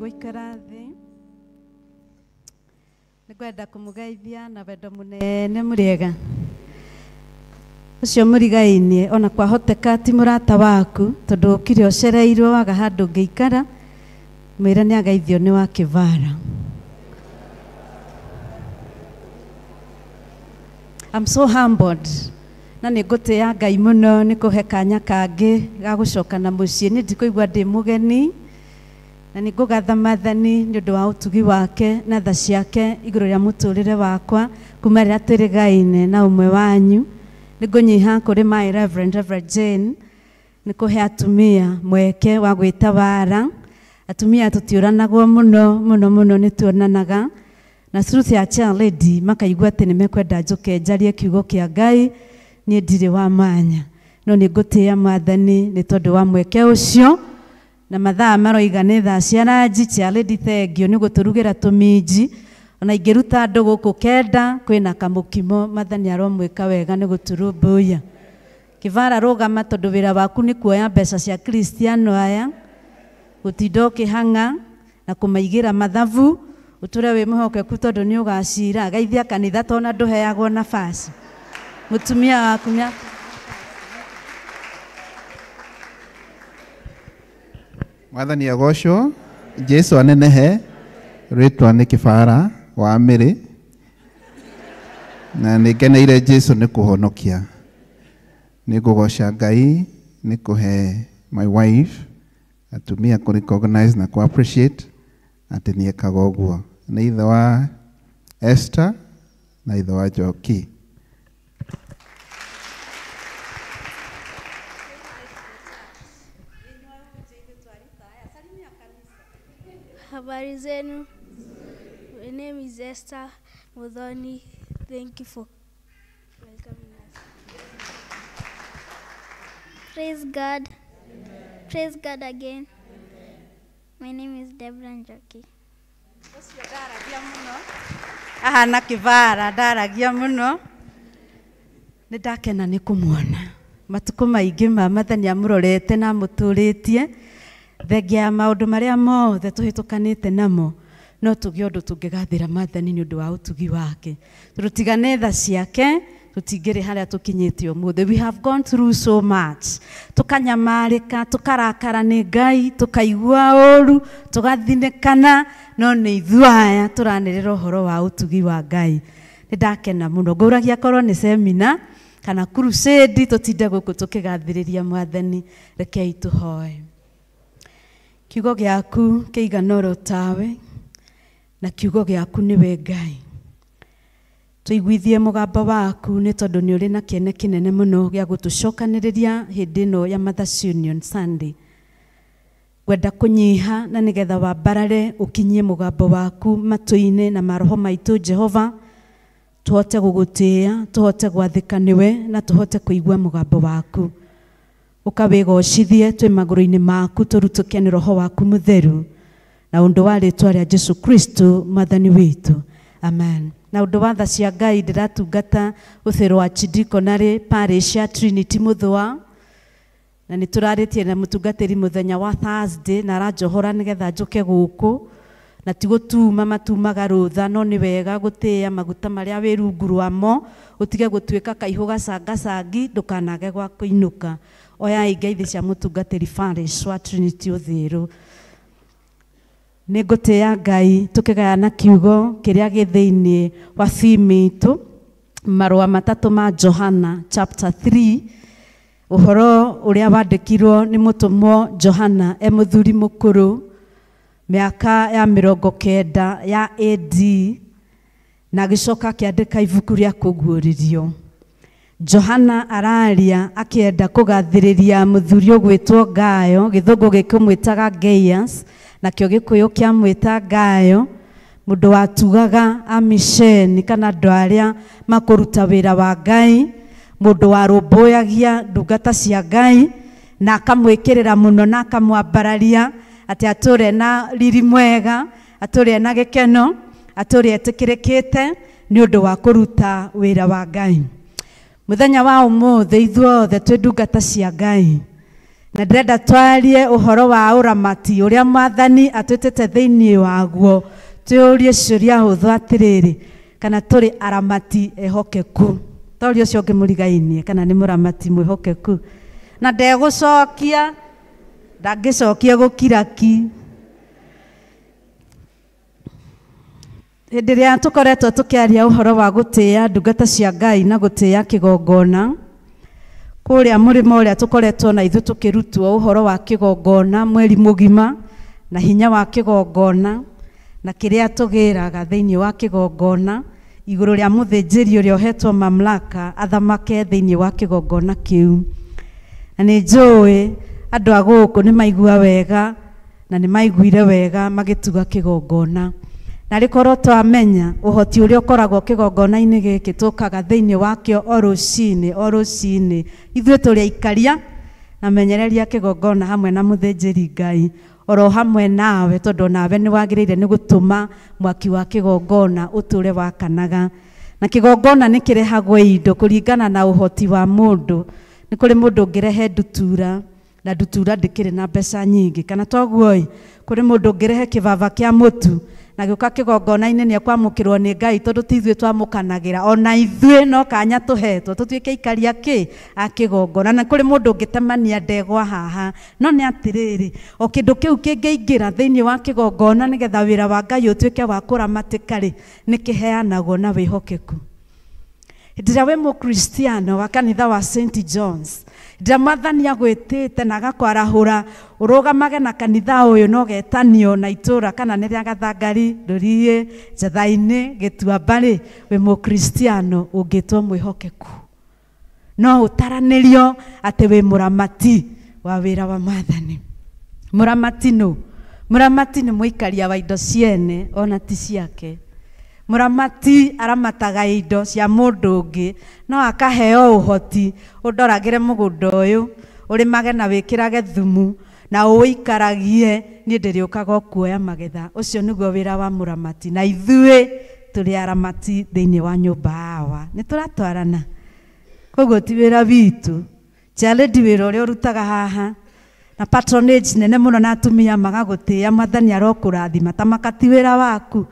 Gũikara thĩ nĩngwenda kũmũgeithia na wendo mũnene mũrĩega ũcio mũrigainie ona kwahoteka ti mũrata waku tondũ ũkire ũcereirwo waga handũ ũngĩikara mwĩre nĩ ageithio nĩ wa Kĩvara. I'm so humbled na nĩ ngũtĩĩa Ngai mũno nĩ kũhe kanya kangĩ ga gũcoka na mũciĩ. Niĩ ndikũigua ndĩ mũgeni na nĩ ngũgatha Mwathani nĩ ũndũ wa ũtugi wake na tha ciake igũrũ rĩa mũtũrĩre wakwa kuma rĩrĩa twĩrĩgaine na ũmwe wanyu. Nĩ ngũnyiha kũrĩ my Reverend, Reverend Jane, nĩ kũhe atumia mweke wa gwĩtawara. Atumia tũtiũranagwo mũno mũno mũno, nĩ tuonanaga na truth ya chair lady makaigua atĩ nĩ mekwenda njũke njarie kiugo kĩa Ngai. Niĩ ndirĩ wa mwanya no nĩ ngũtĩĩa Mwathani nĩ tondũ wa mweke ũcio. Na mathaa maroiga nĩ thaa cia ranji. Chair lady thengio nĩ gũtũrugĩra tũminji, ona ingĩruta andũ gũkũ 9 kwĩna kamũkimo. Mwathani aromwĩka wega nĩ gũtũrũmbũiya. Kĩbara rũgama tondũ wĩra waku nĩ kuoya mbeca cia Kristiano aya, gũtinda ũkĩhang'a na kũmaigĩra mathabu, ũtũre wĩ mwĩhokeku tondũ nĩ ũgacira. Geithia kanitha tona ndũheagwo nafasi. Mũtumia waku nĩ Mwathani agocwo, Jesu anenehe. Rĩtwa nĩ Kĩbara wa Mĩrĩ na nĩ ngeneire Jesu nĩ kũhonokia. Nĩ ngũgoca Ngai nĩ kũhe my wife atumia kũ recognize na kũ appreciate atĩ nĩ ekaga ũguo. Nĩ ithe wa Esther na ithe wa Njoki. Habari zenu. My name is Esther Muthoni. Thank you for welcoming us. Praise God. Praise God again. My name is Deborah Njoki. Ahana Kĩbara ndaragia mũno. Nĩ ndakena nĩ kũmuona. Matukũ maingĩ ma Mwathani amũrorete na amũtũrĩtie. Thengia ya maũndũ marĩa mothe tũhĩtũkanĩte namo, no tũgĩe ũndũ tũngĩgathĩra Mwathani nĩ ũndũ wa ũtugi wake. Tũtigane tha ciake, tũtingĩrĩ harĩa tũkinyĩte ũmũthĩ. We have gone through so much. Tũkanyamarĩka, tũkarakara nĩ Ngai, tũkaigua ũru, tũgathinĩkana, no nĩ ithuĩ aya tũranĩrĩra ũhoro wa ũtugi wa Ngai. Nĩ ndakena mũno. Ngũragia korwo nĩ semina kana crusade tũtinde gũkũ tũkĩgathĩrĩria Mwathani. Rekei tũhoe. Kiugo gĩaku kĩigana oro tawe, na kiugo gĩaku nĩwe Ngai. Tũiguithie mũgambo waku nĩ tondũ nĩ ũrĩ na kĩene kĩnene mũno gĩa gũtũcokanĩrĩria hĩndĩ ĩno ya Mothers Union Sunday. Ngwenda kũnyiha na nĩgetha wambarare ũkinyie mũgambo waku matũ-inĩ na maroho maitũ Jehova, tũhote gũgũtĩĩa, tũhote gwathĩka nĩwe na tũhote kũigua mũgambo waku. Ũkawĩgocithie twĩ magũrũ-inĩ maku, tũrutũke nĩ roho waku mũtheru, na ũndũ wa rĩtwa rĩa Jesu Kristo Mwathani witũ, amen. Na ũndũ wa tha cia Ngai ndĩratungata ũthero wa Chidikonarĩ parish ya Trinity Mũthũa, na nĩ tũrarĩtie na mũtungatĩri mũthenya wa Thursday na aranjohora nĩgetha njũke gũkũ, na ti gũtuma matumaga rũtha, no nĩ wega gũtĩĩa maguta marĩa wĩ rungu rwamo, ũtige gũtuĩka kaihũ gacangacangi, ndũkanage gwa kũinũka. Oyai ngeithi cia mũtungatĩri parish wa Trinity Ũthĩrũ. Nĩ ngũtĩĩa Ngai tũkĩgayana kiugo kĩrĩa gĩ thĩinĩ wa theme itũ, marũa matatũ ma Johana chapter 3, ũhoro ũrĩa wandĩkirwo nĩ mũtũmwo Johana e mũthuri mũkũrũ mĩaka ya 90 ya AD, na agĩcoka akĩandĩka ibuku rĩa kũguũrĩrio. Johana araria akĩenda kũgathĩrĩria mũthuri ũgwĩtwo Gayo, gĩthũngũ gĩkĩmwĩtaga Gaius, nakĩo gĩkũyũ kĩamwĩta Gayo, mũndũ watugaga amisheni kana andũ arĩa makũruta wĩra wa Ngai, mũndũ warũmbũyagia ndungata cia Ngai, na akamwĩkĩrĩra mũno na akamwambararia atĩ atũre na riri mwega, atũre na gĩkeno, atũre etĩkĩrĩkĩte nĩ ũndũ wa kũruta wĩra wa Ngai. Mũthenya wa ũmũthĩ ithuothe twĩ ndungata cia Ngai, na ndĩrenda twarie ũhoro wa ũramati ũrĩa Mwathani atwĩtĩte thĩinĩ waguo. Twĩyũrie ciũria hũthũ atĩrĩrĩ, kana tũrĩ aramati ehokeku? Toria ũcio ũngĩ mũrigainie kana nĩ mũramati mwĩhokeku. Na ndegũcokia, ndangĩcokia gũkira ki. Hĩndĩ ĩrĩa tũkoretwo tũkĩaria ũhoro wa gũtĩĩa ndungata cia Ngai na gũtĩĩa kĩgongona, kũrĩa mũrĩmo ũrĩa tũkoretwo na ithuĩ tũkĩrutwo ũhoro wa kĩgongona mweri mũgima na hinya wa kĩgongona na kĩrĩa tũgĩraga thĩinĩ wa kĩgongona igũrũ rĩa mũthĩnjĩri ũrĩa ũhetwo mamlaka athamake thĩinĩ wa kĩgongona kĩu. Na nĩ njũĩ andũ a gũkũ nĩ maigua wega na nĩ maiguire wega magĩtuga kĩgongona. Na rĩkorwo twamenya ũhoti ũrĩa ũkoragwo kĩgongona-inĩ gĩkĩ tũkaga thĩinĩ wakĩo o rũcinĩ ithuĩ tũrĩ aikaria na menyereria kĩgongona hamwe na mũthĩnjĩri Ngai oro hamwe nawe tondũ nawe nĩ wagĩrĩire nĩ gũtũma mwaki wa kĩgongona ũtũre wakanaga. Na kĩgongona nĩ kĩrehagwo indo kũringana na ũhoti wa mũndũ. Nĩ kũrĩ mũndũ ũngĩrehe ndutura na ndutura ndĩkĩrĩ na mbeca nyingĩ, kana toguo ĩ, kũrĩ mũndũ ũngĩrehe kĩbaba kĩa mũtu na gĩũka kĩgongona-inĩ nĩ ekwamũkĩrwo nĩ Ngai tondũ ti ithuĩ twamũkanagĩra, ona ithuĩ no kanya tũhetwo tũtuĩke aikaria kĩ a kĩgongona. Na kũrĩ mũndũ ũngĩtemania ndegwa haha, no nĩ atĩrĩrĩ, o kĩndũ kĩu kĩngĩingĩra thĩinĩ wa kĩgongona nĩgetha wĩra wa Ngai ũtuĩke wa kũramatĩka rĩ, nĩ kĩheanagwo na wĩhokeku. Hĩndĩ ĩrĩa wĩ mũkristiano wa kanitha wa St John's, hĩndĩ ĩrĩa mwathani agwĩtĩte na agakwarahũra ũrũgamage na kanitha ũyũ na ũgetanio na itũra kana nĩ rĩa Gathangari, Rũriĩ, Njatha-inĩ, Gĩtuamba rĩ, wĩ mũkristiano ũngĩtwo mwĩhokeku, no ũtaranĩrio atĩ wĩ mũramati wa wĩra wa mwathani. Mũramati nũ? Mũramati nĩ mũikaria wa indo ciene ona ti ciake. Mũramati aramataga indo cia mũndũ ũngĩ no akaheo ũhoti ũndoragĩre mũgũnda ũyũ, ũrĩmage na wĩkĩrage thumu na ũikaragie, niĩ ndĩrĩũkaga kuoya magetha. Ũcio nĩguo wĩra wa mũramati, na ithuĩ tũrĩ aramati thĩinĩ wa nyũmba hawa. Nĩ tũratwarana, koguo ti wĩra witũ. Challenge wĩra ũrĩa ũrutaga haha na patronage nene mũno na atumia magagũtĩĩa, mwathani arokũrathima ta makati wĩra waku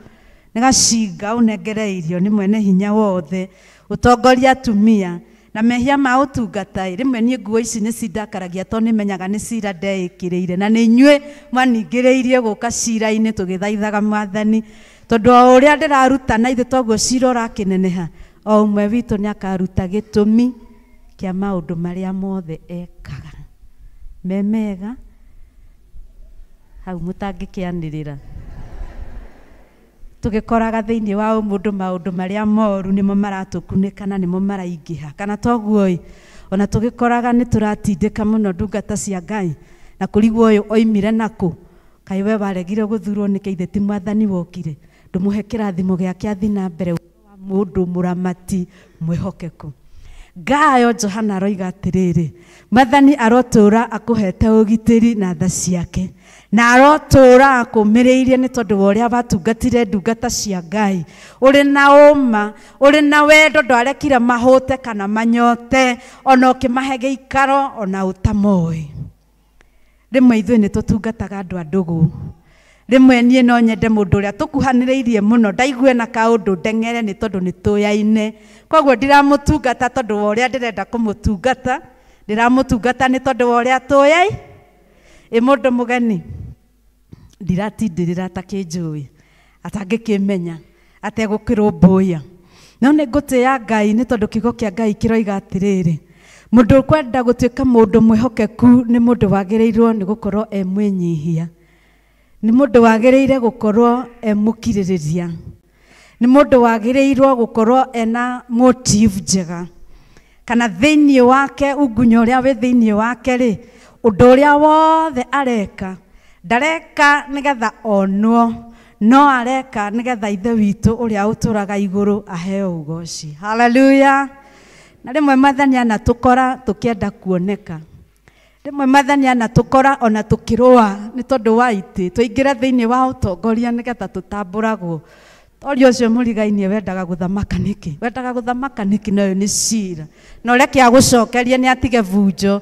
nĩ gacinga ũnengereirio nĩ mwene hinya wothe ũtongoria atumia na mehia ma ũtungata. Rĩmwe niĩ nguo ici nĩ cindakaragia tondũ nĩ menyaga nĩ cira ndeĩkĩrĩire, na nĩ inyuĩ mwaningĩrĩirie gũka cira-inĩ tũgĩthaithaga mwathani, tondũ o ũrĩa ndĩraruta na ithuĩ toguo cira ũrakĩneneha, o ũmwe witũ nĩ akaruta gĩtũmi kĩa maũndũ marĩa mothe ekaga me mega hau mũtangĩkĩanĩrĩra. Tũgĩkoraga thĩinĩ wa ũmũndũ maũndũ marĩa moru nĩmo maratũkunĩka na nĩmo maraingĩha, kana toguo ĩ, ona tũgĩkoraga nĩ tũratindĩka mũno ndungata cia Ngai na kũrigwo ũyũ oimire nakũ, kaĩ we waregire gũthurwo nĩkĩ ithe ti mwathani wokire, ndũmũhe kĩrathimo gĩake athiĩ na mbere wa mũndũ mũramati mwĩhokeku. Gayo Johana aroiga atĩrĩrĩ, mwathani arotũra akũhete ũgitĩri na tha ciake, na arotũra akũmĩrĩirie nĩ tondũ wa ũrĩa watungatire ndungata cia Ngai ũrĩ na ũma, ũrĩ na wendo, ndwarekire mahũte kana manyote, ona ũkĩmahe gĩikaro ona ũtamoĩ. Rĩmwe ithuĩ nĩ tũtungataga andũ a ndũgũ. Rĩmwe niĩ no nyende mũndũ ũrĩa tũkuhanĩrĩirie mũno ndaigue na kaũndũ ndeng'ere nĩ tondũ nĩ tũyaine, koguo ndiramũtungata tondũ wa ũrĩa ndĩrenda kũmũtungata, ndĩramũtungata nĩ tondũ wa ũrĩa tũyai. Ĩ mũndũ mũgeni ndiratindĩrĩra atakĩnjũĩ, atangĩkĩmenya, ategũkĩrũmbũiya. No nĩ ngũtĩĩa Ngai nĩ tondũ kiugo kĩa Ngai kĩroiga atĩrĩrĩ, mũndũ ũkwenda gũtuĩka mũndũ mwĩhokeku nĩ mũndũ wagĩrĩirwo nĩ gũkorwo e mwĩnyihia, nĩ mũndũ wagĩrĩire gũkorwo e mũkirĩrĩria, nĩ mũndũ wagĩrĩirwo gũkorwo ena motive njega, kana thĩinĩ wake ungunya ũrĩa wĩ thĩinĩ wake rĩ, ũndũ ũrĩa wothe areka ndareka nĩgetha onwo, no areka nĩgetha ithe witũ ũrĩa ũtũraga igũrũ aheo ũgoci. Haleluya. Na rĩmwe mwathani anatũkora tũkĩenda kuoneka, rĩmwe mwathani anatũkora ona tũkĩrũa nĩ tondũ wa itĩ, tũingĩre thĩinĩ wa ũtongoria nĩgetha tũtambũragwo. Toria ũcio mũrigainie wendaga gũthamaka nĩkĩ? Wendaga gũthamaka nĩkĩ? Na ũyũ nĩ cira, na ũreke agũcokerie nĩ atige bunjo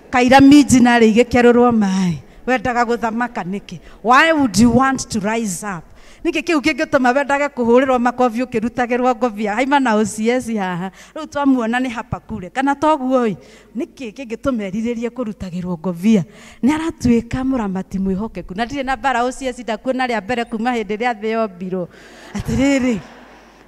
kaira minji na rĩ igĩkerũrwo maĩ. Wendaga gũthamaka nĩkĩ? Why would you want to rise up? Nĩkĩ kĩu kĩngĩtũma wendage kũhũrĩrwo makobi ũkĩrutagĩrwo ngobia haima na OCS haha rĩu twamuona nĩ hapa kure kana toguo ĩ nĩkĩ kĩngĩtũma erirĩrie kũrutagĩrwo ngobia nĩ aratuĩka mũramati mwĩhokeku na ndirĩ na mbara OCS ndakuona rĩa mbere kuma hĩndĩ ĩrĩa thĩ yombirwo atĩrĩrĩ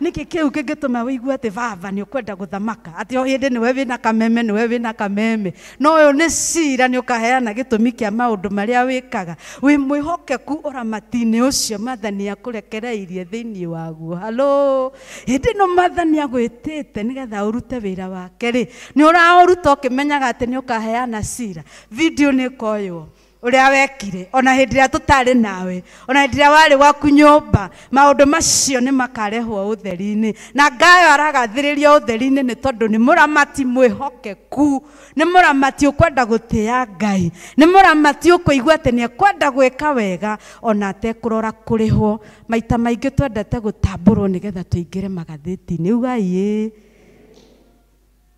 nĩkĩ kĩu kĩngĩtũma wĩigue atĩ baba nĩ ũkwenda gũthamaka atĩ o hĩndĩ nĩwe wĩna kameme nĩwe wĩna kameme no ũyũ nĩ cira nĩ ũkaheana gĩtũmi kĩa maũndũ marĩa wĩkaga wĩ mwĩhokeku ũramati-inĩ ũcio Mwathani akũrekereirie thĩinĩ waguo halo hĩndĩ ĩno Mwathani agwĩtĩte nĩgetha ũrute wĩra wake rĩ nĩ ũraũruta ũkĩmenyaga atĩ nĩ ũkaheana cira video nĩ ĩkoywo uria wekire ona hindi ria tutari nawe ona hindi ria wari waku nyumba maundu macio ni makarehwo utheri-ini na Ngayo aragathiriria utheri-ini ni tondu ni muramati mwihokeku ni muramati ukwenda gutia Ngai ni muramati ukuigua ati ni ekwenda gwika wega ona atekurora kurihwo maita maingi twendete gutamburwo nigetha tuingire magatheti-ini ugai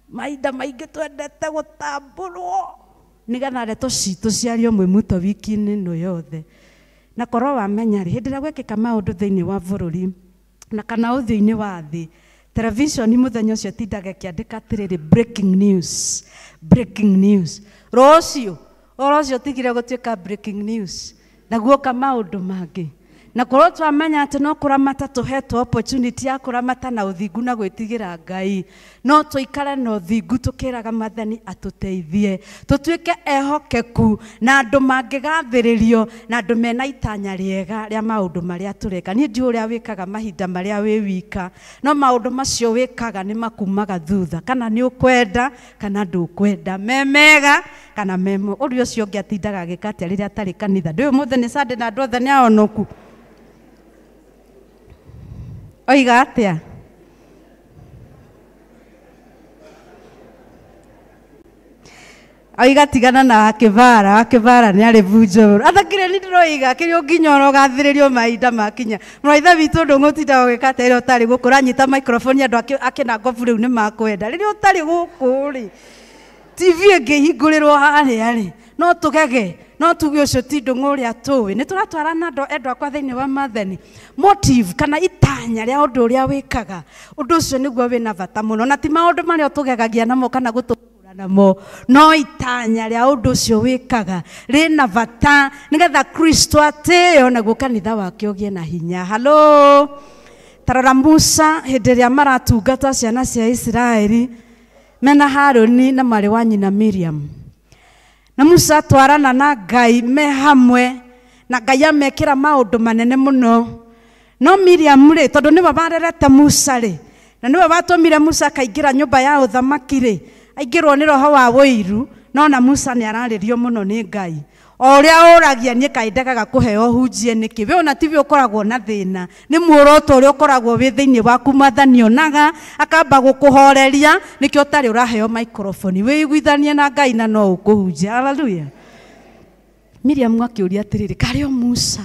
mahinda maingi twendete gutamburwo nigetha ndeto citũ ciario mwimuto wiki-inĩ ĩno yothe na korwo wamenya rĩ hĩndĩ ĩrĩa gwekĩka maũndũ thĩinĩ wa bũrũri na kana ũthiũ-inĩ wa thĩ televishoni mũthenya ũcio ĩtindaga ĩkĩandĩka atĩrĩrĩ breaking news breaking news rũciũ ũhoro ũcio ũtigire gũtuĩka breaking news na guoka maũndũ mangĩ na korwo twamenya atĩ no kũramata tũhetwo opportunity ya kũramata na ũthingu na gwĩtigĩra Ngai no tũikare na ũthingu tũkĩraga Mwathani atũteithie tũtuĩke ehokeku na andũ mangĩgathĩrĩrio na andũ mena itanya rĩega rĩa maũndũ marĩa tũreka niĩ ndiũĩ ũrĩa wĩkaga mahinda marĩa wĩ wika no maũndũ macio wĩkaga nĩ makumaga thutha kana nĩ ũkwenda kana ndũkwenda me mega kana me moru ũrĩa ũcio ũngĩ atindaga agĩka atĩa rĩrĩa atarĩ kanitha ndũĩ ũmũthĩ nĩ Sunday na andũ othe nĩ aonoku oiga atia oiga tigana na wakĩbara wakĩbara nĩ arĩ bunjo athakire nĩ ndĩroiga kĩrĩa ũnginya ũgathĩrĩrio mahinda makinya mũraitha witũ ndũng'ũtinda ũgĩka atĩa rĩrĩa ũtarĩ gũkũ ũranyita microphone andũ akĩna ngobu rĩu nĩ makwenda rĩrĩa ũtarĩ gũkũ rĩ TV ĩngĩhingũrĩrwo harĩa rĩ no tũgege no tuge ũcio ti ndũng'ũ ũrĩa tũĩ nĩ tũratwarana andũ endwa akwa thĩinĩ wa Mwathani motive kana itanya rĩa ũndũ ũrĩa wĩkaga ũndũ ũcio nĩguo wĩna bata mũno na ti maũndũ marĩa tũgegagia namo kana gũtũhũra namo no itanya rĩa ũndũ ũcio wĩkaga rĩna bata nĩgetha Kristo atĩo naguo kanitha wake ũgĩe na hinya halo tarora Musa hĩndĩ ĩrĩa maratungata ciana cia Isiraeli mena Harũni na mwarĩ wa nyina Miriam na Musa atwarana na Ngai me hamwe na Ngai amekĩra maũndũ manene mũno no Miriam rĩ tondũ nĩwe warerete Musa rĩ na nĩwe watũmire Musa akaingĩra nyũmba ya ũthamaki rĩ aingĩrwo nĩ roho wa wũiru no na Musa nĩ ararĩrio mũno nĩ Ngai o ũrĩa ũragia niĩ kaĩ ndagaga kũheo hunjie nĩkĩ we ona tiwe ũkoragwo na thĩna nĩ muoroto ũrĩa ũkoragwo wĩ thĩinĩ waku Mwathani onaga akamba gũkũhoreria nĩkĩo ũtarĩ ũraheo microphone wĩiguithanie na Ngai na no ũkũhunjia haleluya Miriam akĩũria atĩrĩrĩ karĩ o Musa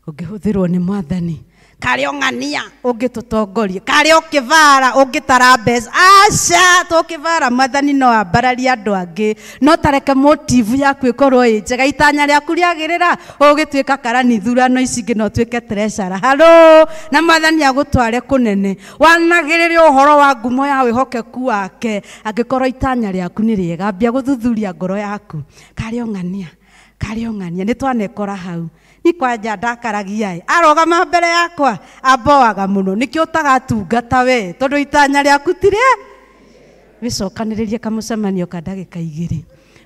ũngĩhũthĩrwo nĩ Mwathani karĩ o ng'ania ũngĩtũtongoria karĩ o kĩbara ũngĩtara mbeca aca tũkĩbara Mwathani no ambararie andũ angĩ no tareke motive yaku ĩkorwo ĩ njega itanya rĩaku rĩagĩrĩra ũgĩtuĩka karani thurano ici ingĩ no ũtuĩke treasurer halo na Mwathani agũtware kũnene wanagĩrĩre ũhoro wa ngumo ya wĩhokeku wake angĩkorwo itanya rĩaku nĩ rĩega ambia gũthuthuria ngoro yaku karĩ o ng'ania karĩ o ng'ania nĩ twanekora hau ni kwanja ndakaragia arogama mbere yakwa amboaga muno nikio utagatungata we tondu itanya riaku ti rĩa wicokanĩrĩrie kamũcemanio ka ndagĩka igĩrĩ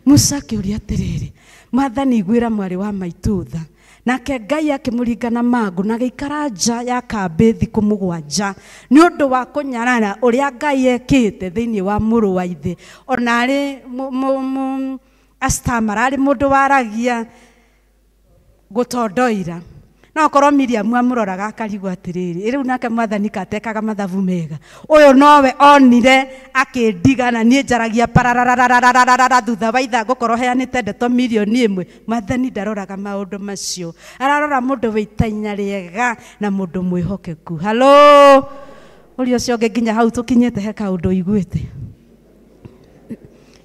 Musa akĩũria atĩrĩrĩ Mwathani iguĩra mwarĩ wa maitũ tha nake Ngai akĩmũringa na mangũ na agĩikara nja ya kambĩ thikũ mũgwanja nĩ ũndũ wa kũnyarara ũrĩa Ngai ekĩte thĩinĩ wa mũrũ wa ithe ona arĩ astamara arĩ mũndũ waragia gutondoira no korwo Miriam amuroraga akarigwo atiriri riu nake Mwathani katekaga mathabu mega uyu nowe onire akindigana nie njaragia pararararararara thutha wa ithaa ngukorwo heanite ndeto milioni ĩmwe Mwathani ndaroraga maundu macio ararora mundu wi itanya riega na mundu mwihokeku halo uri ucio ũngĩ nginya hau tukinyite he kaundu iguite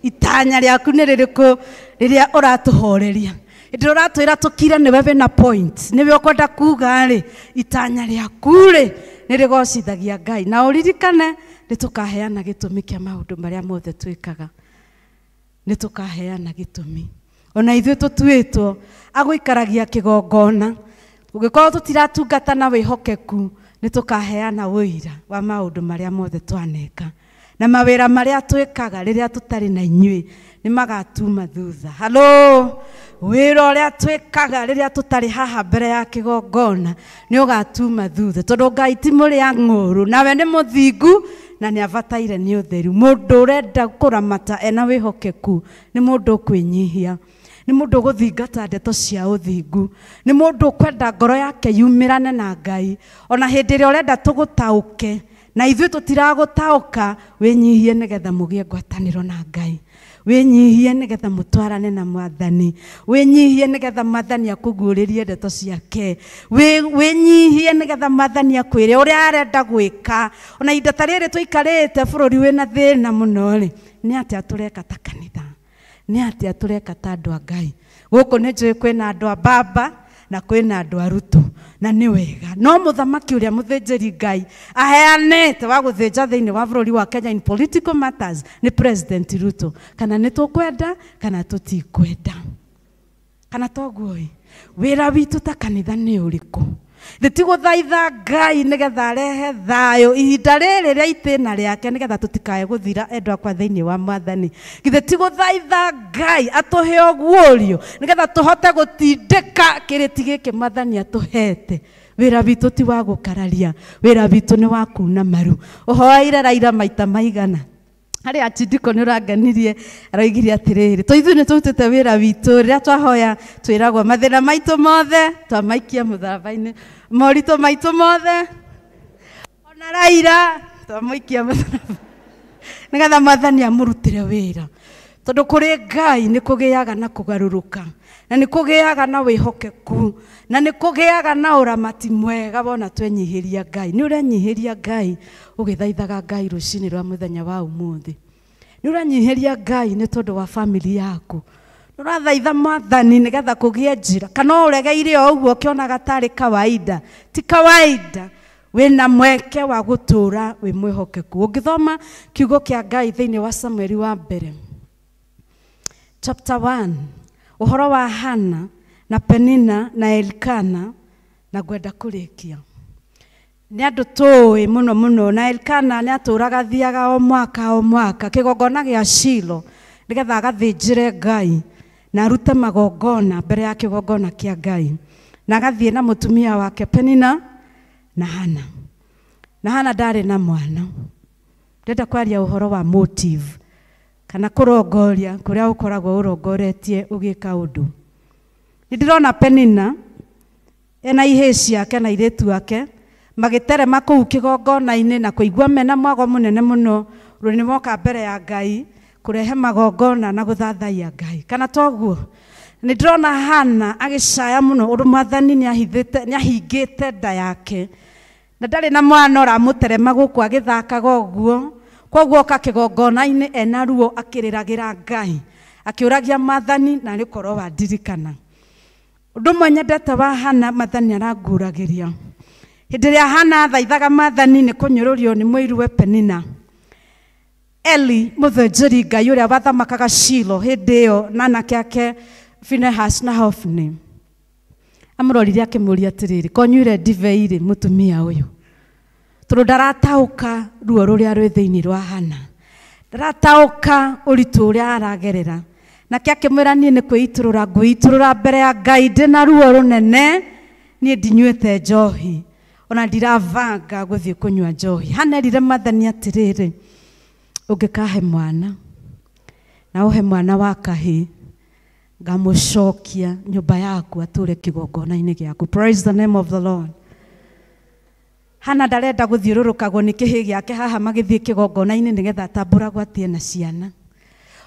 itanya riaku nĩ rĩrĩkũ rĩrĩa ũratũhoreria Hĩndĩ ĩrĩa ũratwĩra tũkire nĩwe wĩna point, nĩwe ũkwenda kuga rĩ, itanya rĩaku rĩ nĩ rĩgocithagia Ngai. Na ũririkane nĩ tũkaheana gĩtũmi kĩa maũndũ marĩa mothe twĩkaga. Nĩ tũkaheana gĩtũmi. Ona ithuĩ tũtuĩtwo agũikaragia kĩgongona. Ũngĩkorwo tũtiratungata na wĩhokeku, nĩ tũkaheana ũira wa maũndũ marĩa mothe twaneka. Na mawĩra marĩa twĩkaga rĩrĩa tũtarĩ na inyuĩ nĩ magatuma thutha. Halo, wĩra ũrĩa twĩkaga rĩrĩa tũtarĩ haha mbere ya kĩgongona nĩ ũgatuma thutha, tondũ Ngai ti mũrĩa ng'ũrũ, nawe nĩ mũthingu na nĩ abataire nĩ ũtheru. Mũndũ ũrenda kũramata ena wĩhokeku nĩ mũndũ ũkwĩnyihia, nĩ mũndũ ũgũthingata ndeto cia ũthingu, nĩ mũndũ ũkwenda ngoro yake yumĩrane na Ngai. Ona hĩndĩ ĩrĩa ũrenda tũgũtaũke na ithuĩ tũtiragũtaũka, wĩnyihie nĩgetha mũgĩe ngwatanĩro na Ngai. Wĩnyihie nĩgetha mũtwarane na Mwathani. Wĩnyihie nĩgetha Mwathani akũguũrĩrie ndeto ciake. Wĩnyihie nĩgetha Mwathani akwĩre ũrĩa arenda gwĩka. Ona ihinda ta rĩrĩ tũikarĩte bũrũri wĩna thĩna mũno rĩ, nĩ atĩa tũreka ta kanitha? Nĩ atĩa tũreka ta andũ a Ngai? Gũkũ nĩ njũĩ kwĩna andũ a baba na kwĩna andũ a Ruto, na nĩ wega. No mũthamaki ũrĩa mũthĩnjĩri Ngai aheanĩte wa gũthĩnja thĩinĩ wa bũrũri wa Kenya in political matters nĩ President Ruto. Kana nĩ tũkwenda kana tũtikwenda, kana toguo ĩ, wĩra witũ ta kanitha nĩ ũrĩkũ? Thĩ gũthaitha Ngai nĩgetha arehe thayũ ihinda rĩrĩ rĩa itĩna rĩake, nĩgetha tũtikae gũthira endwa akwa thĩinĩ wa Mwathani. Githĩ ti gũthaitha Ngai atũhe ũguũrio nĩgetha tũhote gũtindĩka kĩrĩti gĩkĩ Mwathani atũhete. Wĩra witũ ti wa gũkararia, wĩra witũ nĩ wa kuna maru. Ũhoeire Raila maita maigana? Harĩ achindiko nĩ ũrangenirie, aroigire atĩrĩrĩ, to ithuĩ nĩ tũrutĩte wĩra witũ, rĩrĩa twahoya twĩragwo mathĩna maitũ mothe twamaikia mũtharaba-inĩ, moritũ maitũ mothe ona Raila twamũikia mũtharaba, nĩgetha Mwathani amũrutĩre wĩra. Tondũ kũrĩ Ngai nĩ kũgĩaga na kũgarũrũka, na nĩ kũgĩaga na wĩhokeku, na nĩ kũgĩaga na ũramati mwega wona twenyihĩria Ngai. Nĩ ũrenyihĩria Ngai ũgĩthaithaga Ngai rũcinĩ rwa mũthenya wa ũmũthĩ. Nĩ ũrenyihĩria Ngai nĩ tondũ wa family yaku. Nĩ ũrathaitha Mwathani nĩgetha kũgĩe njĩra, kana ũregeire o ũguo ũkĩonaga tarĩ kawaida. Ti kawaida, wĩna mweke wa gũtũũra wĩ mwĩhokeku. Ũngĩthoma kiugo kĩa Ngai thĩinĩ wa Samueli wa mbere chapter 1, ũhoro wa Hana na Penina na Elkana, na ngwenda kũrĩkia. Nĩ andũ tũĩ mũno mũno, na Elkana nĩ atũũraga thiaga o mwaka o mwaka kĩgongona gĩa Shilo nĩgetha agathĩnjĩre Ngai na arute magongona mbere ya kĩgongona kĩa Ngai, na agathiĩ na mũtumia wake Penina na Hana. Na Hana ndarĩ na mwana. Ndĩrenda kwaria ũhoro wa motive, kana kũrongoria kũrĩa ũkoragwo ũrongoretie ũgĩka ũndũ. Nĩ ndĩrona Penina ena ihĩĩ ciake na airĩtu ake magĩterema kũu kĩgongona-inĩ na kũigua mena mwago mũnene mũno, rũrĩ nĩ moka mbere ya Ngai kũrehe magongona na gũthathaiya Ngai. Kana toguo? Nĩ ndĩrona Hana agĩcaya mũno ũndũ Mwathani nĩ ahingĩte nda yake, na ndarĩ na mwana ũramũterema gũkũ agĩthakaga ũguo. Koguo oka kĩgongona-inĩ ena ruo akĩrĩragĩra Ngai, akĩũragia Mwathani na nĩ ũkorwo wandirikana. Ũndũ ũmwe nyendete wa Hana, Mwathani aranguragĩria. Hĩndĩ ĩrĩa Hana athaithaga Mwathani nĩ kũnyũrũrio nĩ mũiruwe Penina, Eli mũthĩnjĩri Ngai ũrĩa wathamakaga Shilo hĩndĩ ĩyo na anake ake Finehas na Hofni, amũrorire akĩmũũria atĩrĩrĩ, konyuire ndibei rĩ mũtumia ũyũ? Tondũ ndarataũka ruo rũrĩa rwĩ thĩinĩ rwa Hana, ndarataũka ũritũ ũrĩa aragerera. Nake akĩmwĩra, niĩ nĩ kwĩitũrũra ngwĩitũrũra mbere ya Ngai ndĩna ruo rũnene, niĩ ndinyuĩte njohi, ona ndirabanga gũthiĩ kũnyua njohi. Hana erire Mwathani atĩrĩrĩ, ũngĩkahe mwana na ũhe mwana wa kahĩĩ, ngamũcokia nyũmba yaku atũre kĩgongona-inĩ gĩaku. Praise the name of the Lord. Hana ndarenda gũthiũrũrũkagwo nĩ kĩhĩĩ gĩake haha magĩthiĩ kĩgongona-inĩ nĩgetha atambũragwo atie na ciana.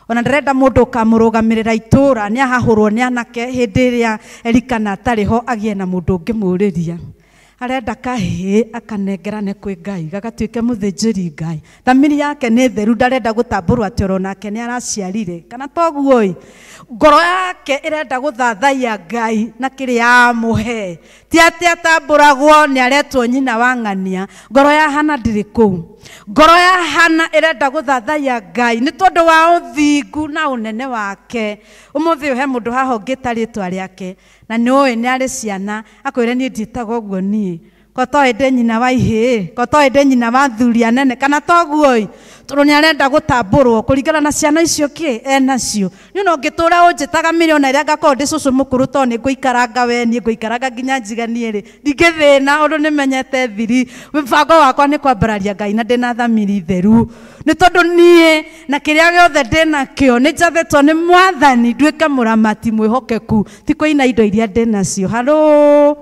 Ona ndarenda mũndũ ũkamũrũgamĩrĩra itũũra, nĩ ahahũrwo nĩ anake hĩndĩ ĩrĩa Elikana atarĩ ho agĩe na mũndũ ũngĩmũũrĩria. Arenda kahĩĩ akanengerane kwĩ Ngai gagatuĩke mũthĩnjĩri Ngai. Thamiri yake nĩ theru, ndarenda gũtambũrwo atĩ oro nake nĩ araciarire. Kana toguo ĩ, ngoro yake ĩrenda gũthathaiya Ngai na kĩrĩa amũhe. Ti atĩ atambũragwo nĩ aretwo nyina wa ng'ania. Ngoro ya Hana ndĩrĩ kũu. Ngoro ya Hana ĩrenda gũthathaiya Ngai nĩ tondũ wa ũthingu na ũnene wake. Ũmũthĩ ũyũ he mũndũ haha ũngĩta rĩtwa rĩake na nĩ ũĩ nĩ arĩ ciana, akwĩre niĩ ndiĩtagwo ũguo niĩ. Ko toĩ ndĩ nyina wa ihĩĩ, ko toĩ ndĩ nyina wa athuri anene, kana toguo ĩ, tondũ nĩ arenda gũtambũrwo kũringana na ciana icio kĩ enacio. Niĩ ona ũngĩtũra ũnjĩtaga mirioni ĩrĩa ngakorwo ndĩ cũcũ mũkũrũ tondũ nĩ ngũikaranga we, niĩ ngũikaranga nginya njiganie rĩ, ndingĩthĩna ũndũ nĩmenyete thiri. Mũbango wakwa nĩ kwambararia Ngai na ndĩna thamiri theru. Nĩ tondũ niĩ na kĩrĩa gĩothe ndĩnakĩo nĩ njathĩtwo nĩ Mwathani nduĩke mũramati mwĩhokeku, ti kũina indo iria ndĩnacio. Halo.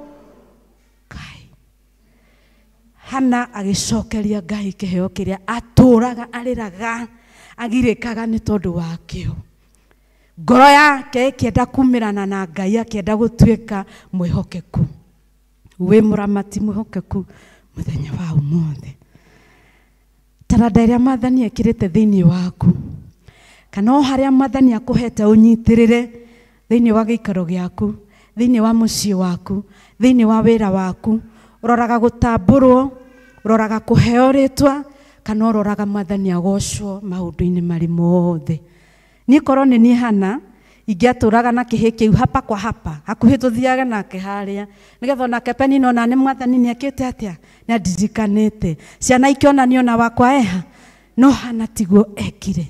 Hana agĩcokeria Ngai kĩheo kĩrĩa atũraga arĩraga agirĩkaga nĩ tondũ wakĩo. Ngoro yake ĩkĩenda kumĩrana na Ngai, akĩenda gũtuĩka mwĩhokeku. Wĩ mũramati mwĩhokeku mũthenya wa ũmũthĩ. Taranda ĩrĩa Mwathani ekĩrĩte thĩinĩ waku, kana o harĩa Mwathani akũhete ũnyitĩrĩre thĩinĩ wa gĩikaro gĩaku, thĩinĩ wa mũciĩ waku, thĩinĩ wa wĩra waku, ũroraga gũtambũrwo, ũroraga kũheo rĩtwa, kana ũroraga Mwathani agocwo maũndũ-inĩ marĩ mothe. Niĩ korwo nĩ niĩ Hana, ingĩatũraga na kĩhĩ kĩu hapa kwa hapa, hakuhĩ tũthiage nake harĩa, nĩgetha onake Penina ona nĩ Mwathani nĩekĩte atĩa, nĩandirikanĩte. Ciana ikĩonania ona wakwa eha, no Hana tiguo ekire,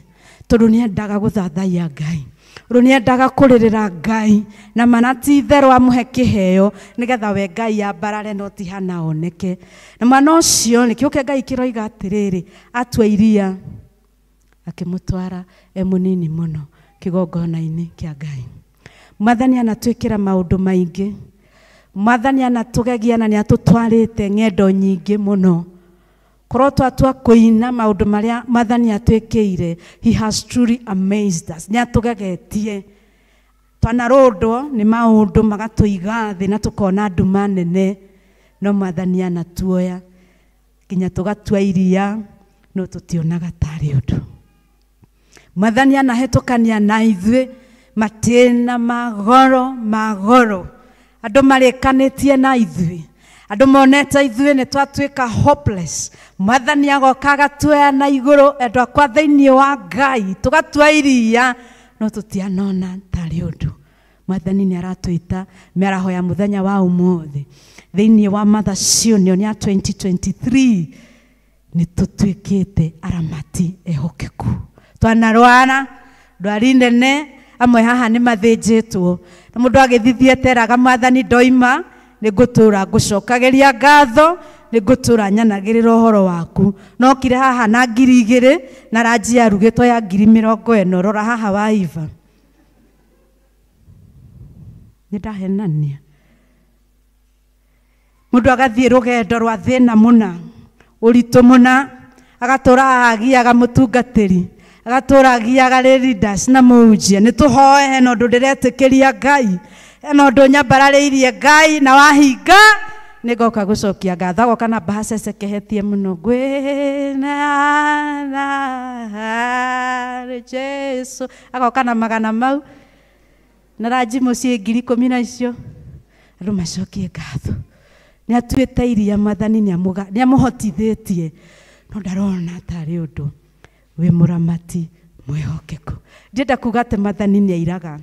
tondũ nĩendaga gũthathaiya Ngai. Tondũ nĩendaga kũrĩrĩra Ngai, na mana ti itherũ amũhe kĩheo, nĩgetha we Ngai ambarare no ti Hana oneke. Na mwana ũcio nĩkĩo kĩa Ngai kĩroiga atĩrĩrĩ, atua iria, akĩmũtwara e mũnini mũno kĩgongona-inĩ kĩa Ngai. Mwathani anatwĩkĩra maũndũ maingĩ. Mwathani anatũgegia na nĩatũtwarĩte ng'endo nyingĩ mũno. Korwo twatua kũina maũndũ marĩa Mwathani atwĩkĩire, he has truly amazed us. Nĩatũgegetie. Twanarũndwo nĩ maũndũ magatũiga thĩ na tũkona nduma nene, no Mwathani anatuoya nginya tũgatua iria, no tũtionaga tarĩ ũndũ. Mwathani anahĩtũkania na ithuĩ matĩna magoro magoro. Andũ marĩkanĩtie na ithuĩ, andũ monete ithuĩ nĩ twatuĩka hopeless. Mwathani agoka agatuoya na igũrũ, endwa akwa thĩinĩ wa Ngai, tũgatua iria, no tũtianona tarĩ ũndũ. Mwathani nĩ aratwĩta mĩaraho ya mũthenya wa ũmũthĩ thĩinĩ wa Mothers Union ya 2023, nĩ tũtuĩkĩte aramati ehokeku. Twanarwara ndwari nene, amwe haha nĩ mathĩnjĩtwo, na mũndũ agĩthithie teraga Mwathani ndoima, nĩ ngũtũra ngũcokagĩria ngatho, nĩ ngũtũra nyanagĩrĩra ũhoro waku. No okire haha na 2,000 na ranji yarugĩtwo ya 40,000. Rora haha wa Iva, nĩ ndahenania. Mũndũ agathiĩ rũgendo rwa thĩna mũna, ũritũ mũna, agatũra haha agiaga mũtungatĩri, agatũra agiaga leaders na mũhunjia. Nĩ tũhoe, hena ũndũ ndĩretĩkĩria Ngai, hena ũndũ nyambararĩirie Ngai na wahinga nĩngoka gũcokia ngatho. Agoka na mbahaca ecekehetie mũno, ngwĩna Jesũ, agoka na magana mau na ranji mũciĩ 10,000 na icio. Andũ macokie ngatho. Nĩ atuĩte iria Mwathani nĩamũhotithĩtie, no ndarona tarĩ ũndũ. Wĩ mũramati mwĩhokeku. Ndienda kuga atĩ Mwathani nĩ airaga,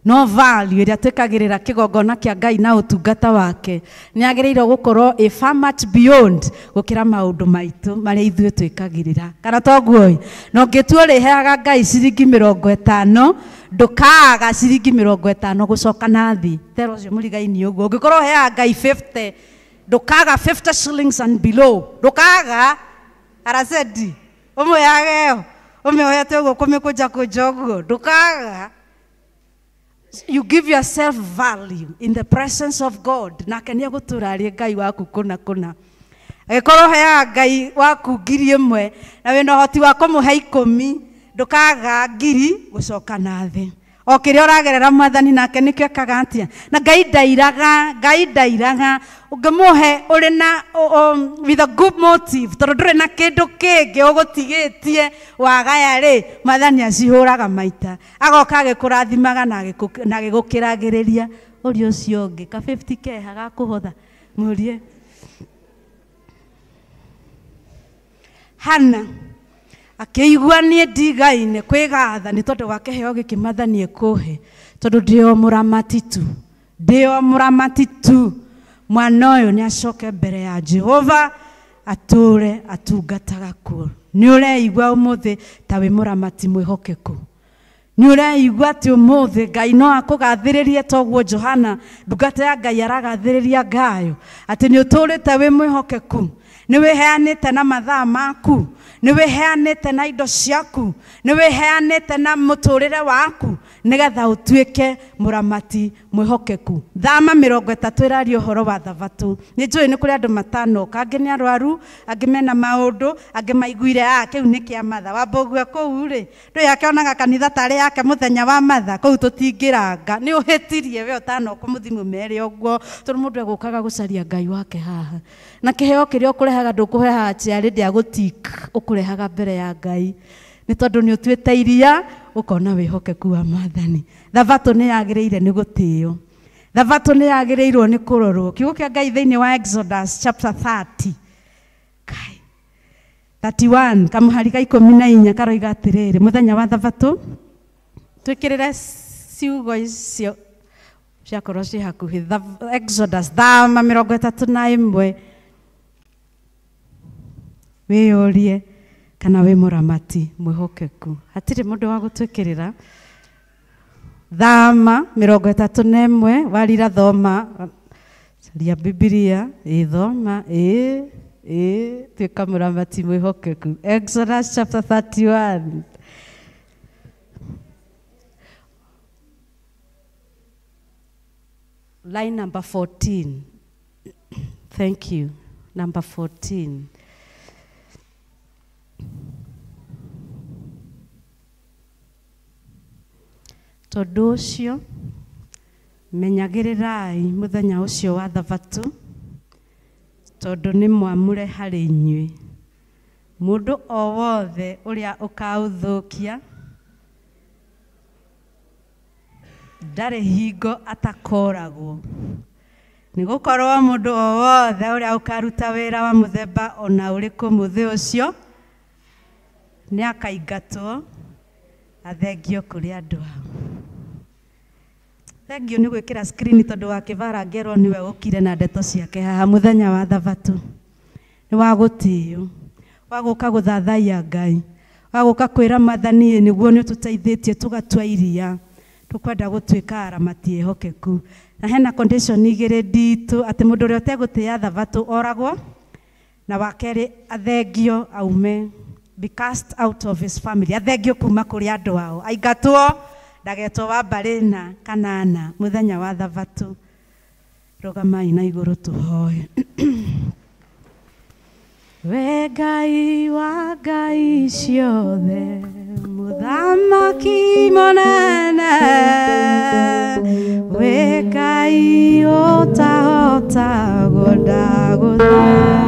no value ĩrĩa twĩkagĩrĩra kĩgongona kĩa Ngai na ũtungata wake nĩ agĩrĩirwo gũkorwo ĩ far much beyond gũkĩra maũndũ maitũ marĩa ithuĩ twĩkagĩrĩra. Kana toguo ĩ? Na ũngĩtua ũrĩheaga Ngai ciringi 50, ndũkaaga ciringi 50 gũcoka na thĩ. Tera ũcio mũrigaini ũguo. Ũngĩkorwo ũheaga Ngai 50, ndũkaaga 50 shillings and below. Ndũkaaga aracedi ũmũheage ĩyo, ũmĩohete ũguo kũmĩkũnjakũnja ũguo, ndũkaaga. You give yourself value in the presence of God. Nake nĩ egũtũũra arĩ Ngai waku kũna kũna. Angĩkorwo ũheaga Ngai waku 1,000 na wĩna ũhoti wa kũmũhe 10, ndũkaga 1,000 gũcoka na thĩ. O kĩrĩa ũragerera mwathani nake nĩkĩo ekaga atĩa na Ngai ndairaga, Ngai ndairaga. Ũngĩmũhe ũrĩ na with a good motive, tondũ ndũrĩ na kĩndũ kĩngĩ ũgũtigĩtie wagaya rĩ, mwathani acihũraga maita, agoka agĩkũrathimaga na agĩgũkĩragĩrĩria. Ũria ũcio ũngĩ ka 50K hagakũhotha mũrie. Hana akĩigua niĩ ndigaine kwĩgatha nĩ tondũ wa kĩheo gĩkĩ mwathani ekũhe, tondũ ndĩ o mũramati tu, ndĩ o mũramati tu. Mwana ũyũ nĩ acoke mbere ya Jehova atũre atungataga kuo. Nĩ ũreigua ũmũthĩ ta wĩ mũramati mwĩhokeku? Nĩ ũreigua atĩ ũmũthĩ Ngai no akũgathĩrĩrie toguo Johana ndungata ya Ngai aragathĩrĩria Ngayo, atĩ nĩ ũtũrĩte wĩ mwĩhokeku, nĩ wĩheanĩte na mathaa maku, nĩ wĩheanĩte na indo ciaku, nĩ wĩheanĩte na mũtũrĩre waku, nĩgetha ũtuĩke mũramati mwĩhokeku. Thama 30 ĩraria ũhoro wa thabatũ. Nĩ njũĩ nĩ kũrĩ andũ matanoka, angĩ nĩ arwaru, angĩ mena maũndũ, angĩ maiguire kĩu nĩ kĩa matha. Wamba ũgue kũu rĩ, ndũĩ akĩonaga kanitha tarĩ yake mũthenya wa matha, kũu tũtingĩranga. Nĩ ũhĩtirie we ũtanoka mũthimũ mere ũguo, tondũ mũndũ egũkaga gũcaria Ngai wake haha. Na kĩheo kĩrĩa ũkũrehaga ndũkũheaga chair ndĩagũtik, ũkũrehaga mbere ya Ngai. Nĩ tondũ nĩ ũtuĩte iria ũkona wĩhokeku wa mwathani. Thabatũ nĩ yagĩrĩire nĩ gũtĩo, thabatũ nĩ yagĩrĩirwo nĩ kũrorwo. Kiugo kĩa Ngai thĩinĩ wa Exodus chapter 30 31 kamũhari ka 14 karoiga atĩrĩrĩ, mũthenya wa thabatũ twĩkĩrĩre ciugo icio ciakorwo ciĩ hakuhĩ. Exodus thama 31, wĩyũrie kana wĩ mũramati mwĩhokeku. Hatirĩ mũndũ wa gũtwĩkĩrĩra. Thama 31, warira thoma, caria Bibilia, ĩthoma, tuĩka mũramati mwĩhokeku. Exodus chapter 31. Line number 14. Thank you. Number 14. Tondũ ũcio menyagĩrĩrai mũthenya ũcio wa thabatũ, tondũ nĩ mwamũre harĩ inyuĩ. Mũndũ o wothe ũrĩa ũkaũthũkia ndarĩ hingo atakoragwo. Nĩ gũkorwo mũndũ o wothe ũrĩa ũkaruta wĩra wa mũthemba ona ũrĩkũ mũthĩ ũcio nĩ akaingatwo athengio kũrĩ andũ ao. Thengio nĩ gwĩkĩra screen tondũ wa kĩbara ngerwo nĩwe ũkire na ndeto ciake haha. Mũthenya wa thabatũ nĩ wa gũtĩo, wa gũka gũthathaiya Ngai, wa gũka kwĩra mwathani nĩguo nĩ ũtũteithĩtie tũgatua iria, tũkwenda gũtuĩka aramati ehokeku. Na hena condition igĩrĩ nditũ, atĩ mũndũ ũrĩa ũtegũtĩĩa thabatũ oragwo, na wa kerĩ athengio aume, be cast out of his family, athengio kuma kũrĩ andũ ao, aingatwo ndagetwo wa mbarĩ na kanana. Mũthenya wa thabatũ, rũgamai na igũrũ tũhoe. We Ngai wa Ngai ciothe, mũthamaki mũnene, we Ngai ũtahotagwo ndagũthana.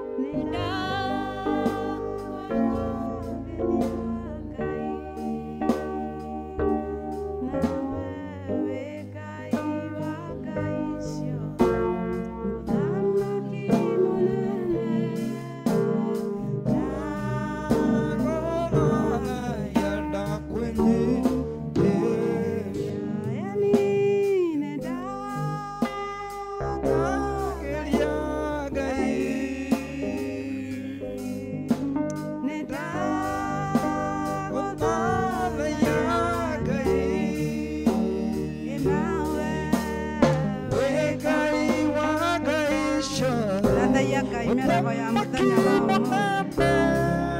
Nenda. Mĩaraho ya mũthenya wa ũmũthĩ.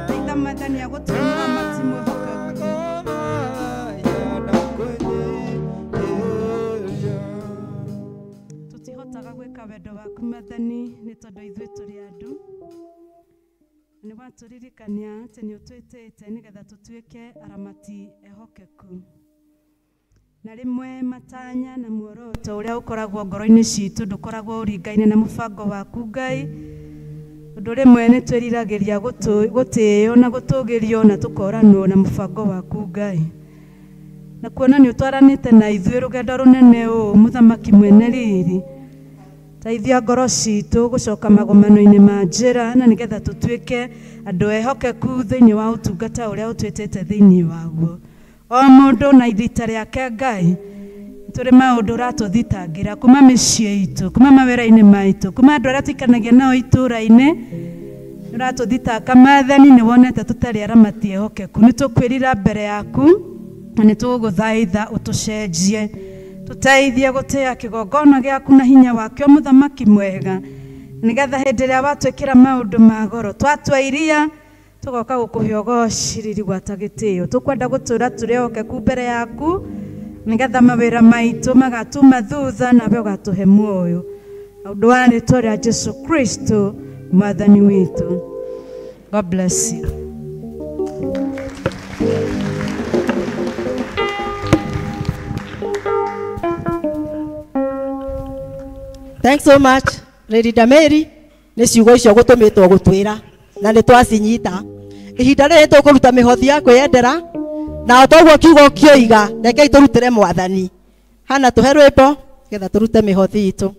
Thaitha Mwathani agũtue mũramati mwĩhokeku. Tũtihotaga gwĩka wendo waku Mwathani nĩ tondũ ithuĩ tũrĩ andũ. Nĩ watũririkania atĩ nĩ ũtwĩtĩte nĩgetha tũtuĩke aramati ehokeku. Na rĩmwe matanya na muoroto ũrĩa ũkoragwo ngoro-inĩ citũ ndũkoragwo ũringaine na mũbango waku Ngai. Ũndũ rĩmwe nĩ twĩriragĩria gũtĩĩo na gũtũgĩrio na tũkoranwo na mũbango waku Ngai. Na kuona nĩ ũtwaranĩte na ithuĩ rũgendo rũnene ũũ mũthamaki mwene riri. Teithia ngoro citũ gũcoka magomano-inĩ ma njĩra na nĩgetha tũtuĩke andũ ehokeku thĩinĩ wa ũtungata ũrĩa ũtwĩtĩte thĩinĩ waguo. O mũndũ na rita rĩake Ngai, tũrĩ maũndũ ũratũthitangĩra kuma mĩciĩ itũ, kuma mawĩra-inĩ maitũ, kuma andũ arĩa tũikaranagia nao itũũra-inĩ, ũratũthitanga Mwathani nĩ wonete tũtarĩ aramati ehokeku. Nĩ tũkwĩrira mbere yaku na nĩ tũgũgũthaitha ũtũcenjie. Tũteithie gũtĩĩa kĩgongona gĩaku na hinya wakĩo mũthamaki mwega, nĩgetha hĩndĩ ĩrĩa watwĩkĩra maũndũ ma goro twatua iria tũgoka gũkũhe ũgoci riri gwata gĩtĩo. Tũkwenda gũtũũra tũrĩ ehokeku mbere yaku nĩgetha mawĩra maitũ magatuma thutha nawe ũgatũhe muoyo. Ũndũ wa rĩtwa rĩa Jesu Kristo Mwathani witũ. God bless you. Thanks so much, Lady Dameri. Nĩ ciugo icio gũtũmĩtwo gũtwĩra na nĩ twacinyita. Ihinda rĩrĩ tũkũruta mĩhothi ya kwĩyendera na o toguo kiugo kĩoiga rekei tũrutĩre Mwathani. Hana tũhe rwĩmbo nĩgetha tũrute mĩhothi itũ.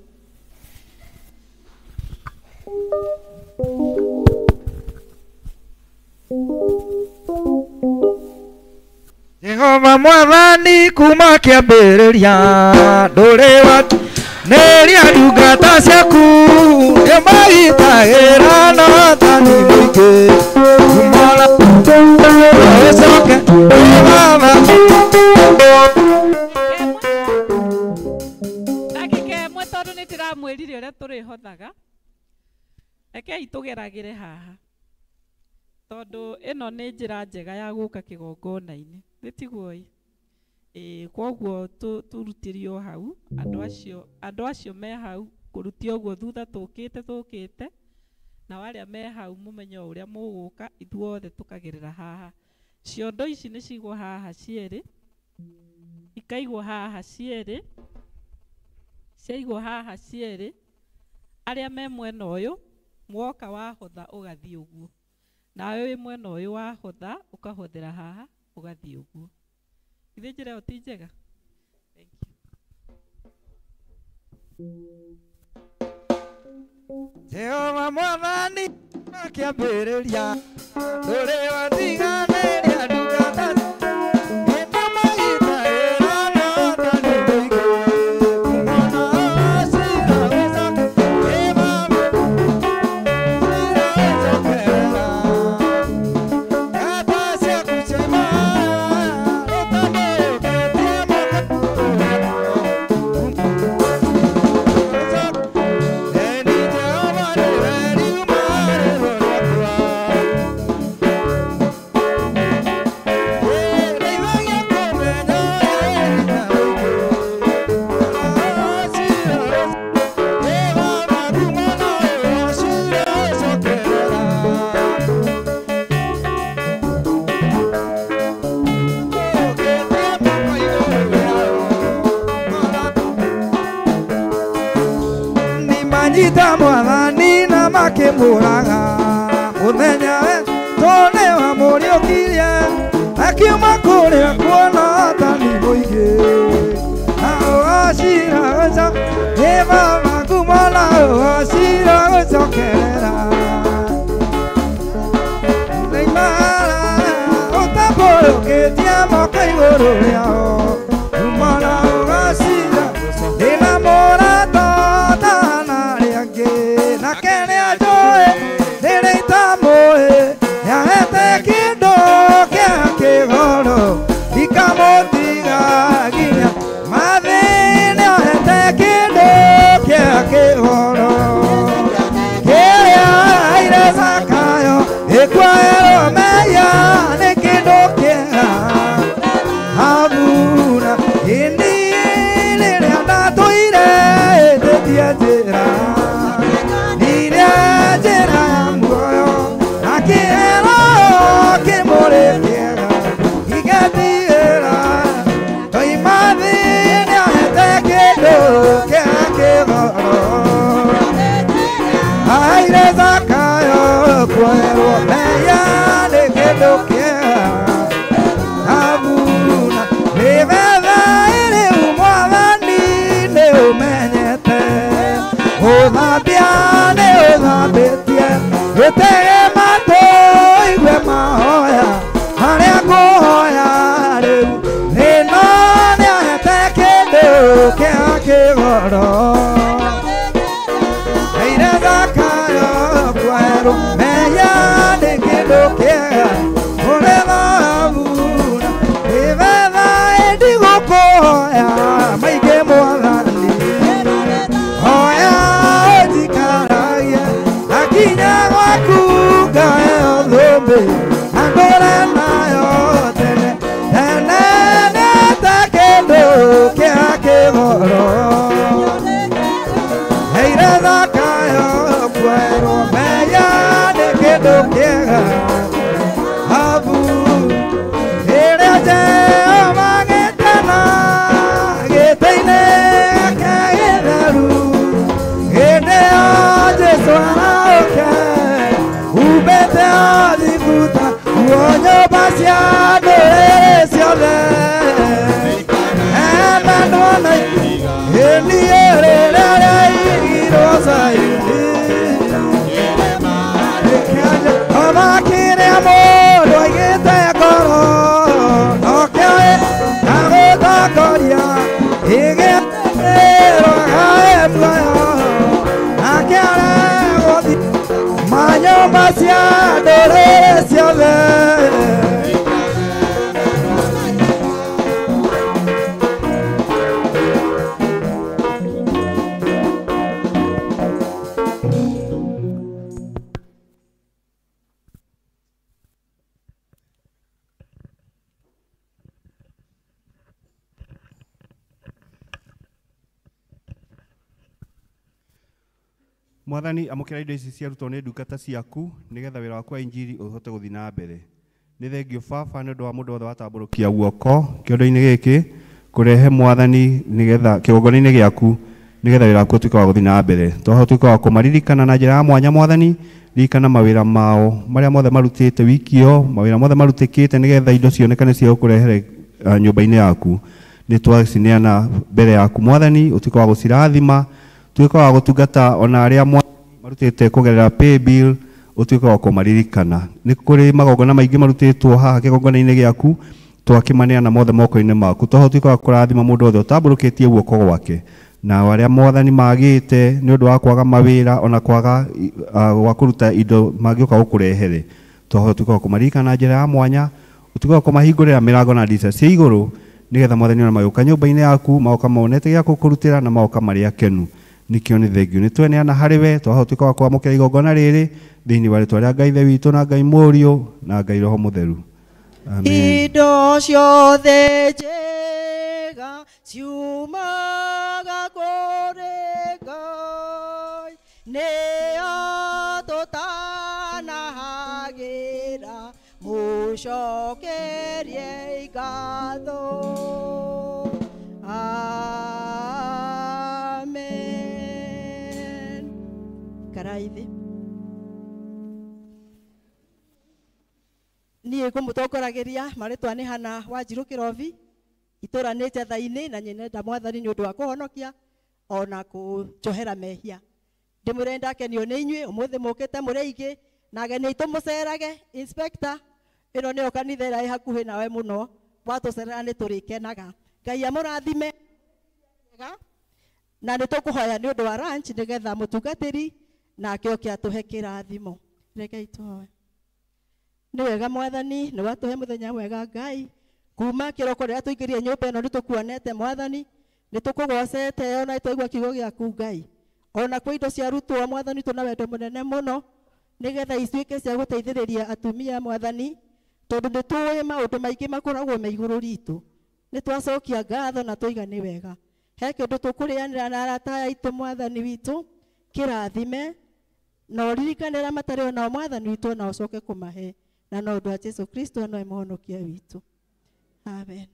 Jehova Mwathani kuma kĩambĩrĩria ndũrĩ wa nĩria ndungata ciaku nĩmagitagĩra na wathani mũingĩ kumona ũcoke Baba. Ndagĩka ĩmwe tondũ nĩ ndĩramwĩrire ũrĩa tũrĩhothaga, rekei tũgeragĩre haha tondũ ĩno nĩ njĩra njega ya gũka kĩgongona-inĩ, nĩ tiguo ĩ? Ĩĩ, kwoguo tũrutĩrio hau andũ acio me hau kũrutia ũguo thutha tũkĩte nao arĩa me hau mũmenye o ũrĩa mũgũka ithuothe tũkagerera haha. Ciondo ici nĩ cigwo haha cierĩ, ikaigwo haha cierĩ, ciaigwo haha cierĩ, arĩa me mwena ũyũ mwoka wahotha ũgathiĩ ũguo, nawe wĩ mwena ũyũ wahotha ũkahothera haha ũgathiĩ ũguo. Githĩ njĩra ĩyo ti njega? Thank you. Jehova Mwathani kĩambĩrĩria ndũrĩ watiganĩria ndungata nĩmagitagĩra na wathani mũingĩ kumona ũcira ũcoke ĩ Baba ũcira ũcokerera ngata ciaku ciaima ũtambũrũkĩtie moko Eni Jehova nĩwe riuma rĩrwo Nimanyita Mwathani na makĩmũraga mũthenya tondũ wamũriũkirie akiuma kũrĩa kuona wathani mũingĩ na ũgacira gũco ĩ Baba kumona ũgacira gũcokerera nĩimara ũtambũrũkĩtie moko igũrũ rĩao kumona ũgacira ndĩna mũrata tana rĩangĩ nake nĩanjũĩ rĩrĩa itamũĩ nĩahete kĩndũ kĩa kĩgoro ikamũtiga nginya mathĩ nĩahete kĩndũ kĩa kĩgoro kĩrĩa kĩndũ kĩega thabuna nĩ betha ĩrĩ mwathani nĩ ũmenyete gũthambia nĩ ũthambĩtie gĩtege matũ igue mahoya harĩa ngũhoya rĩu ĩno nĩahete kĩndũ kĩa kĩgoro Eire Zakayo kwerũ mehia nĩ kĩndũ kĩega kũrĩ thabuna nĩ betha ĩndi gũkũhoya maingĩ mwathani hoya ũnjikaragie akinya gwaku ngaheo thũmbĩ andũre nayo tene tene nĩte kĩndũ kĩa kĩgoro Eire Zakayo kwerũ mehia nĩ kĩndũ kĩega habu ĩrĩa Jehova gĩtana gĩtĩ-inĩ gĩake gĩtheru hĩndĩ ĩyo Jesũ arauke humbĩte athibuta nguo nyũmba cia ndũrĩrĩ ciothe emendwo na ĩniĩ rĩrĩa rĩaigirwo Zayuni ona kĩrĩa mũndũ aigĩte ngoro nokĩo agũtongoria ĩgĩtĩrwo agae muoyo nake aregũthiĩ manyũmba cia ndũrĩrĩ ciothe. Mwathani amũkĩra indo ici ciarutwo nĩ ndungata ciaku nĩgetha wĩra waku wa injiri ũhote gũthiĩ na mbere. Nĩ thengio baba nĩ ũndũ wa mũndũ wothe watambũrũkia guoko kĩondo-inĩ gĩkĩ kũrehe mwathani nĩgetha kĩgongona-inĩ gĩaku nĩgetha wĩra waku ũtuĩke wa gũthiĩ na mbere. Twaho ũtuĩke wa kũmaririkana na njĩra ya mwanya mwathani, ririkana mawĩra mao marĩa mothe marutĩte wiki ĩyo, mawĩra mothe marutĩkĩte nĩgetha indo cionekane cia gũkũrehere nyũmba-inĩ yaku. Nĩ twacineana mbere yaku mwathani, ũtuĩke wa gũcirathima, tuĩke wa gũtungata ona arĩa marutĩte kũgerera paybill, ũtuĩke wa kũmaririkana. Nĩ kũrĩ magongona maingĩ marutĩtwo haha kĩgongona-inĩ gĩaku, twakĩmaneana mothe moko-inĩ maku. Twaho ũtuĩke wa kũrathima mũndũ wothe ũtambũrũkĩtie guoko gwake na arĩa mwathani magĩte nĩ ũndũ wa kwaga mawĩra ona kwaga gwa kũruta indo mangĩũka gũkũrehere. Twaho ũtuĩke wa kũmaririkana na njĩra ya mwanya, ũtuĩke wa kũmahingũrĩra mĩrango na ndirica cia igũrũ nĩgetha mwathani ona magĩũka nyũmba-inĩ yaku magoka monete gĩa gũkũrutĩra na magoka marĩ akenu. Nikio nĩ thengio nĩ tweneana harĩ we twaho ũtuĩke wa kwamũkĩra igongona rĩrĩ thĩinĩ wa rĩtwa rĩa Ngai Ithe witũ na Ngai Mũriũ na Ngai Roho Mũtheru. Amen. Indo ciothe njega ciumaga kũrĩ Ngai nĩyo tũtanahagĩra mũcokerie ngatho. Amen. Karaithi niĩ ngũmũtongorageria marĩtwa nĩ Hana Wanjirũ Kĩrobi itũra nĩ Njetha-inĩ na nyendenda mwathani nĩ ũndũ wa kũhonokia ona kũnjohera mehia. Ndĩmwĩre ndakenio nĩ inyuĩ ũmũthĩ mũkĩte mũrĩ aingĩ na ageni aitũ mũcerage. Inspector ĩno nĩyo kanitha ĩrĩa ĩ hakuhĩ nawe mũno, watũcerera nĩ tũrĩkenaga. Ngai amũrathime na nĩ tũkũhoya nĩ ũndũ wa lunch nĩgetha mũtungatĩri nake oke atũhe kĩrathimo. Rekei tũhoe. Nĩ wega mwathani, nĩ watũhe mũthenya mwega Ngai. Kuma kĩroko rĩrĩa tũingĩrire nyũmba ĩno nĩ tũkuonete mwathani, nĩ tũkũgocete ona twaigua kiugo gĩaku Ngai. Ona kwĩ indo ciarutwo mwathani tũna wendo mũnene mũno nĩgetha ituĩke cia gũteithĩrĩria atumia mwathani, tondũ nĩ tũĩ maũndũ maingĩ makoragwo me igũrũ ritũ. Nĩ twacokia ngatho na twaiga nĩ wega. He kĩndũ tũkũrĩanĩra na arata aya aitũ mwathani witũ, kĩrathime na ũririkane arĩa matarĩ onao mwathani witũ na ũcoke kũmahe na no ũndũ wa Jesu Kristo nowe mũhonokia witũ. Amen.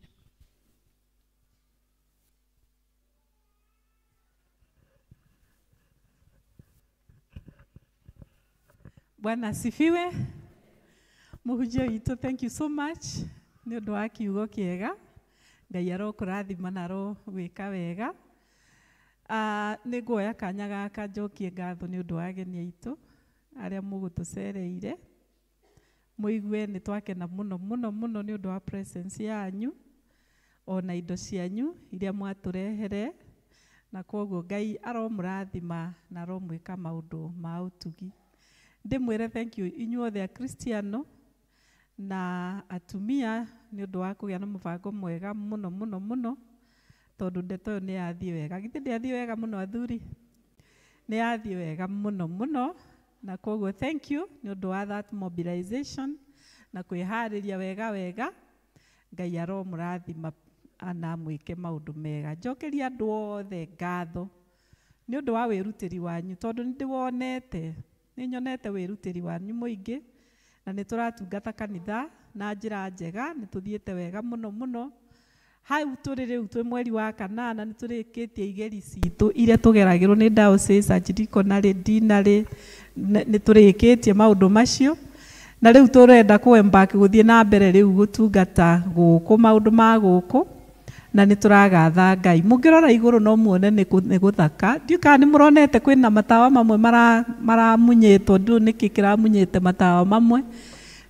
Bwana asifiwe. Mũhunjia witũ, thank you so much nĩ ũndũ wa kiugo kĩega. Ngai arokũrathima na arogwĩka wega. Nĩ nguoya kanya gaka njokie ngatho nĩ ũndũ wa ageni aitũ arĩa mũgũtũcereire. Mũigue nĩ twakena mũno mũno mũno nĩ ũndũ wa presence yanyu ona indo cianyu iria mwatũrehere, na koguo Ngai aromũrathima na aromwĩka maũndũ ma ũtugi. Ndĩmwĩre thank you inyuothe Akristiano na atumia nĩ ũndũ wa kũgĩa na mũbango mwega mũno mũno mũno, tondũ ndeto ĩyo nĩ yathiĩ wega. Githĩ ndĩathiĩ wega mũno athuri? Nĩ yathiĩ wega mũno mũno, na koguo thank you nĩ ũndũ wa that mobilization na kwĩharĩria wega wega. Ngai aromũrathima na amwĩke maũndũ mega. Njokeria andũ othe ngatho nĩ ũndũ wa wĩrutĩri wanyu, tondũ nĩ ndĩwonete, nĩ nyonete wĩrutĩri wanyu mũingĩ, na nĩ tũratungata kanitha na njĩra njega, nĩ tũthiĩte wega mũno mũno. Hau tũrĩ rĩu twĩ mweri wa kanana, nĩ tũrĩkĩtie igeri citũ iria tũgeragĩrwo nĩ diocese, archdeaconry, deanery, nĩ tũrĩkĩtie maũndũ macio, na rĩu tũrenda kũ-embark gũthiĩ na mbere rĩu gũtungata gũkũ maũndũ ma gũkũ, na nĩ tũragatha Ngai. Mũngĩrora igũrũ no muone nĩ gũthaka. Ndiũĩ kana nĩ mũronete kwĩna matawa mamwe maramunyĩtwo, ndiũĩ nĩkĩ kĩramunyĩte matawa mamwe.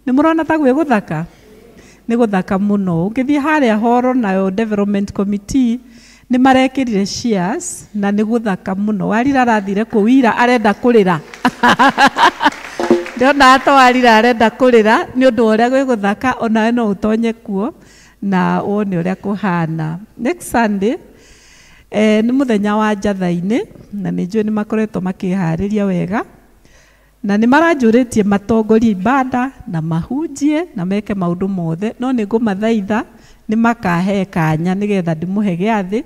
Nĩ mũrona ta gwĩ gũthaka? Nĩ gũthaka mũno. Ũngĩthiĩ harĩa horo nayo development committee nĩ marekĩrire shares na nĩ gũthaka mũno. Warira arathire kũu ira arenda kũrĩra. Ndĩrona ta Warira arenda kũrĩra nĩ ũndũ wa ũrĩa gwĩ gũthaka, onawe no ũtonye kuo na wone ũrĩa kũhana. Next Sunday nĩ mũthenya wa njatha-inĩ, na nĩ njũĩ nĩ makoretwo makĩharĩria wega, na nĩ maranjũrĩtie matongorie ibada na mahunjie na meke maũndũ mothe, no nĩ ngũmathaitha nĩ makahe kanya nĩgetha ndĩmũhe gĩathĩ,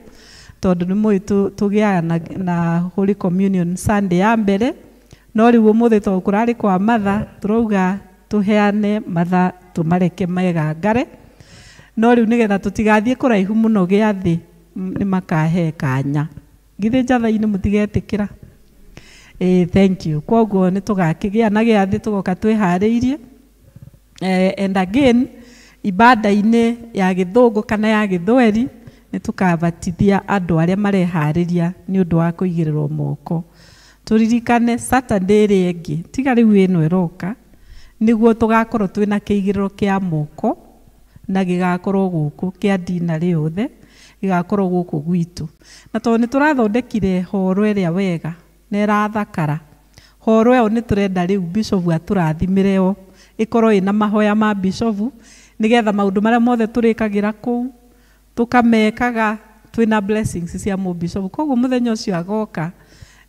tondũ nĩ mũĩ tũgĩaga na Holy Communion Sunday ya mbere, no rĩu ũmũthĩ tondũ kũrarĩ kwa matha, tũrauga tũheane matha tũmareke megangare, no rĩu nĩgetha tũtigathiĩ kũraihu mũno gĩathĩ nĩ makahe kanya. Githĩ njatha-inĩ mũtigetĩkĩra? Thank you. Koguo nĩ tũgakĩgĩa na gĩathĩ tũgoka twĩharĩirie. And again ibada-inĩ ya gĩthũngũ kana ya gĩthweri nĩ tũkabatithia andũ arĩa mareharĩria nĩ ũndũ wa kũigĩrĩrwo moko. Tũririkane Saturday ĩrĩa ĩngĩ, tiga rĩu ĩno ĩroka, nĩguo tũgakorwo twĩna kĩigĩrĩro kĩa moko na gĩgakorwo gũkũ kĩa dinarĩ yothe, gĩgakorwo gũkũ gwitũ. Na tondũ nĩ tũrathondekire horo ĩrĩa wega na ĩrathakara, horo ĩyo nĩ tũrenda rĩu bishop atũrathimĩre yo, ĩkorwo ĩna mahoya ma bishop nĩgetha maũndũ marĩa mothe tũrĩkagĩra kũu tũkamekaga twĩna blessings cia mũbishop. Koguo mũthenya ũcio agoka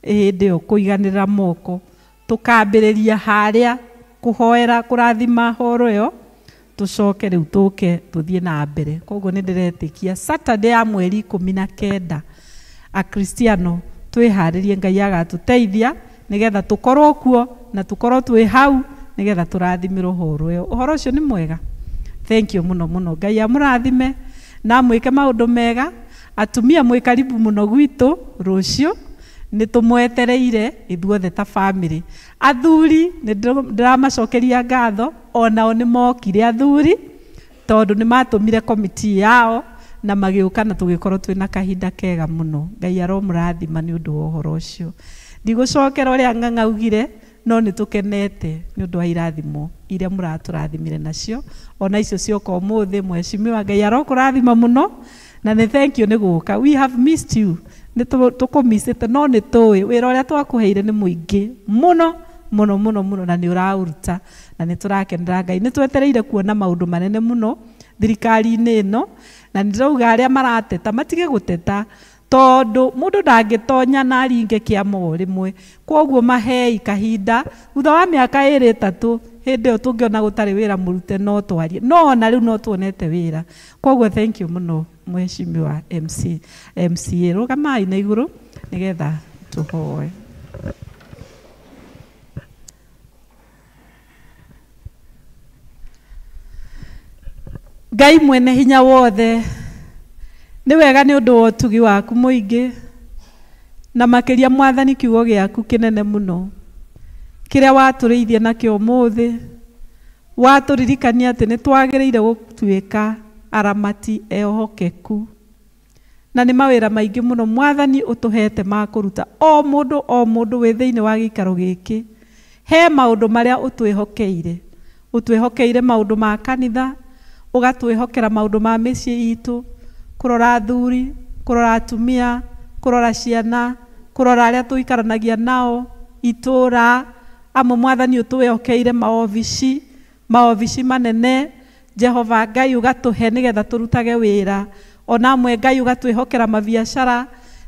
hĩndĩ ĩyo kũiganĩrĩra moko, tũkambĩrĩria harĩa kũhoera kũrathima horo ĩyo, tũcoke rĩu tũke tũthiĩ na mbere. Koguo nĩ ndĩretĩkia Saturday ya mweri 19 Akristiano twĩharĩrie, Ngai agatũteithia nĩgetha tũkorwo kuo na tũkorwo twĩ hau nĩgetha tũrathimĩrwo horo ĩyo. Ũhoro ũcio nĩ mwega. Thank you mũno mũno. Ngai amũrathime na amwĩke maũndũ mega. Atumia mwĩ karibu mũno gwitũ rũciũ, nĩ tũmwetereire ithuothe ta family. Athuri nĩ ndĩramacokeria ngatho, onao nĩ mokire athuri, tondũ nĩ matũmire committee yao na magĩũka na tũgĩkorwo twĩna kahinda kega mũno. Ngai aromũrathima nĩ ũndũ wa ũhoro ũcio. Ndigũcokera ũrĩa Ng'ang'a augire, no nĩ tũkenete nĩ ũndũ wa irathimo iria mũratũrathimire nacio, ona icio cioka ũmũthĩ. Mheshimiwa, Ngai arokũrathima mũno na nĩ thank you nĩ gũka. We have missed you, nĩ tũkũmissĩte, no nĩ tũĩ wĩra ũrĩa twakũheire nĩ mũingĩ mũno mũno mũno mũno, na nĩ ũraũruta na nĩ tũrakenera Ngai. Nĩ twetereire kuona maũndũ manene mũno thirikari-inĩ ĩno, na nĩ ndĩrauga arĩa marateta matige gũteta, tondũ mũndũ ndangĩtonya na aringe kĩama o rĩmwe. Koguo mahei kahinda, thutha wa mĩaka 2 3 hĩndĩ ĩyo tũngĩona gũtarĩ wĩra mũrute no twarie, no ona rĩu no tuonete wĩra. Koguo thank you mũno Mheshimiwa MCA. Rũgamai na igũrũ nĩgetha tũhoe. Ngai mwene hinya wothe, nĩ wega nĩ ũndũ wa ũtugi waku mũingĩ, na makĩria Mwathani kiugo gĩaku kĩnene mũno kĩrĩa watũrĩithia nakĩo ũmũthĩ. Watũririkania atĩ nĩ twagĩrĩire gũtuĩka aramati ehokeku. Na nĩ mawĩra maingĩ mũno mwathani ũtũhete ma kũruta o mũndũ wĩ thĩinĩ wa gĩikaro gĩkĩ. He maũndũ marĩa ũtwĩhokeire. Ũtwĩhokeire maũndũ ma kanitha, ũgatwĩhokera maũndũ ma mĩciĩ itũ, kũrora athuri, kũrora atumia, kũrora ciana, kũrora arĩa tũikaranagia nao, itũra, amwe mwathani ũtwĩhokeire maobici, maobici manene, Jehova Ngai ũgatũhe nĩgetha tũrutage wĩra. Ona amwe Ngai ũgatwĩhokera mabiacara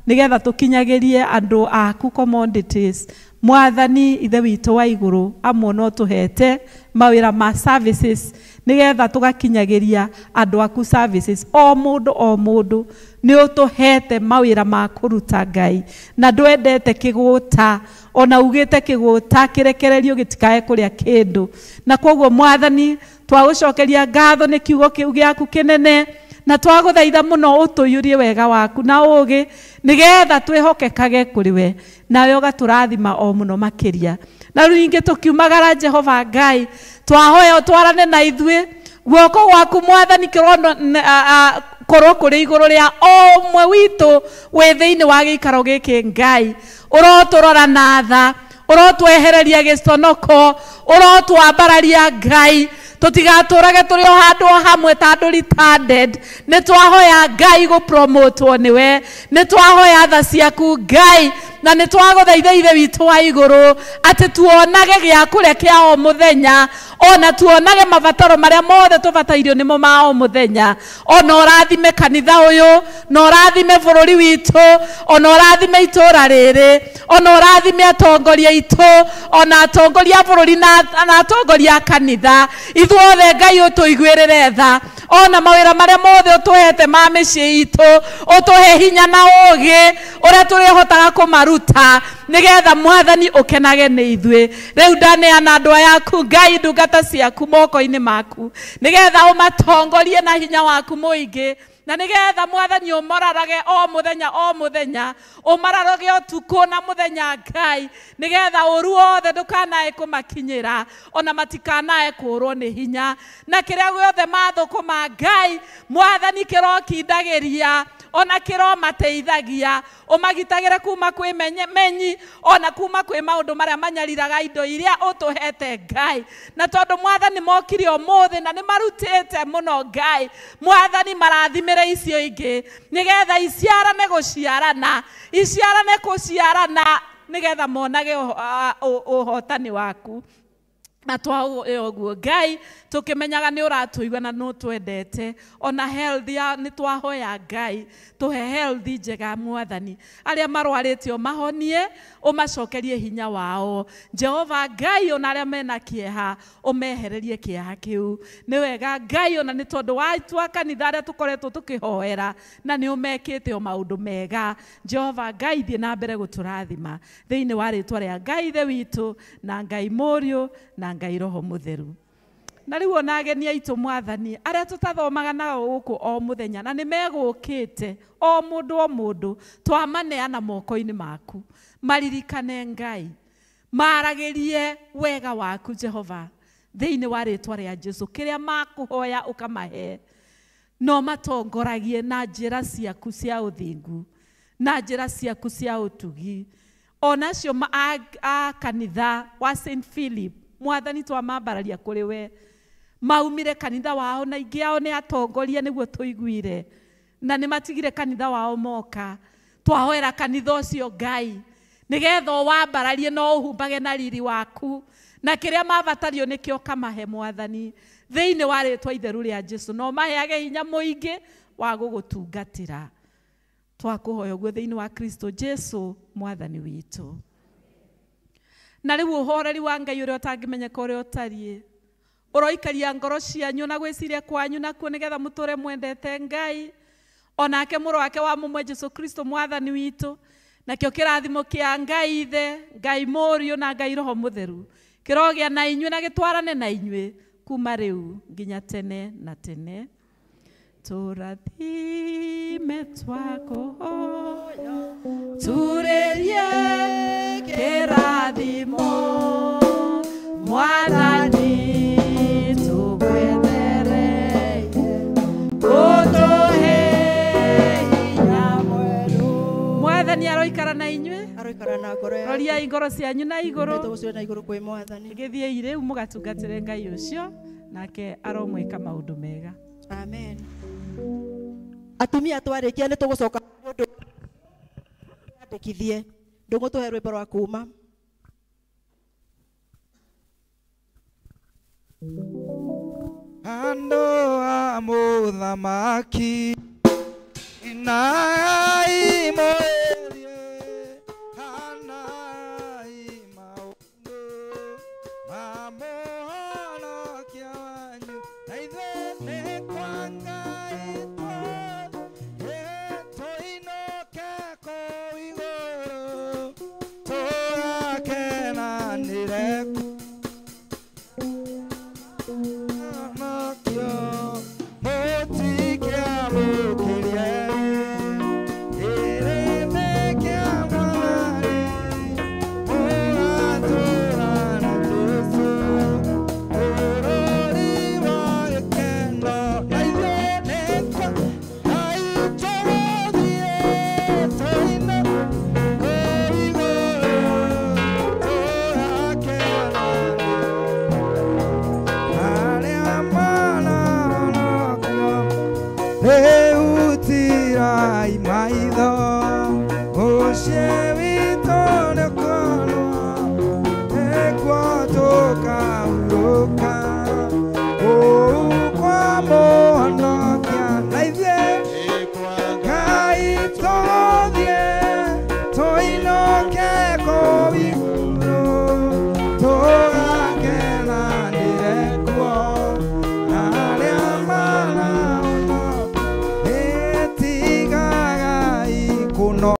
nĩgetha tũkinyagĩrie andũ aku commodities. Mwathani ithe witũ wa igũrũ amwe no tũhete mawĩra ma services nĩgetha tũgakinyagĩria andũ aku services. O mũndũ nĩ ũtũhete mawĩra ma kũruta Ngai, na ndwendete kĩgũta, ona ugĩte kĩgũta kĩrekererio gĩtikae kũrĩa kĩndũ. Na kwoguo mwathani twagũcokeria ngatho nĩ kiugo kĩu gĩaku kĩnene, na twagũthaitha mũno ũtũiyũrie wega waku na ũũgĩ nĩgetha twĩhokekage kũrĩ we, nawe ũgatũrathima o mũno makĩria. Na rĩu ningĩ tũkiumagara Jehova Ngai, twahoya ũtwarane na ithuĩ, guoko gwaku mwathani korwo kũrĩ igũrũ rĩa o ũmwe witũ wĩ thĩinĩ wa gĩikaro gĩkĩ Ngai. Ũrotũrora na tha, ũrotwehereria gĩconoko, ũrotwambararia Ngai, tũtigatũrage tũrĩ o handũ o hamwe ta andũ retarded. Nĩ twahoya Ngai gũpromotwo nĩwe, nĩ twahoya tha ciaku Ngai, na nĩ twagũthaitha ithe witũ wa igũrũ atĩ tuonage gĩa kũrĩa kĩa o mũthenya, ona tuonage mabataro marĩa mothe tũbatairio nĩmo ma o mũthenya. Ona ũrathime kanitha ũyũ, na ũrathime bũrũri witũ, ona ũrathime itũra rĩrĩ, ona ũrathime atongoria aitũ, ona atongoria a bũrũri na atongoria a kanitha. Ithuothe Ngai ũtũiguĩrĩre tha, ona mawĩra marĩa mothe ũtũhete ma mĩciĩ itũ, ũtũhe hinya na ũũgĩ ũrĩa tũrĩhotaga kũmaruta nĩgetha mwathani ũkenage nĩ ithuĩ. Rĩu ndaneana andũ aya aku Ngai, ndungata ciaku moko-inĩ maku, nĩgetha ũmatongorie na hinya waku mũingĩ, na nĩgetha mwathani ũmararage o mũthenya o mũthenya, ũmararage ũtukũ na mũthenya Ngai, nĩgetha ũru wothe ndũkanae kũmakinyĩra, ona matikanae kũũrwo nĩ hinya. Na kĩrĩa gĩothe mathũkũma Ngai, mwathani kĩrokindagĩria, ona kĩromateithagia, ũmagitagĩre kuma kwĩ menyi, ona kuma kwĩ maũndũ marĩa manyariraga indo iria ũtũhete Ngai. Na tondũ mwathani mokire ũmũthĩ na nĩ marutĩte mũno Ngai, mwathani marathimĩre icio ingĩ nĩgetha iciarane gũciarana, iciarane gũciarana, nĩgetha monage ũhotani waku. Na twaũĩ ũguo Ngai, tũkĩmenyaga nĩ ũratũigua na nĩ ũtwendete. Ona health ya nĩ twahoya Ngai tũhe health njega mwathani, arĩa marwarĩte ũmahonie, ũmacokerie hinya wao Jehova Ngai. Ona arĩa mena kĩeha ũmehererie kĩeha kĩu. Nĩ wega Ngai, ona nĩ tondũ wa twa kanitha arĩa tũkoretwo tũkĩhoera na nĩ ũmekĩte o maũndũ mega. Jehova Ngai, thiĩ na mbere gũtũrathima thĩinĩ wa rĩtwa rĩa Ngai Ithe witũ na Ngai Mũriũ na Ngai Roho Mũtheru. Na rĩu ona ageni aitũ mwathani arĩa tũtathomaga nao gũkũ o mũthenya na nĩ megũkĩte o mũndũ o mũndũ, twamaneana moko-inĩ maku, maririkane Ngai, maragĩrie wega waku Jehova thĩinĩ wa rĩtwa rĩa Jesu. Kĩrĩa makũhoya ũkamahe, no matongoragie na njĩra ciaku cia ũthingu, na njĩra ciaku cia ũtugi. Ona acio a kanitha wa St Philip mwathani twamambararia kũrĩ we, maumire kanitha wao na ingĩ ao nĩ atongoria nĩguo tũiguire, na nĩ matigire kanitha wao moka. Twahoera kanitha ũcio Ngai nĩgetha ũwambararie na ũhumbage na riri waku, na kĩrĩa mabatario nĩkĩo kamahe mwathani thĩinĩ wa rĩtwa itheru rĩa Jesu, na ũmaheage hinya mũingĩ wa gũgũtungatĩra. Twakũhoya ũguo thĩinĩ wa Kristo Jesu mwathani witũ. Na rĩu ũhoreri wa Ngai ũrĩa ũtangĩmenyeka ũrĩa ũtariĩ, ũroikaria ngoro cianyu na gwĩciria kwanyu nakuo, nĩgetha mũtũre mwendete Ngai, onake mũrũ wake wa mũmwe Jesu Kristo mwathani witũ. Nakĩo kĩrathimo kĩa Ngai Ithe, Ngai Mũriũ na Ngai Roho Mũtheru kĩrogĩa na inyuĩ na gĩtwarane na inyuĩ kuma rĩu nginya tene na tene. Tũrathime twakũhoya, tũrĩrie kĩrathimo mwathani. na ngoro yaku. Roriai ngoro cianyu na igũrũ. Nĩtũgũciũria na igũrũ kwĩ Mwathani. Gĩthiĩi rĩu mũgatungatĩre Ngai ũcio, nake aromwĩka maũndũ mega. Amen. Atumia twarĩkia nĩ tũgũcoka ũndũ andĩkithie. Ndũgũtũhe rwĩmbo rwa kuma. Andũ a mũthamaki inai mwĩrie hanai maũndũ ma mũhonokia wanyu na ithuĩ nĩ kwa Ngai tũinũke kũu igũrũ tũgakenanĩre Hey!